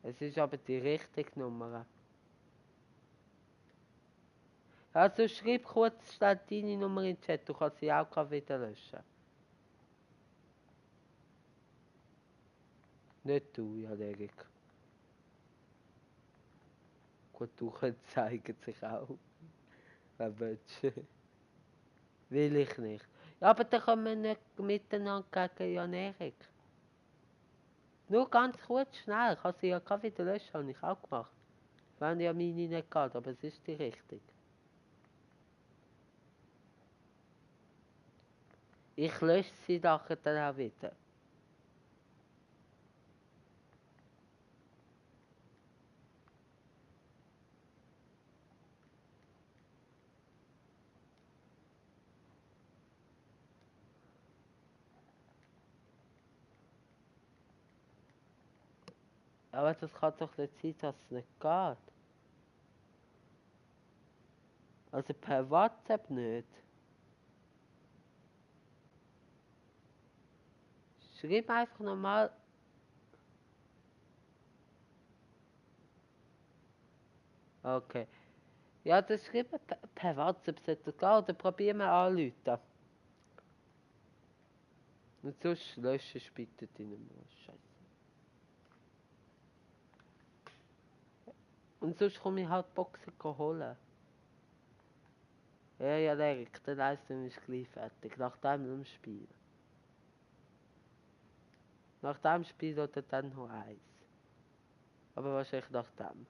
Es ist aber die richtige Nummer. Also schreib kurz schnell deine Nummer in den Chat, du kannst sie auch wieder löschen. Nicht du, Jan-Erik. Gut, du könntest zeigen sich auch. Wer willst. Will ich nicht. Ja, aber dann können wir nicht miteinander gegen Jan-Erik. Nur ganz kurz, schnell. Ich habe sie ja wieder löschen, habe ich auch gemacht. Wenn ja meine nicht geht, aber es ist die richtige. Ich lösche sie nachher dann auch wieder. Aber das kann doch nicht sein, dass es nicht geht. Also per WhatsApp nicht. Schreib einfach nochmal. Okay. Ja, das schreiben per WhatsApp sollte das gehen. Oder probieren wir anrufen. Und sonst löschen bitte die Nummer. Scheiße. Und sonst komme ich halt Boxen holen. Ja, Erik, der Leistung ist gleich fertig. Nach dem Spiel. Nach dem Spiel oder dann noch eins. Aber wahrscheinlich nach dem.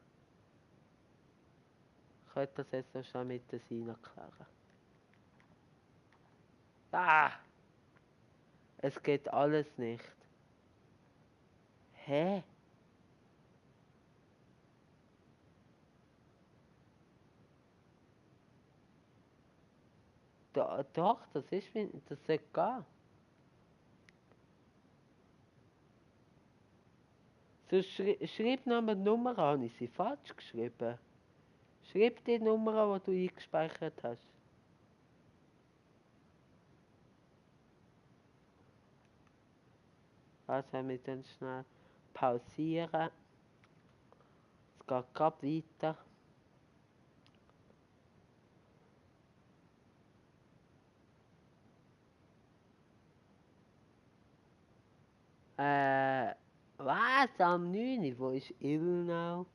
Ich könnte das jetzt noch schnell mit der Sina klären. Ah! Es geht alles nicht. Hä? Doch, das ist wie, das sollte gehen. So, schreib nochmal die Nummer an, ich sie falsch geschrieben. Schreib die Nummer an, die du eingespeichert hast. Also haben wir dann schnell pausieren. Es geht gerade weiter. Was? Am 9. Wo ist Ilnau?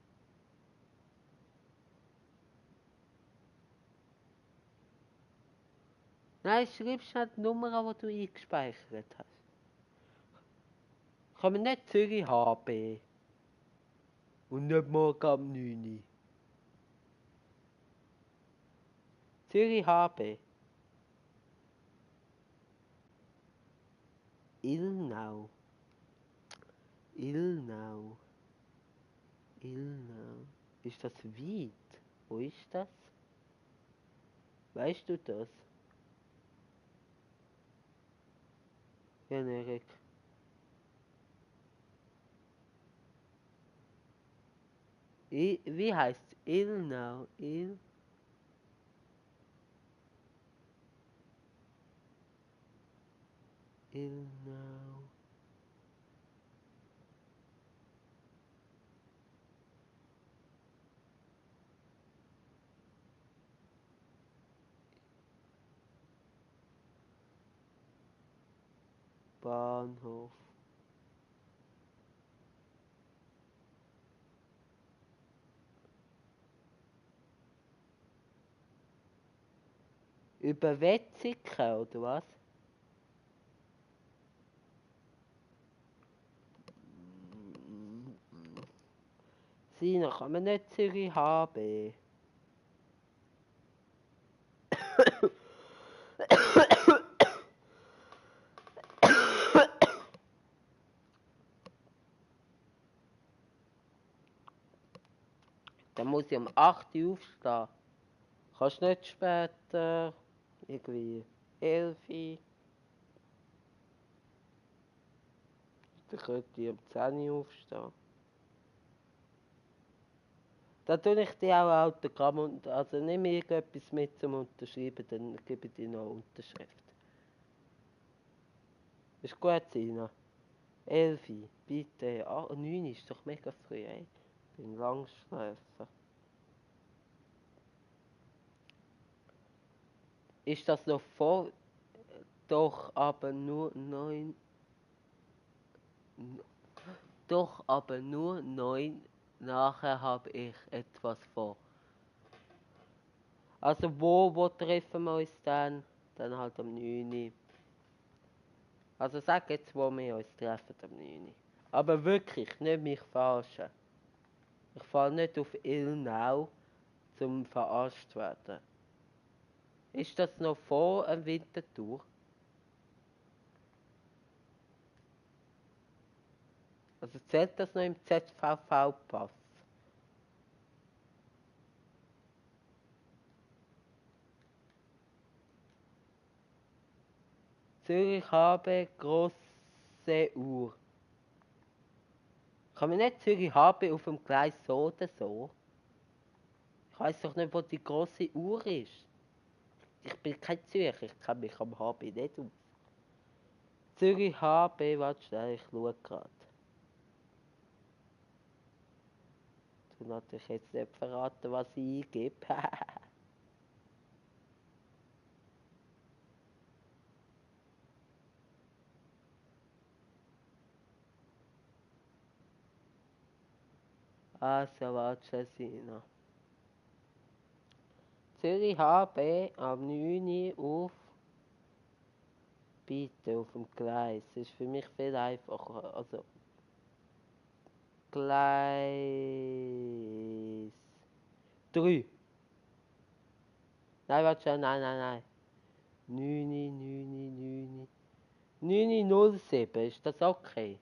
Nein, schreib schnell die Nummer an, die du eingespeichert hast. Kommen nicht Zürich HB. Und nicht morgen am 9. Zürich HB. Ilnau. Ilnau. Ilnau. Ist das weit? Wo ist das? Weißt du das? Ja, Erik. Wie heißt Ilnau? Ilnau. Bahnhof. Über Wetzikon, oder was? Sina, kann man nicht Zürich HB? Dann muss ich um 8 Uhr aufstehen. Kannst du nicht später? Irgendwie 11 Uhr? Dann könnte ich um 10 Uhr aufstehen. Da tue ich dir auch ein Autogramm und also nimm irgendetwas mit zum Unterschreiben, dann gebe ich dir noch eine Unterschrift. Ist gut, Sina? 11 Uhr, bitte. 9 ist doch mega früh, ey. Ich bin Langschläfer. Ist das noch vor? Doch, aber nur 9. Doch, aber nur 9. Nachher habe ich etwas vor. Also wo treffen wir uns dann? Dann halt am 9. Also sag jetzt, wo wir uns treffen am 9. Aber wirklich, nicht mich verarschen. Ich fahre nicht auf Ilnau, zum verarscht werden. Ist das noch vor einem Wintertour? Also zählt das noch im ZVV-Pass? Zürich habe große Uhr. Kann man nicht Zürich HB auf dem Gleis so oder so? Ich weiß doch nicht, wo die grosse Uhr ist. Ich bin kein Zürcher, ich kenne mich am HB nicht aus. Zürich HB, warte schnell, ich schaue gerade. Du natürlich jetzt nicht verraten, was ich eingebe. Also, warte schnell, Sina. Zürich HB am 9. auf bitte auf dem Gleis. Das ist für mich viel einfacher. Also Gleis 3. Nein, warte schon, nein. 907, ist das okay?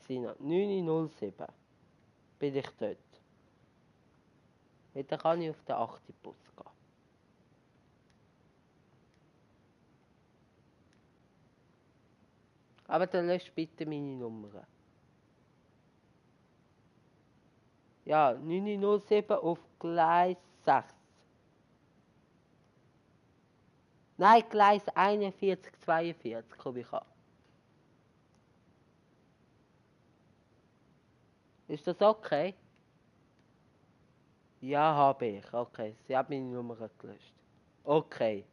Sina, 907. Bin ich dort. Dann kann ich auf den 8. Bus gehen. Aber dann löscht bitte meine Nummern. Ja, 907 auf Gleis 6. Nein, Gleis 41, 42 komme ich an. Ist das okay? Ja, habe ich. Okay, sie haben meine Nummer gelöscht. Okay.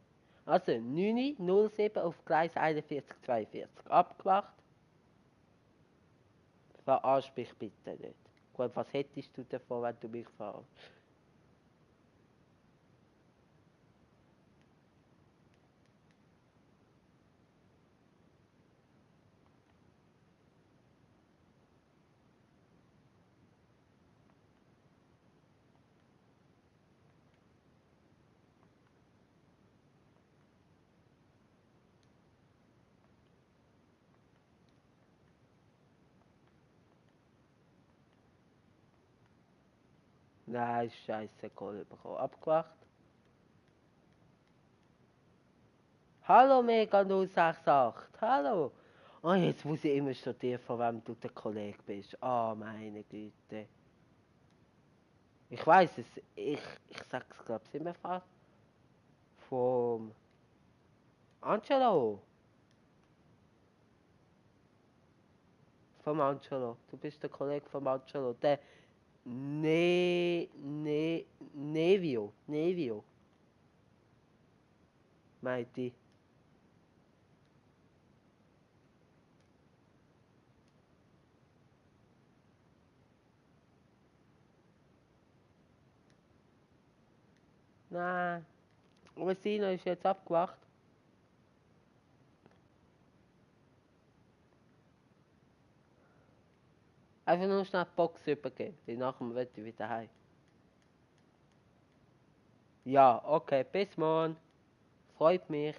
Also 907 auf Gleis 41, 42. Abgemacht. Verarsch mich bitte nicht. Gut, was hättest du davon, wenn du mich verarschst? Nein, scheiße, Kohle bekommen. Abgemacht. Hallo Mega 068. Hallo. Oh, jetzt muss ich immer studieren, von wem du der Kollege bist. Ah, oh, meine Güte. Ich weiß es. Ich sag's, glaube ich, immer fast. Vom Angelo. Vom Angelo. Du bist der Kollege vom Angelo. Der Nevio. Meinte ich. Nein. Messina ist jetzt abgewacht. Einfach nur schnell die Box übergeben. Nachher will ich wieder heim. Ja, okay, bis morgen. Freut mich.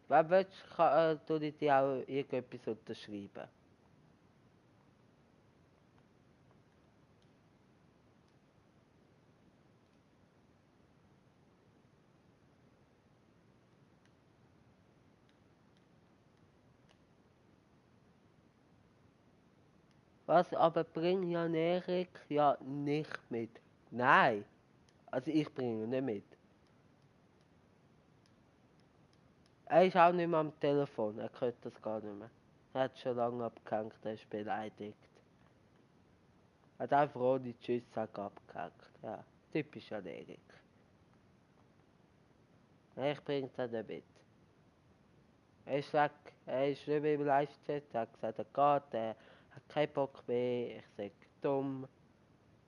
Wenn du willst, tue ich dir auch irgendetwas unterschreiben. Was, aber bring Jan Erik ja nicht mit. Nein. Also ich bringe ihn nicht mit. Er ist auch nicht mehr am Telefon, er hört das gar nicht mehr. Er hat schon lange abgehängt, er ist beleidigt. Er hat einfach ohne Tschüss sagen abgehängt. Ja, typisch Jan Erik. Nein, ich bringe ihn nicht mit. Er ist weg, er ist nicht mehr im Live-Chat, er hat gesagt, er geht, er hat keinen Bock mehr, ich sage dumm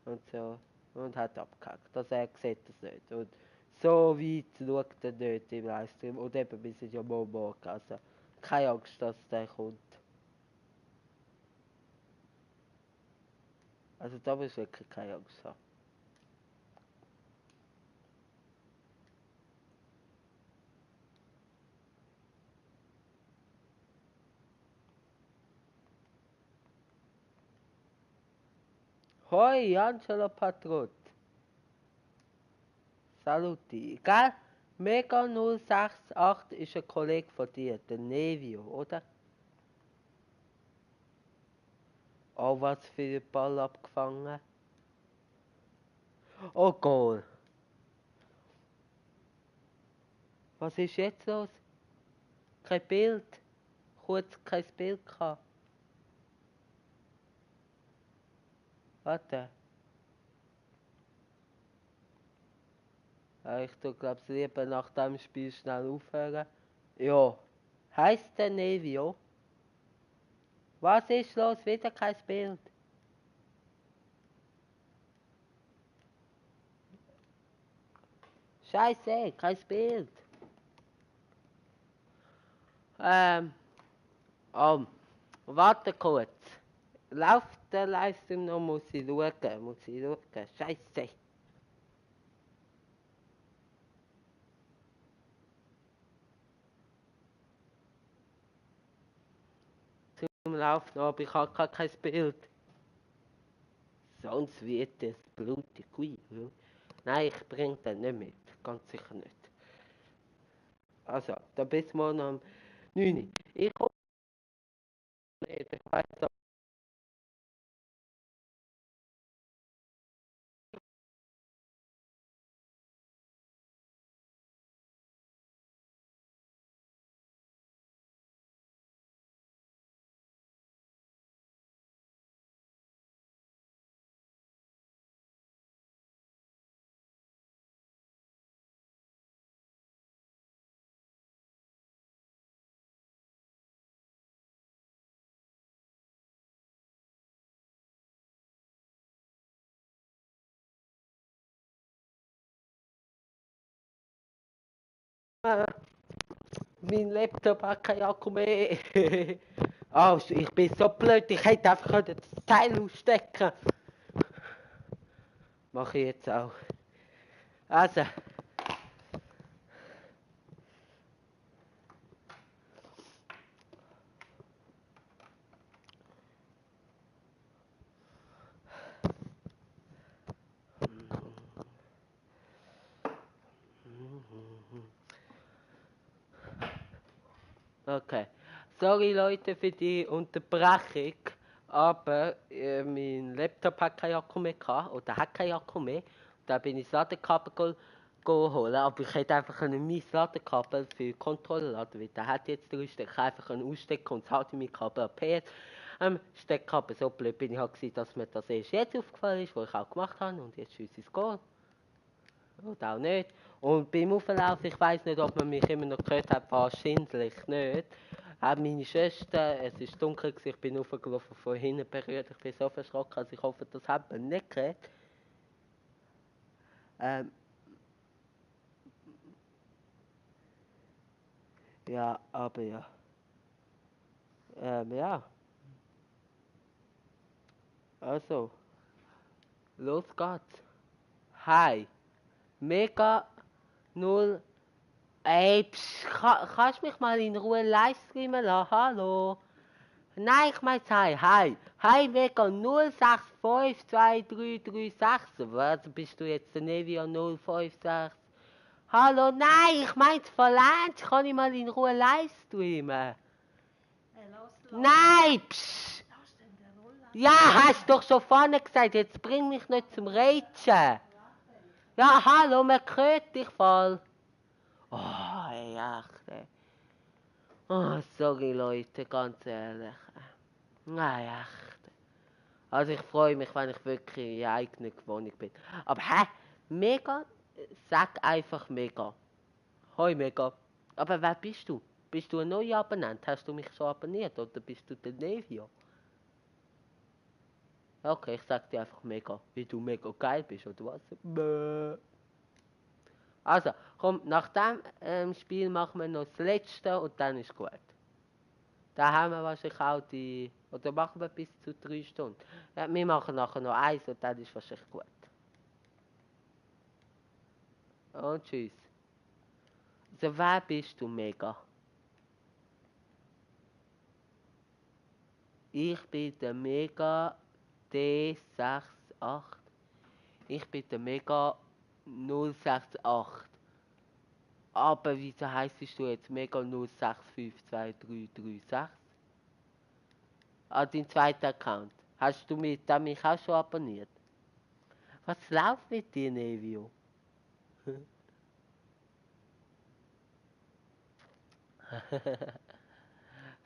und so. Und hat abgehackt. Also er sieht das nicht. Und so weit schaut er nicht im Livestream. Und eben, wir sind ja morgen. Also keine Angst, dass der kommt. Also da muss wirklich keine Angst haben. Hoi, Angelo Patrot. Saluti. Gell? Mega 068 ist ein Kollege von dir, der Nevio, oder? Oh, was für ein Ball abgefangen. Oh, Goal. Was ist jetzt los? Kein Bild. Kurz kein Bild gehabt. Warte. Ja, ich tue, glaub's, lieber nach dem Spiel schnell aufhören. Ja. Heißt der Nevio? Was ist los? Wieder kein Bild. Scheiße, kein Bild. Oh, warte kurz. Läuft der Livestream noch? Muss ich schauen. Scheiße. Zum Laufen, aber ich habe gar kein Bild. Sonst wird es blutig. Ui. Nein, ich bringe den nicht mit. Ganz sicher nicht. Also, da bis morgen um 9 Uhr. Ich hoffe nicht. Ich weiß auch. Mein Laptop hat keinen Akku mehr. Oh, ich bin so blöd, ich hätte einfach das Teil ausstecken. Mache ich jetzt auch. Also. Okay. Sorry Leute für die Unterbrechung, aber mein Laptop hat keinen Akku mehr gehabt, oder hat keinen Akku mehr. Da bin ich das Ladekabel holen, aber ich hätte einfach mein Ladekabel für die Kontrolle laden, weil der hat jetzt 3 Stück. Ich einfach ausstecken und das HDMI-Kabel PS. Steckkabel, so blöd bin ich halt gewesen, dass mir das erst jetzt aufgefallen ist, was ich auch gemacht habe, und jetzt schieße ich es Goal. Oder auch nicht. Und beim Auflaufen, ich weiß nicht, ob man mich immer noch gehört hat, wahrscheinlich nicht. Auch meine Schwester, es war dunkel, ich bin aufgelaufen, von hinten berührt, ich bin so verschrocken, also ich hoffe, das hat man nicht gehört. Ja, aber ja. Ja. Also, los geht's. Hi. Mega 0. Ey, kannst du mich mal in Ruhe livestreamen lassen? Hallo? Nein, ich mein's hi. Hi. Hi, Mega 0652336. Was, bist du jetzt der Nevia 056? Hallo, nein, ich mein's verlernt. Kann ich mal in Ruhe livestreamen? Nein, psch. Ja, hast doch schon vorne gesagt, jetzt bring mich nicht zum Rätschen. Ja, hallo, man hört dich voll. Oh, ey, echt, ey. Oh, sorry Leute, ganz ehrlich. Nein, echt. Also ich freue mich, wenn ich wirklich in der eigenen Wohnung bin. Aber Mega? Sag einfach Mega. Hoi Mega. Aber wer bist du? Bist du ein neuer Abonnent? Hast du mich schon abonniert oder bist du der Nevio? Okay, ich sag dir einfach Mega, wie du mega geil bist, oder was? Bäh. Also, komm, nach dem Spiel machen wir noch das letzte und dann ist gut. Da haben wir wahrscheinlich auch die, oder machen wir bis zu 3 Stunden. Ja, wir machen nachher noch eins und dann ist wahrscheinlich gut. Und tschüss. Also, wer bist du, Mega? Ich bin der Mega D68. Ich bin der Mega 068. Aber wieso heisst du jetzt Mega 06522336? Ah, dein zweiter Account. Hast du mich auch schon abonniert? Was läuft mit dir, Nevio?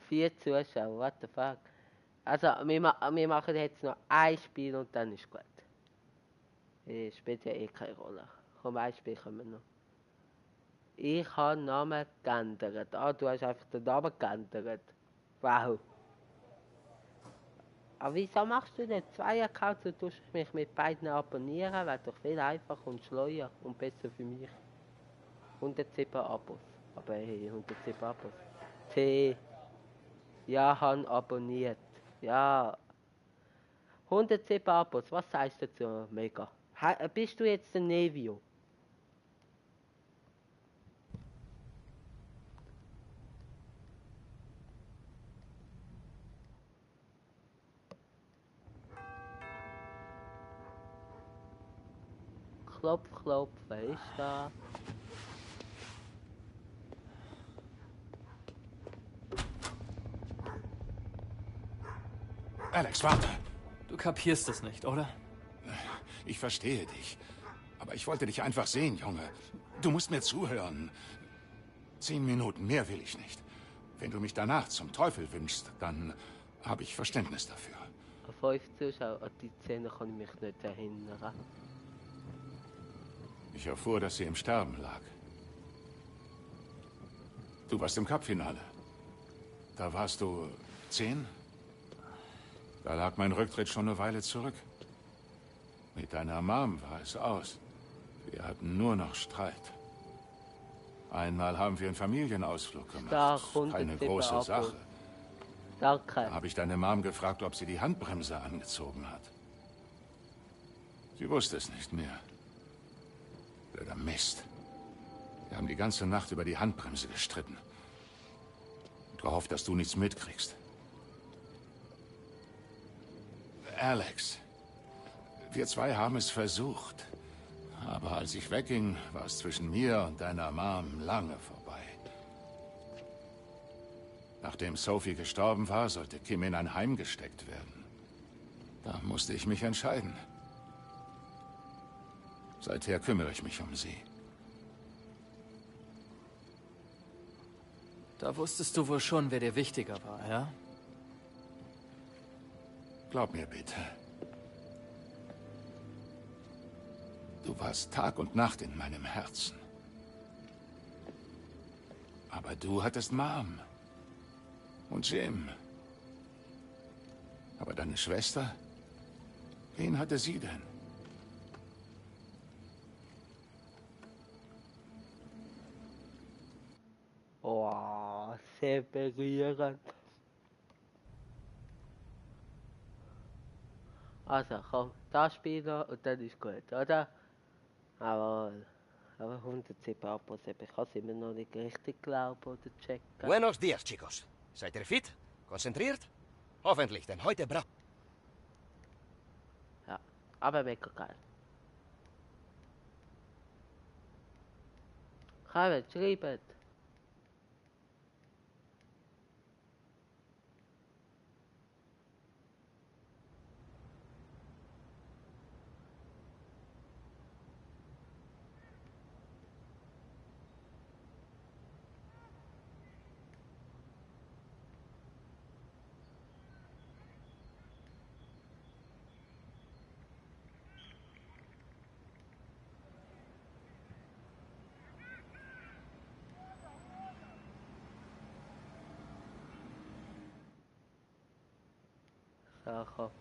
4 Zuschauer, what the fuck? Also, wir machen jetzt noch ein Spiel und dann ist gut. Spielt ja eh keine Rolle. Komm, ein Spiel können wir noch. Ich habe den Namen geändert. Ah, du hast einfach den Namen geändert. Wow. Aber wieso machst du nicht 2 Accounts und tust mich mit beiden abonnieren? Wäre doch viel einfacher und schleuer und besser für mich. 107 Abos. Aber hey, 107 Abos. Ja, han abonniert. Ja. 107 Abos, was sagst du dazu, Mega? Bist du jetzt der Nevio? Klopf, klopf, wer ist da? Alex, warte. Du kapierst es nicht, oder? Ich verstehe dich. Aber ich wollte dich einfach sehen, Junge. Du musst mir zuhören. 10 Minuten, mehr will ich nicht. Wenn du mich danach zum Teufel wünschst, dann habe ich Verständnis dafür. 5 Zuschauer, an die Szene kann ich mich nicht erinnern. Ich erfuhr, dass sie im Sterben lag. Du warst im Cup-Finale. Da warst du 10? Da lag mein Rücktritt schon eine Weile zurück. Mit deiner Mom war es aus. Wir hatten nur noch Streit. Einmal haben wir einen Familienausflug gemacht. Keine große Sache. Danke. Da habe ich deine Mom gefragt, ob sie die Handbremse angezogen hat. Sie wusste es nicht mehr. Blöder Mist. Wir haben die ganze Nacht über die Handbremse gestritten. Und gehofft, dass du nichts mitkriegst. Alex, wir zwei haben es versucht. Aber als ich wegging, war es zwischen mir und deiner Mom lange vorbei. Nachdem Sophie gestorben war, sollte Kim in ein Heim gesteckt werden. Da musste ich mich entscheiden. Seither kümmere ich mich um sie. Da wusstest du wohl schon, wer dir wichtiger war, ja? Glaub mir bitte. Du warst Tag und Nacht in meinem Herzen. Aber du hattest Mom. Und Jim. Aber deine Schwester? Wen hatte sie denn? Oh, sehr berührend. Also komm, das spielen und dann ist gut, oder? Jawohl. Aber 107 Abos, ich kann es immer noch nicht richtig glauben oder checken. Buenos dias, chicos. Seid ihr fit? Konzentriert? Hoffentlich, denn heute braucht... Ja, aber mega geil. Kommt, schreibt. So, komm.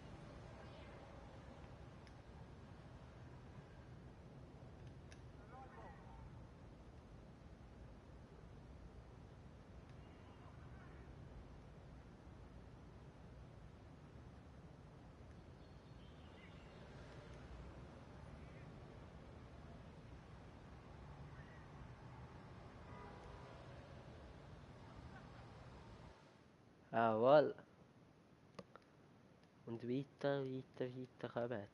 Jawohl. Und weiter, weiter, weiter kommen.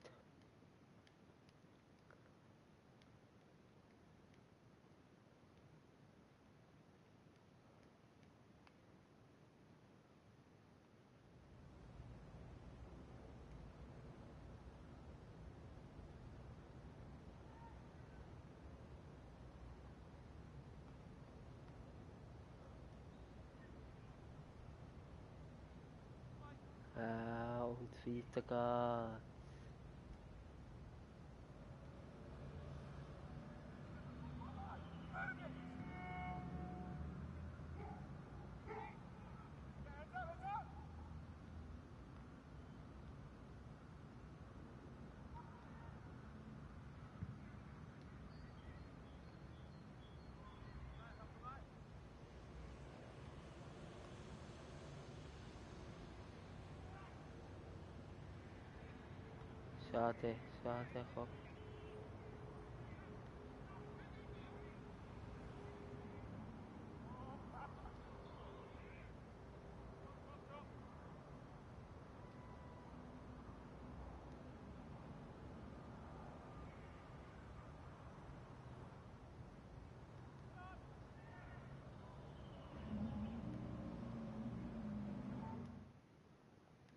weitergeht. Schade, schade, komm.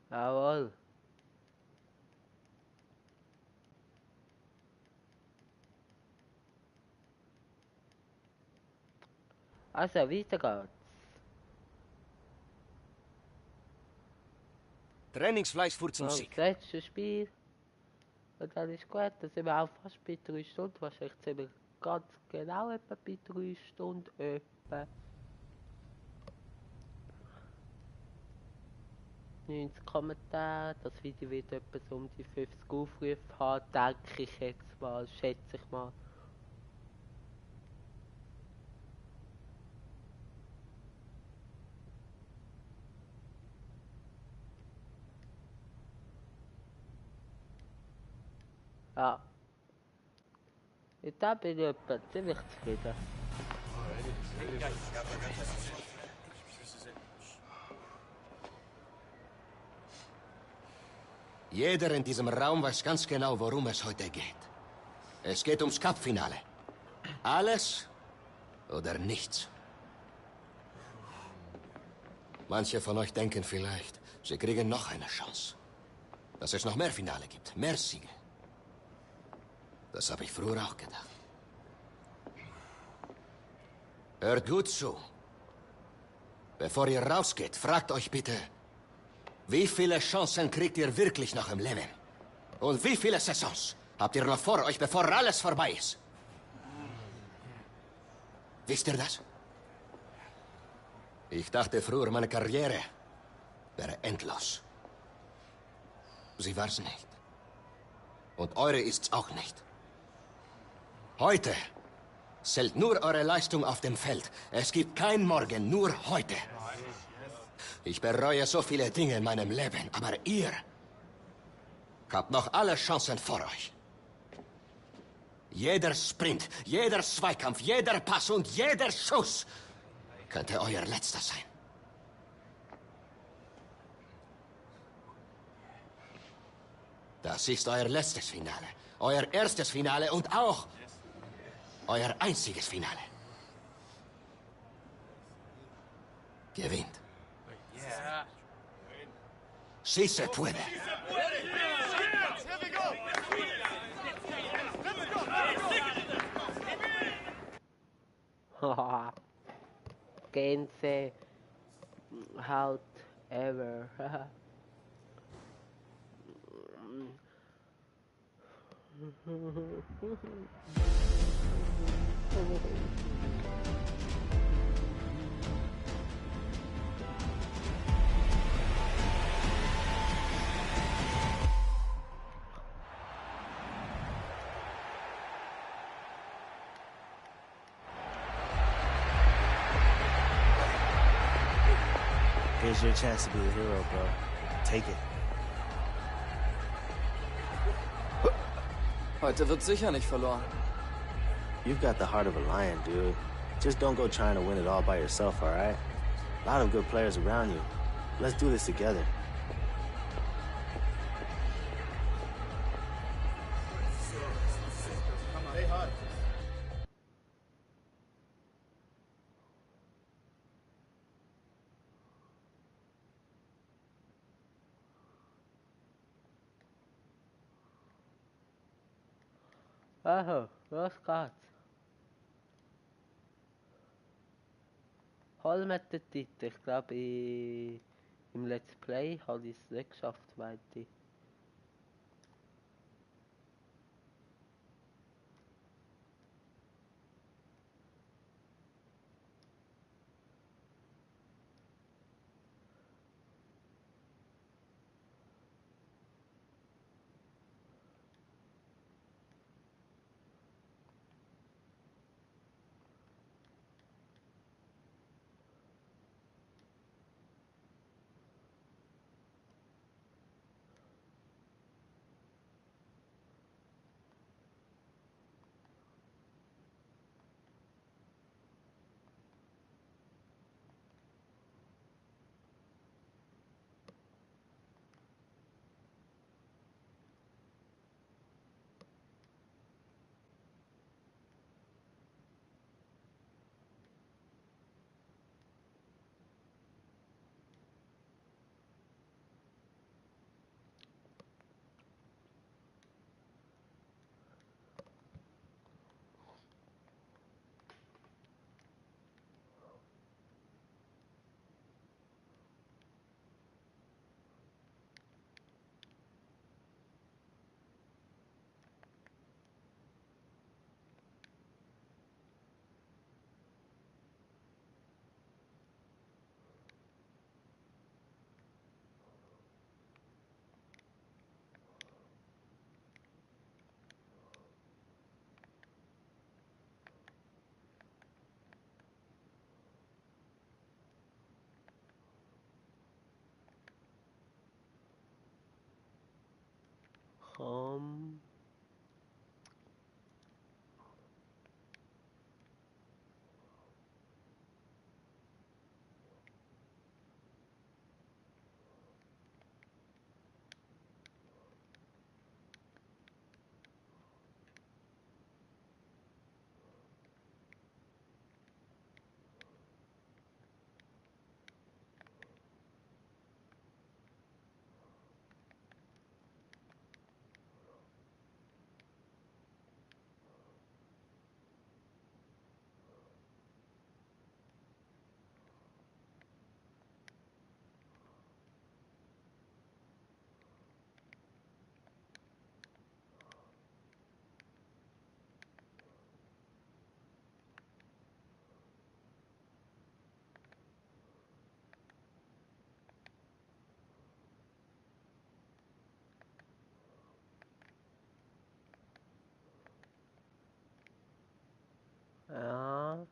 Jawohl. Also, weiter geht's. Trainingsfleisch für zum Sieg. Das letzte Spiel. Und dann ist gut, dann sind wir auch fast bei 3 Stunden. Wahrscheinlich sind wir ganz genau etwa bei 3 Stunden. Etwa 90 Kommentare. Das Video wird etwa so um die 50 Aufrufe haben, denke ich jetzt mal, schätze ich mal. Ja. Und da bin ich etwa ziemlich zufrieden. Jeder in diesem Raum weiß ganz genau, worum es heute geht. Es geht ums Cup-Finale. Alles oder nichts. Manche von euch denken vielleicht, sie kriegen noch eine Chance. Dass es noch mehr Finale gibt, mehr Siege. Das habe ich früher auch gedacht. Hört gut zu. Bevor ihr rausgeht, fragt euch bitte, wie viele Chancen kriegt ihr wirklich noch im Leben? Und wie viele Saisons habt ihr noch vor euch, bevor alles vorbei ist? Wisst ihr das? Ich dachte früher, meine Karriere wäre endlos. Sie war's nicht. Und eure ist's auch nicht. Heute zählt nur eure Leistung auf dem Feld. Es gibt kein Morgen, nur heute. Ich bereue so viele Dinge in meinem Leben, aber ihr habt noch alle Chancen vor euch. Jeder Sprint, jeder Zweikampf, jeder Pass und jeder Schuss könnte euer letzter sein. Das ist euer letztes Finale, euer erstes Finale und auch euer einziges Finale. Gewinnt. Si se puede. Haha. Gänse. Halt ever. Here's your chance to be a hero, bro. Take it. Heute wird sicher nicht verloren. You've got the heart of a lion, dude. Just don't go trying to win it all by yourself, all right? A lot of good players around you. Let's do this together. Aha, los geht's. Hol mir den Titel. Ich glaube, im Let's Play habe ich es nicht geschafft, meinte ich. Um, ja.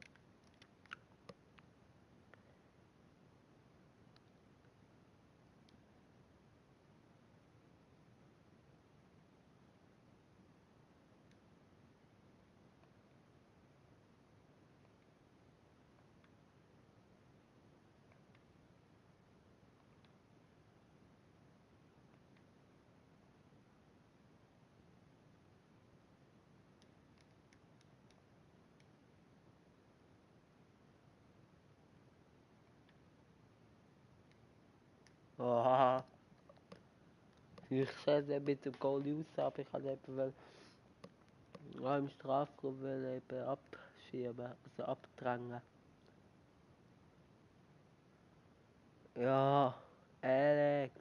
Oha. Ich sehe es mit dem Goal aus, aber ich habe eben im Strafraum eben abschieben, also abdrängen. Ja, Alex.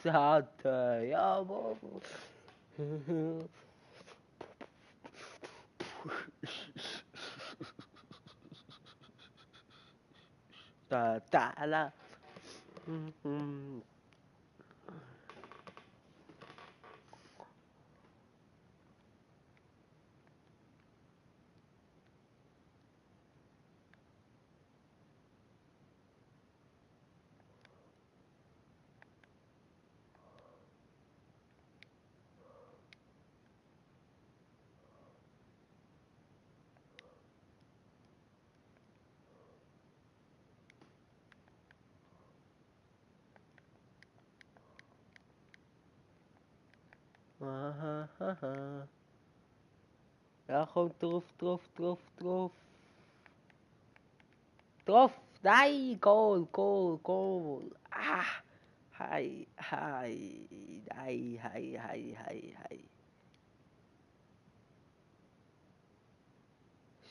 Alexander, ja, Bobo. Da. Aha. Ja, komm drauf. Drauf! Nein! Goal! Ah! Nein!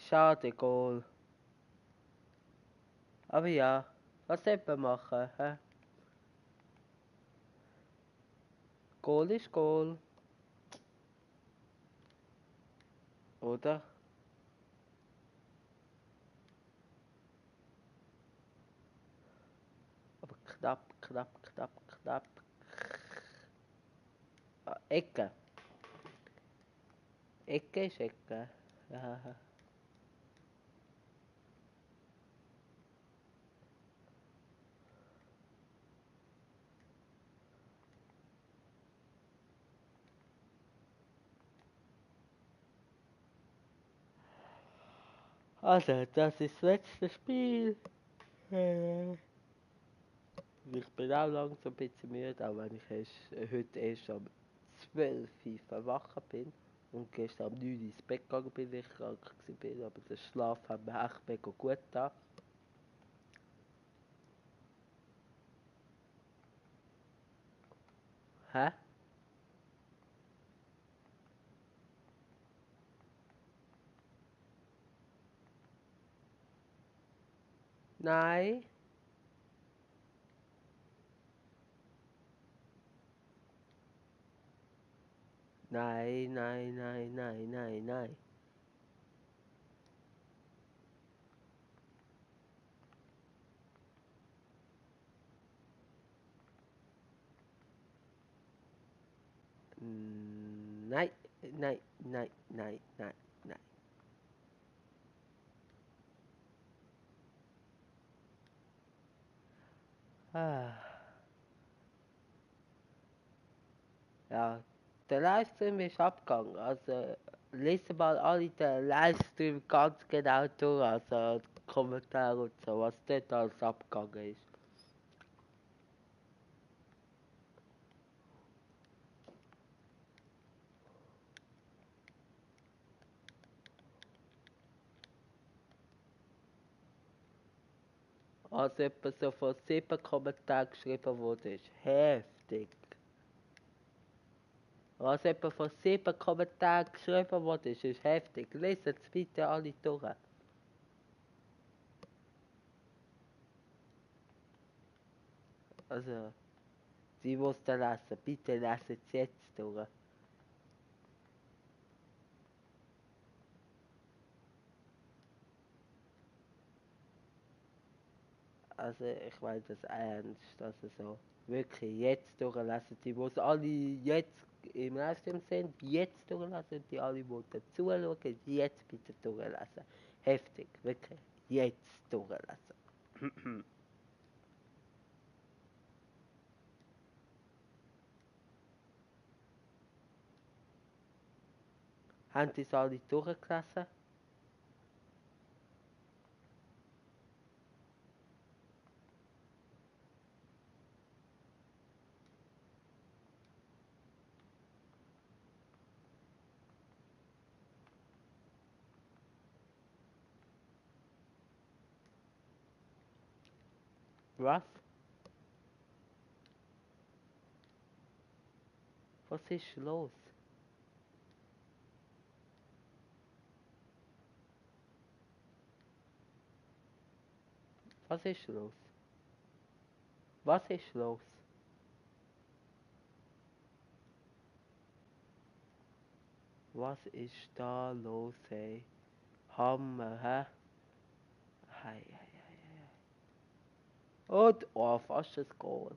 Schade, Goal. Aber ja, was soll man machen? Hä? Goal ist Goal. Oder? Aber knapp. Ah, Ecke. Ecke ist Ecke. Ja. Also, das ist das letzte Spiel. Ich bin auch langsam ein bisschen müde, auch wenn ich heute erst um 12 Uhr verwacht bin und gestern um 9 Uhr ins Bett gegangen bin, weil ich krank war, aber der Schlaf hat mir echt mega gut getan. Hä? Nein. Nein. Nein. Ah. Ja, der Livestream ist abgegangen. Also lesen mal alle den Livestream ganz genau durch, also die Kommentare und so, was dort alles abgegangen ist. Also etwa so von 7 Kommentaren geschrieben wurde, ist heftig. Was etwa von 7 Kommentaren geschrieben wurde, ist heftig. Lesen es bitte alle durch. Also, die mussten lesen, bitte lesen es jetzt durch. Also, ich meine das ernst, also so. Wirklich, jetzt durchlesen. Die muss alle jetzt im Livestream sind, jetzt durchlesen. Die alle, die dazuschauen, jetzt bitte durchlesen. Heftig, wirklich. Jetzt durchlesen. Haben die es alle durchgelesen? Was? Was ist los? Was ist los? Was ist los? Was ist da los, ey? Hammer, hä? Hei, hei, hei, hei. Und, oh, fast ein Goal.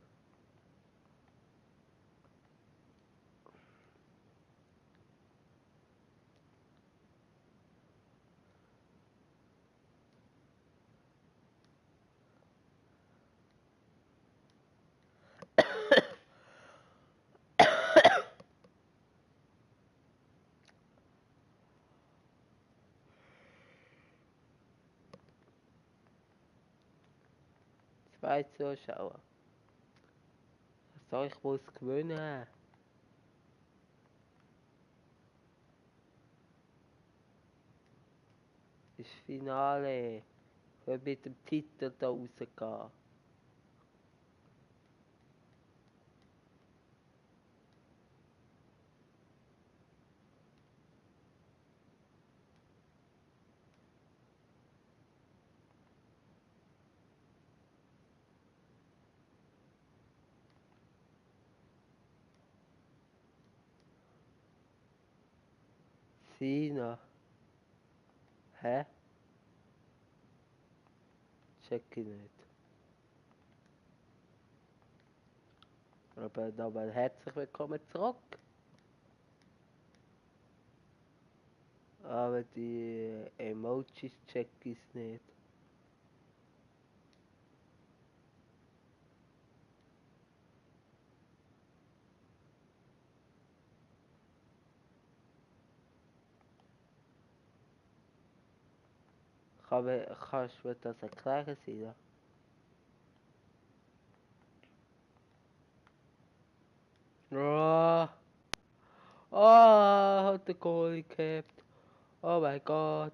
Zwei Zuschauer. So, ich muss gewinnen. Das Finale. Ich will mit dem Titel da rausgehen. Sina. Hä? Check ich nicht. Aber nochmal herzlich willkommen zurück. Aber die Emojis check ich nicht. Kannst du mir das erklären, Sina? Oh, oh, hat der Goalie gehabt. Oh mein Gott.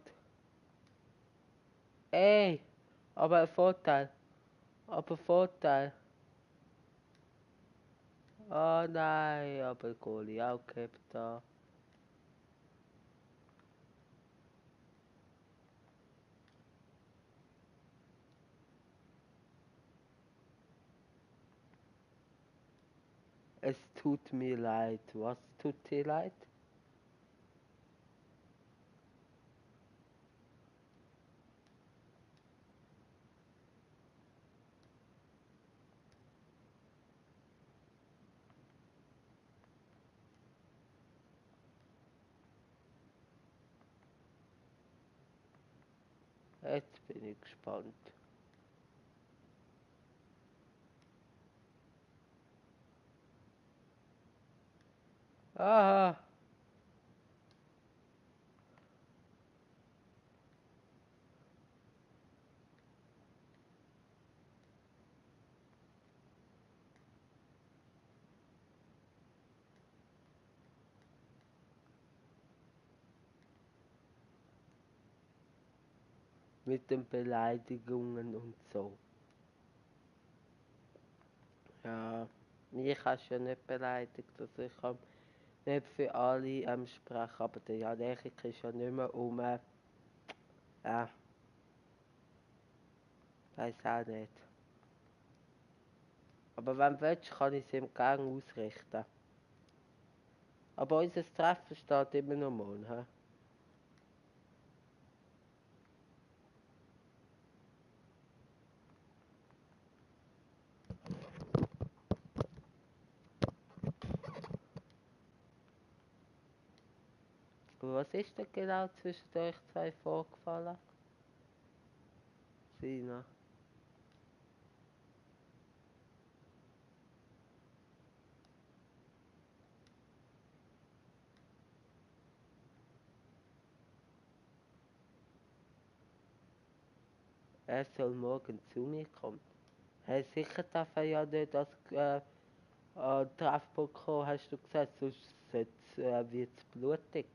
Ey, aber ein Vorteil. Aber Vorteil. Oh nein, aber Goalie auch gehabt da. Es tut mir leid. Was tut dir leid? Jetzt bin ich gespannt. Aha. Mit den Beleidigungen und so. Ja, mich hast du ja nicht beleidigt, also ich kann nicht für alle sprechen, aber der Jan Erik ist ja nicht mehr ja, weiß auch nicht. Aber wenn du willst, kann ich es ihm gerne ausrichten. Aber unser Treffen steht immer noch morgen, hä? Was ist denn genau zwischen euch zwei vorgefallen? Sina. Er soll morgen zu mir kommen. Hey, sicher darf er ja nicht als Treffpunkt kommen, hast du gesagt, sonst wird es blutig.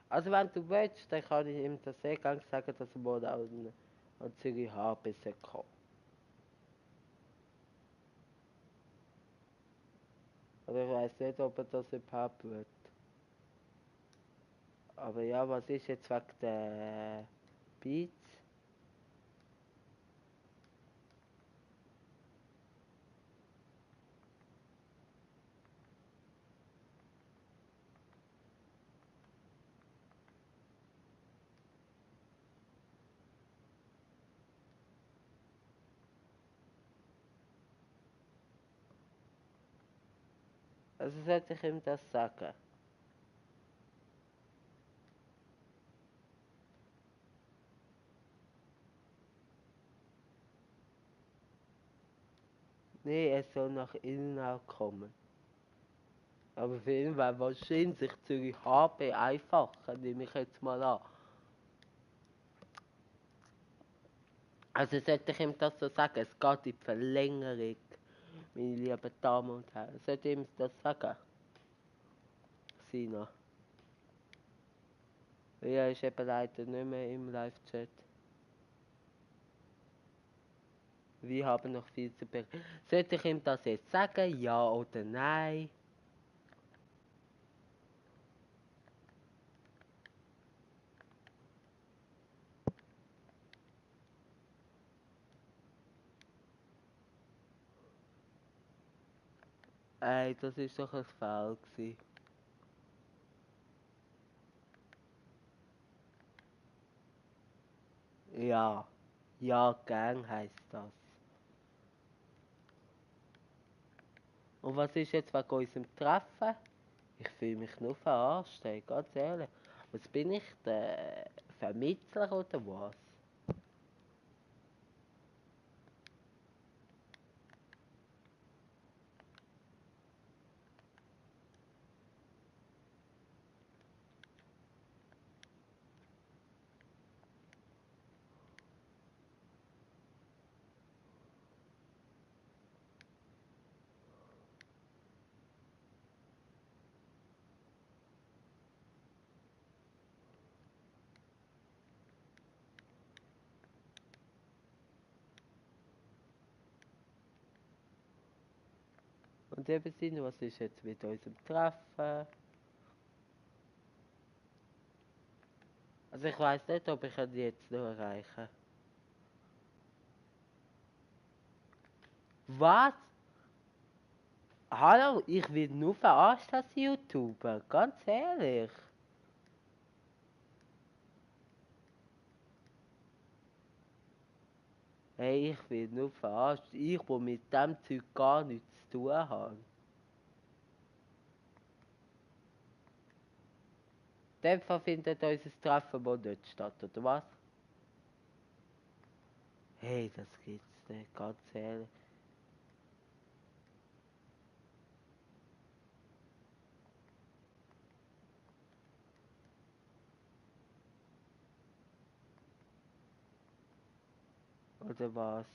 Also wenn du willst, dann kann ich ihm das sehr gerne sagen, dass er morgen auch an Zürich HB kommt. Aber ich weiß nicht, ob er das überhaupt wird. Aber ja, was ist jetzt wegen der Beats? Also sollte ich ihm das sagen? Nee, er soll nach Ilmenau kommen. Aber für ihn wäre wahrscheinlich Zürich HB einfacher, nehme ich jetzt mal an. Also sollte ich ihm das so sagen, es geht in die Verlängerung, meine lieben Damen und Herren. Sollte ich ihm das sagen? Sina. Er ist eben leider nicht mehr im Live-Chat. Wir haben noch viel zu berichten. Sollte ich ihm das jetzt sagen, ja oder nein? Ey, das ist doch ein Foul gewesen. Ja. Ja, gern heisst das. Und was ist jetzt wegen unserem Treffen? Ich fühle mich nur verarscht, ey, ganz ehrlich. Was bin ich, der Vermittler oder was? Und eben Sinn, was ist jetzt mit unserem Treffen? Also ich weiß nicht, ob ich ihn jetzt noch erreiche. Was? Hallo, ich werde nur verarscht als YouTuber, ganz ehrlich. Hey, ich werde nur verarscht. Ich, wo mit dem Zeug gar nichts zu tun habe. In dem Fall findet unser Treffen wohl nicht statt, oder was? Hey, das gibt's nicht, ganz ehrlich. Oder was?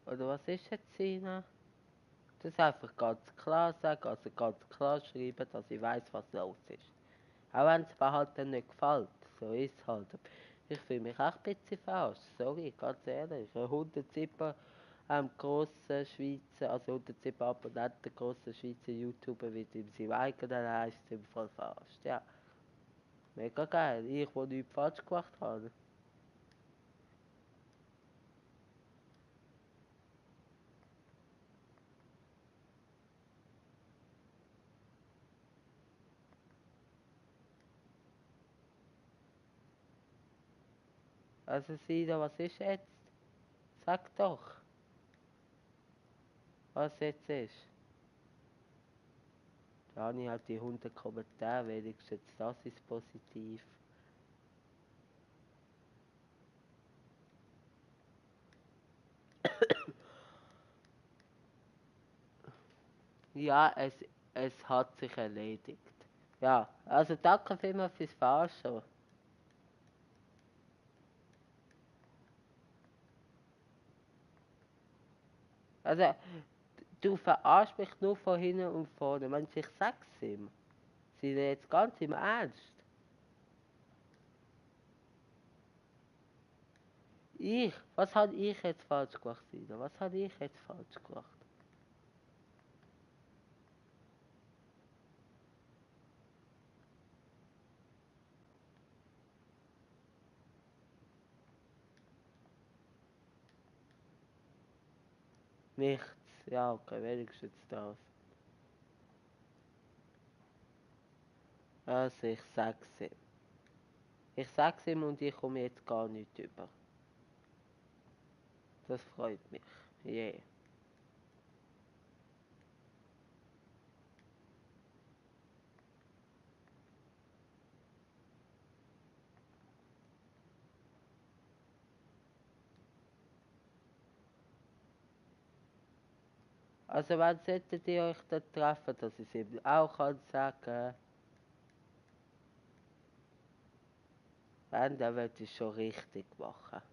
Oder was ist jetzt, Sina? Das einfach ganz klar sagen, also ganz klar schreiben, dass ich weiß, was los ist. Auch wenn es mir halt dann nicht gefällt. So ist es halt. Ich fühle mich auch ein bisschen falsch. Sorry, ganz ehrlich. 107 grossen Schweizer, also 107 Abonnenten grossen Schweizer YouTuber wie im seinem eigenen Haus ist im Fall falsch. Ja. Mega geil. Ich, wo nichts falsch gemacht habe. Also Sina, was ist jetzt? Sag doch. Was jetzt ist. Da habe ich halt die 100 Kommentare, wenigstens das ist positiv. Ja, es hat sich erledigt. Ja, also danke vielmals fürs Verarschen. Also, du verarschst mich nur von hinten und vorne. Wenn ich sag's ihm. Sind wir jetzt ganz im Ernst? Was habe ich jetzt falsch gemacht, Sina? Was habe ich jetzt falsch gemacht? Nichts. Ja, okay, wenigstens das. Also, ich sag's ihm. Ich sag's ihm und ich komme jetzt gar nicht über. Das freut mich. Yeah. Also, wann solltet ihr euch da treffen, dass ich es ihm auch kann sagen? Wenn, dann wird ich schon richtig machen.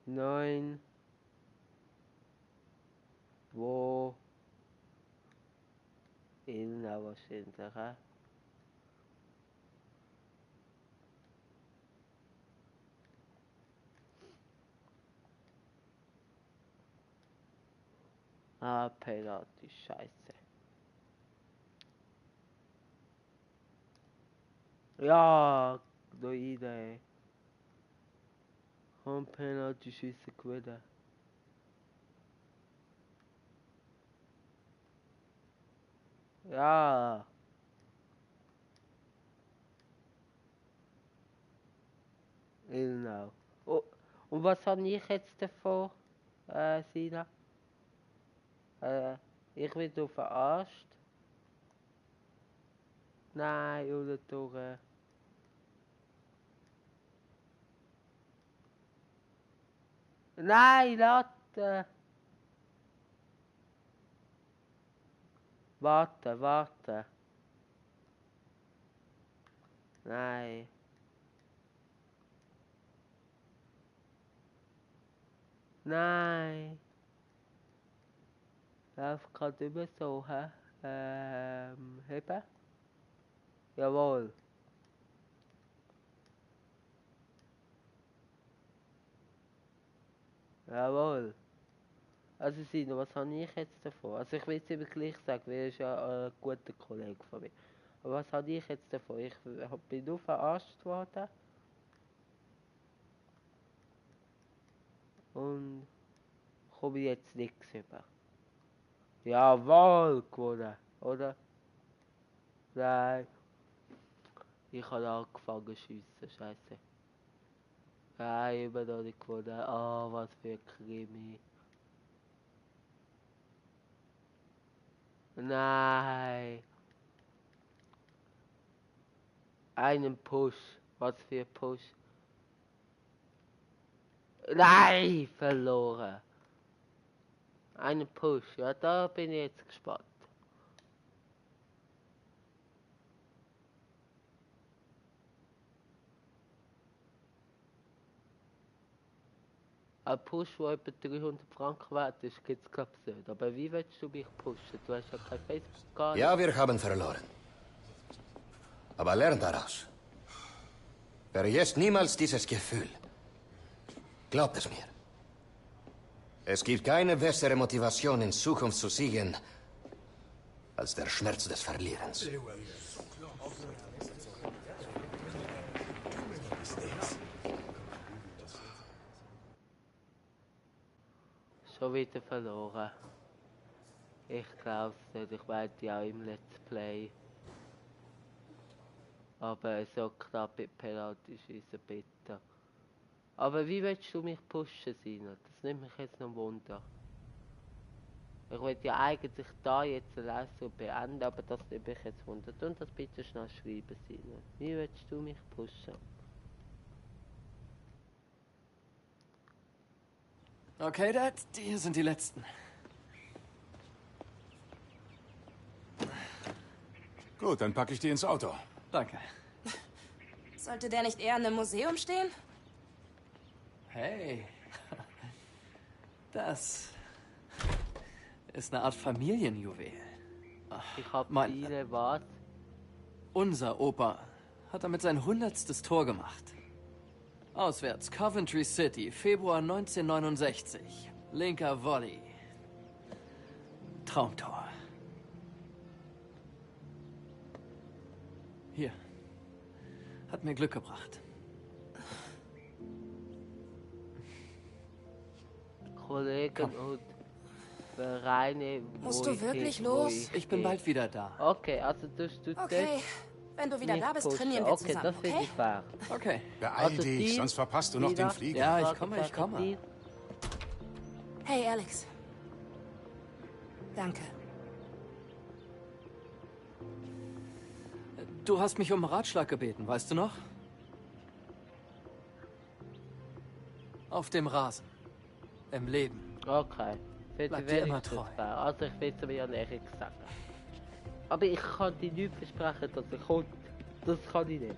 Neun. Wo? Ilna wahrscheinlich, hä? Ah, Penalty, scheiße. Ja, noch rein. Komm, Penalty schiessen gewinnen. Ja. Genau. Oh, und was habe ich jetzt davon, Sina? Ich werde verarscht. Nein, oder durch. Nein, Latte. Warte. Nein. Nein. Lauf gerade immer so, hä? Heben? Jawohl. Jawohl. Also Sino, was habe ich jetzt davon? Also ich will es ihm gleich sagen, weil er ist ja ein guter Kollege von mir. Aber was habe ich jetzt davon? Ich bin nur verarscht worden. Und komme jetzt nichts über. Jawohl, gewonnen, oder? Nein. Ich habe angefangen zu schiessen, scheiße. Nein, immer noch nicht gewonnen. Oh, was für ein Krimi. Nein. Einen Push. Was für Push? Nein, verloren. Einen Push. Ja, da bin ich jetzt gespannt. Ein Push, der etwa 300 Franken wert ist, gibt es glaube ich nicht. Aber wie willst du mich pushen? Du hast ja kein Facebook gar nicht. Ja, wir haben verloren. Aber lern daraus. Vergesst niemals dieses Gefühl. Glaubt es mir. Es gibt keine bessere Motivation, in Zukunft zu siegen, als der Schmerz des Verlierens. Schon wieder verloren. Ich glaube es nicht, ich meinte ja auch im Let's Play. Aber so knapp mit Penalty schießen, bitte. Aber wie willst du mich pushen, Sina? Das nimmt mich jetzt noch Wunder. Ich will ja eigentlich da jetzt eine Leistung beenden, aber das nimmt mich jetzt Wunder. Und das bitte schnell schreiben, Sina. Wie willst du mich pushen? Okay, Dad, hier sind die letzten. Gut, dann packe ich die ins Auto. Danke. Sollte der nicht eher in einem Museum stehen? Hey. Das ist eine Art Familienjuwel. Ich hab viele was. Unser Opa hat damit sein 100. Tor gemacht. Auswärts, Coventry City, Februar 1969. Linker Volley. Traumtor. Hier. Hat mir Glück gebracht. Kollegen und Vereine, Musst du wirklich los? Ich bin bald wieder da. Okay, also du Okay, wenn du wieder da bist, pushen. trainieren wir Okay, zusammen, das finde okay? ich fair. Okay. Beeil dich, sonst verpasst du noch den Flieger. Ja, ich komme. Hey, Alex. Danke. Du hast mich um Ratschlag gebeten, weißt du noch? Auf dem Rasen. Im Leben. Okay. Bleib dir immer treu. Also ich will es mir ja nicht sagen. Aber ich kann dir nicht versprechen, dass er kommt. Das kann ich nicht.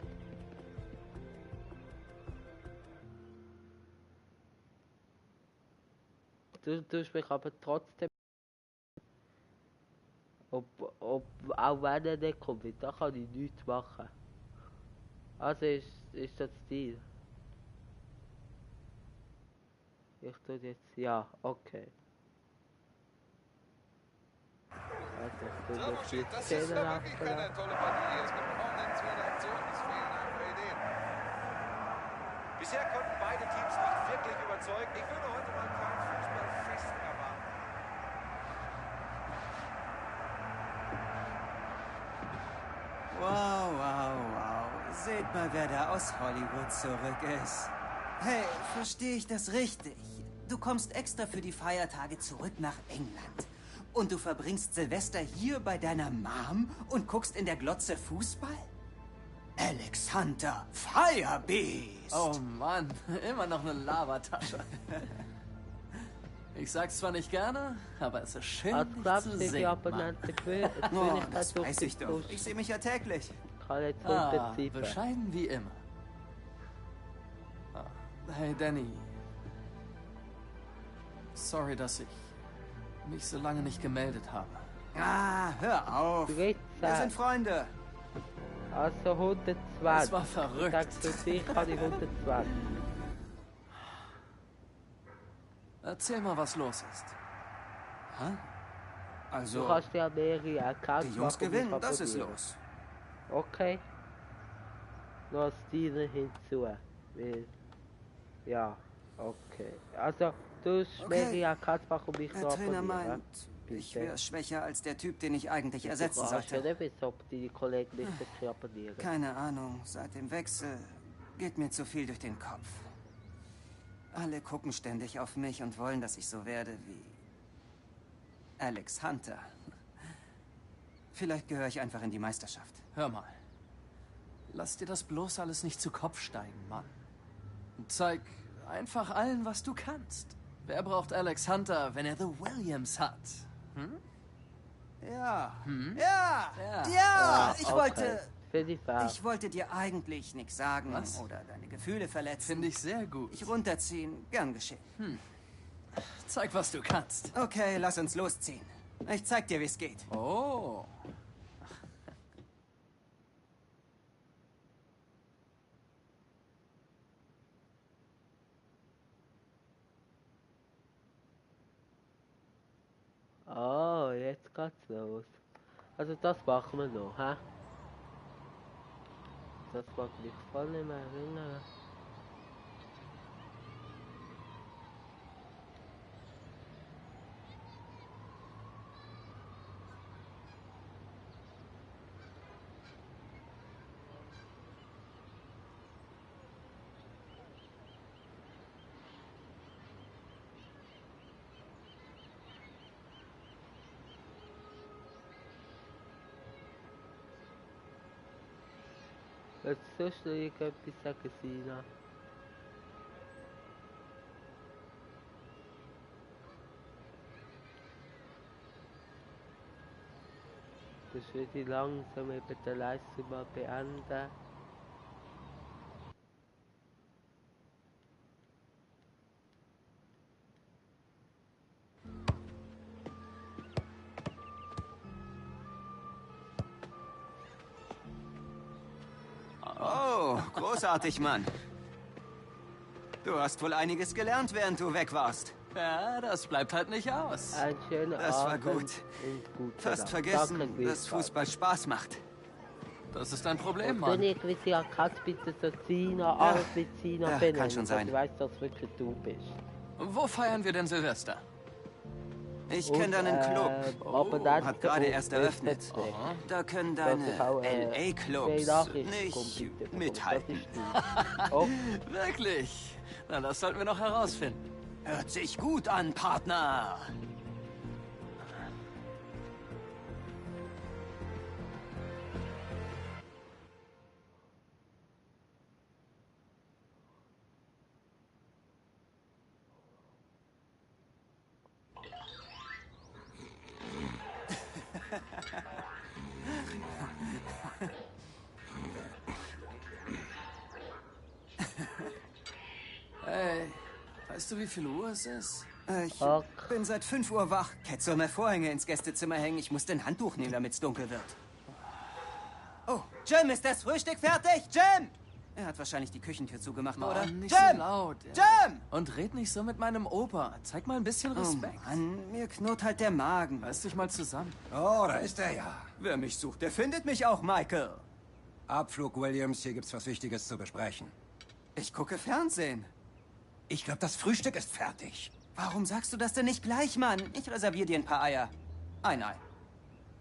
Du tust mich aber trotzdem... auch wenn er nicht kommt, da kann ich nichts machen. Also ist das Ziel. Ich tue jetzt... Ja, okay. Also, ich tue jetzt die Szene nachfüllen. Tolle Partie. Es gibt kaum nennenswerte Aktionen, es fehlen einfach Ideen. Bisher konnten beide Teams nicht wirklich überzeugen. Ich würde heute mal kein Fußballfest erwarten. Wow, wow, wow. Seht mal, wer da aus Hollywood zurück ist. Hey, verstehe ich das richtig? Du kommst extra für die Feiertage zurück nach England. Und du verbringst Silvester hier bei deiner Mom und guckst in der Glotze Fußball? Alex Hunter, Firebeast! Oh Mann, immer noch eine Lavatasche. Ich sag's zwar nicht gerne, aber es ist schön, dich zu sehen, Mann. Oh, das weiß ich doch. Ich sehe mich ja täglich. Bescheiden wie immer. Hey Danny. Sorry, dass ich mich so lange nicht gemeldet habe. Ah, hör auf. Wir sind Freunde. Also 120. Das war verrückt. Sagst du, ich kann die 120. Erzähl mal, was los ist. Hä? Also, du hast ja mehrere Accounts. Die Jungs gewinnen, das ist los. Okay. Noch Stile hinzu. Weil, ja, okay. Also, du hast mehrere Accounts machen, um mich Der Trainer meint, ich wäre schwächer als der Typ, den ich eigentlich ersetzen sollte. Ich weiß nicht, ob die Kollegen nicht wirklich abonnieren. Keine Ahnung. Seit dem Wechsel geht mir zu viel durch den Kopf. Alle gucken ständig auf mich und wollen, dass ich so werde wie Alex Hunter. Vielleicht gehöre ich einfach in die Meisterschaft. Hör mal. lass dir das bloß alles nicht zu Kopf steigen, Mann. Zeig einfach allen, was du kannst. Wer braucht Alex Hunter, wenn er The Williams hat? Hm? Ja. Hm? Ja. Ja. Ja. Ich okay. wollte dir eigentlich nichts sagen oder deine Gefühle verletzen. Finde ich sehr gut. Dich runterziehen, gern geschehen. Zeig, was du kannst. Okay, lass uns losziehen. Ich zeig dir, wie es geht. Oh. Oh, jetzt geht's los. Also das machen wir noch, hä? Das mag mich voll nicht mehr erinnern. Jetzt sollst du irgendetwas sagen, Sina. Das würde ich langsam eben den Leistung mal beenden. Oh, großartig, Mann. Du hast wohl einiges gelernt, während du weg warst. Ja, das bleibt halt nicht aus. Ein schöner Das war Abend gut. und gut Fast Nacht. vergessen, Danke, dass Fußball Spaß macht. Das ist ein Problem, Und Mann. wenn ich gewisse Accounts bitte so Sina, alles mit Sina Ja, benennen, kann schon sein. ich weiß, dass wirklich du bist. Wo feiern wir denn Silvester? Ich kenne deinen Club. Aber dann Hat gerade erst eröffnet. Aha. Da können Das deine ist auch, LA-Clubs Nachrichten nicht mithalten. Oh, Wirklich? Na, das sollten wir noch herausfinden. Hört sich gut an, Partner. Hey, weißt du, wie viel Uhr es ist? Ich bin seit 5 Uhr wach. Cat soll mir Vorhänge ins Gästezimmer hängen. Ich muss ein Handtuch nehmen, damit es dunkel wird. Oh, Jim, ist das Frühstück fertig? Jim! Er hat wahrscheinlich die Küchentür zugemacht, Mann, oder? nicht Jim! so laut. Jim! Und red nicht so mit meinem Opa. Zeig mal ein bisschen Respekt. Oh Mann, mir knurrt halt der Magen. Reiß dich mal zusammen. Oh, da ist er ja. Wer mich sucht, der findet mich auch, Michael. Abflug, Williams. Hier gibt's was Wichtiges zu besprechen. Ich gucke Fernsehen. Ich glaube, das Frühstück ist fertig. Warum sagst du das denn nicht gleich, Mann? Ich reserviere dir ein paar Eier. Ein Ei.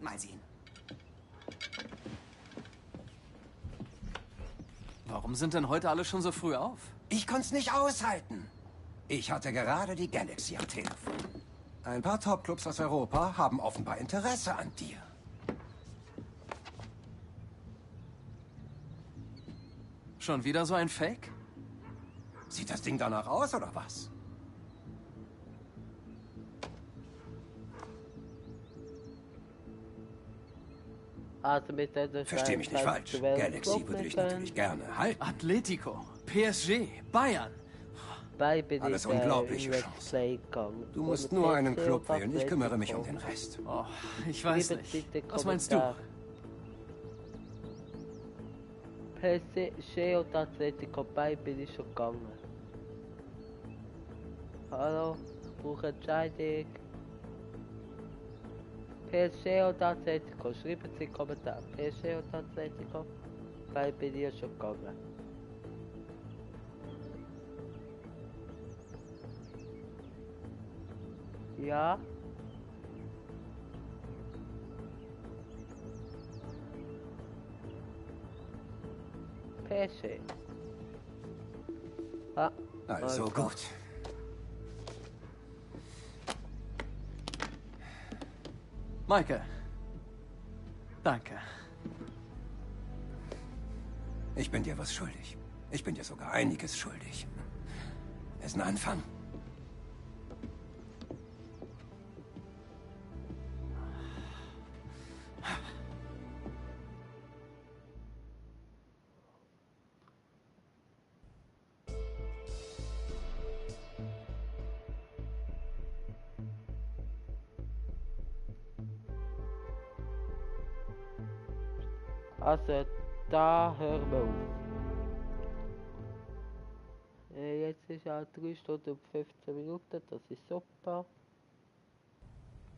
Mal sehen. Warum sind denn heute alle schon so früh auf? Ich konnte es nicht aushalten. Ich hatte gerade die Galaxy am Telefon. Ein paar Topclubs aus Europa haben offenbar Interesse an dir. Schon wieder so ein Fake? Sieht das Ding danach aus, oder was? also mit der Versteh mich nicht falsch. Galaxy würde dich natürlich gerne halten. Atletico, PSG, Bayern. Alles unglaubliche Chancen. Du musst nur einen Club wählen. Ich kümmere mich um den Rest. Oh, ich weiß nicht. Was meinst du? PSG und Atletico, bei bin ich schon gegangen. Hallo, ich brauche Entscheidung. PSG und Atletico, schreiben Sie in den Kommentaren. PSG und Atletico, bei bin ich schon gegangen. Ja. PSG. Ah, also gut. Michael. Danke. Ich bin dir was schuldig. Ich bin dir sogar einiges schuldig. Ist ein Anfang. Also, da hören wir auf. Jetzt ist auch 3 Stunden und 15 Minuten, das ist super.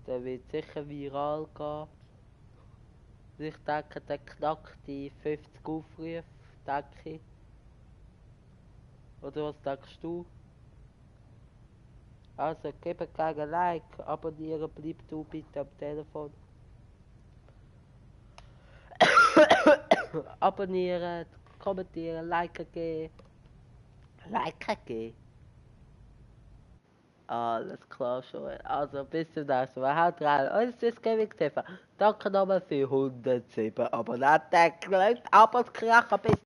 Der wird sicher viral gehen. Ich denke, der knackt die 50 Aufrufe, denke ich. Oder was denkst du? Also, gebt gerne ein Like, abonnieren, bleib du bitte am Telefon. Abonnieren, kommentieren, liken geben. Liken geben. Alles klar schon. Also bis zum nächsten Mal. Haut rein. Uns ist Gaming TV. Danke nochmal für 107 Abonnenten. Abos krachen bis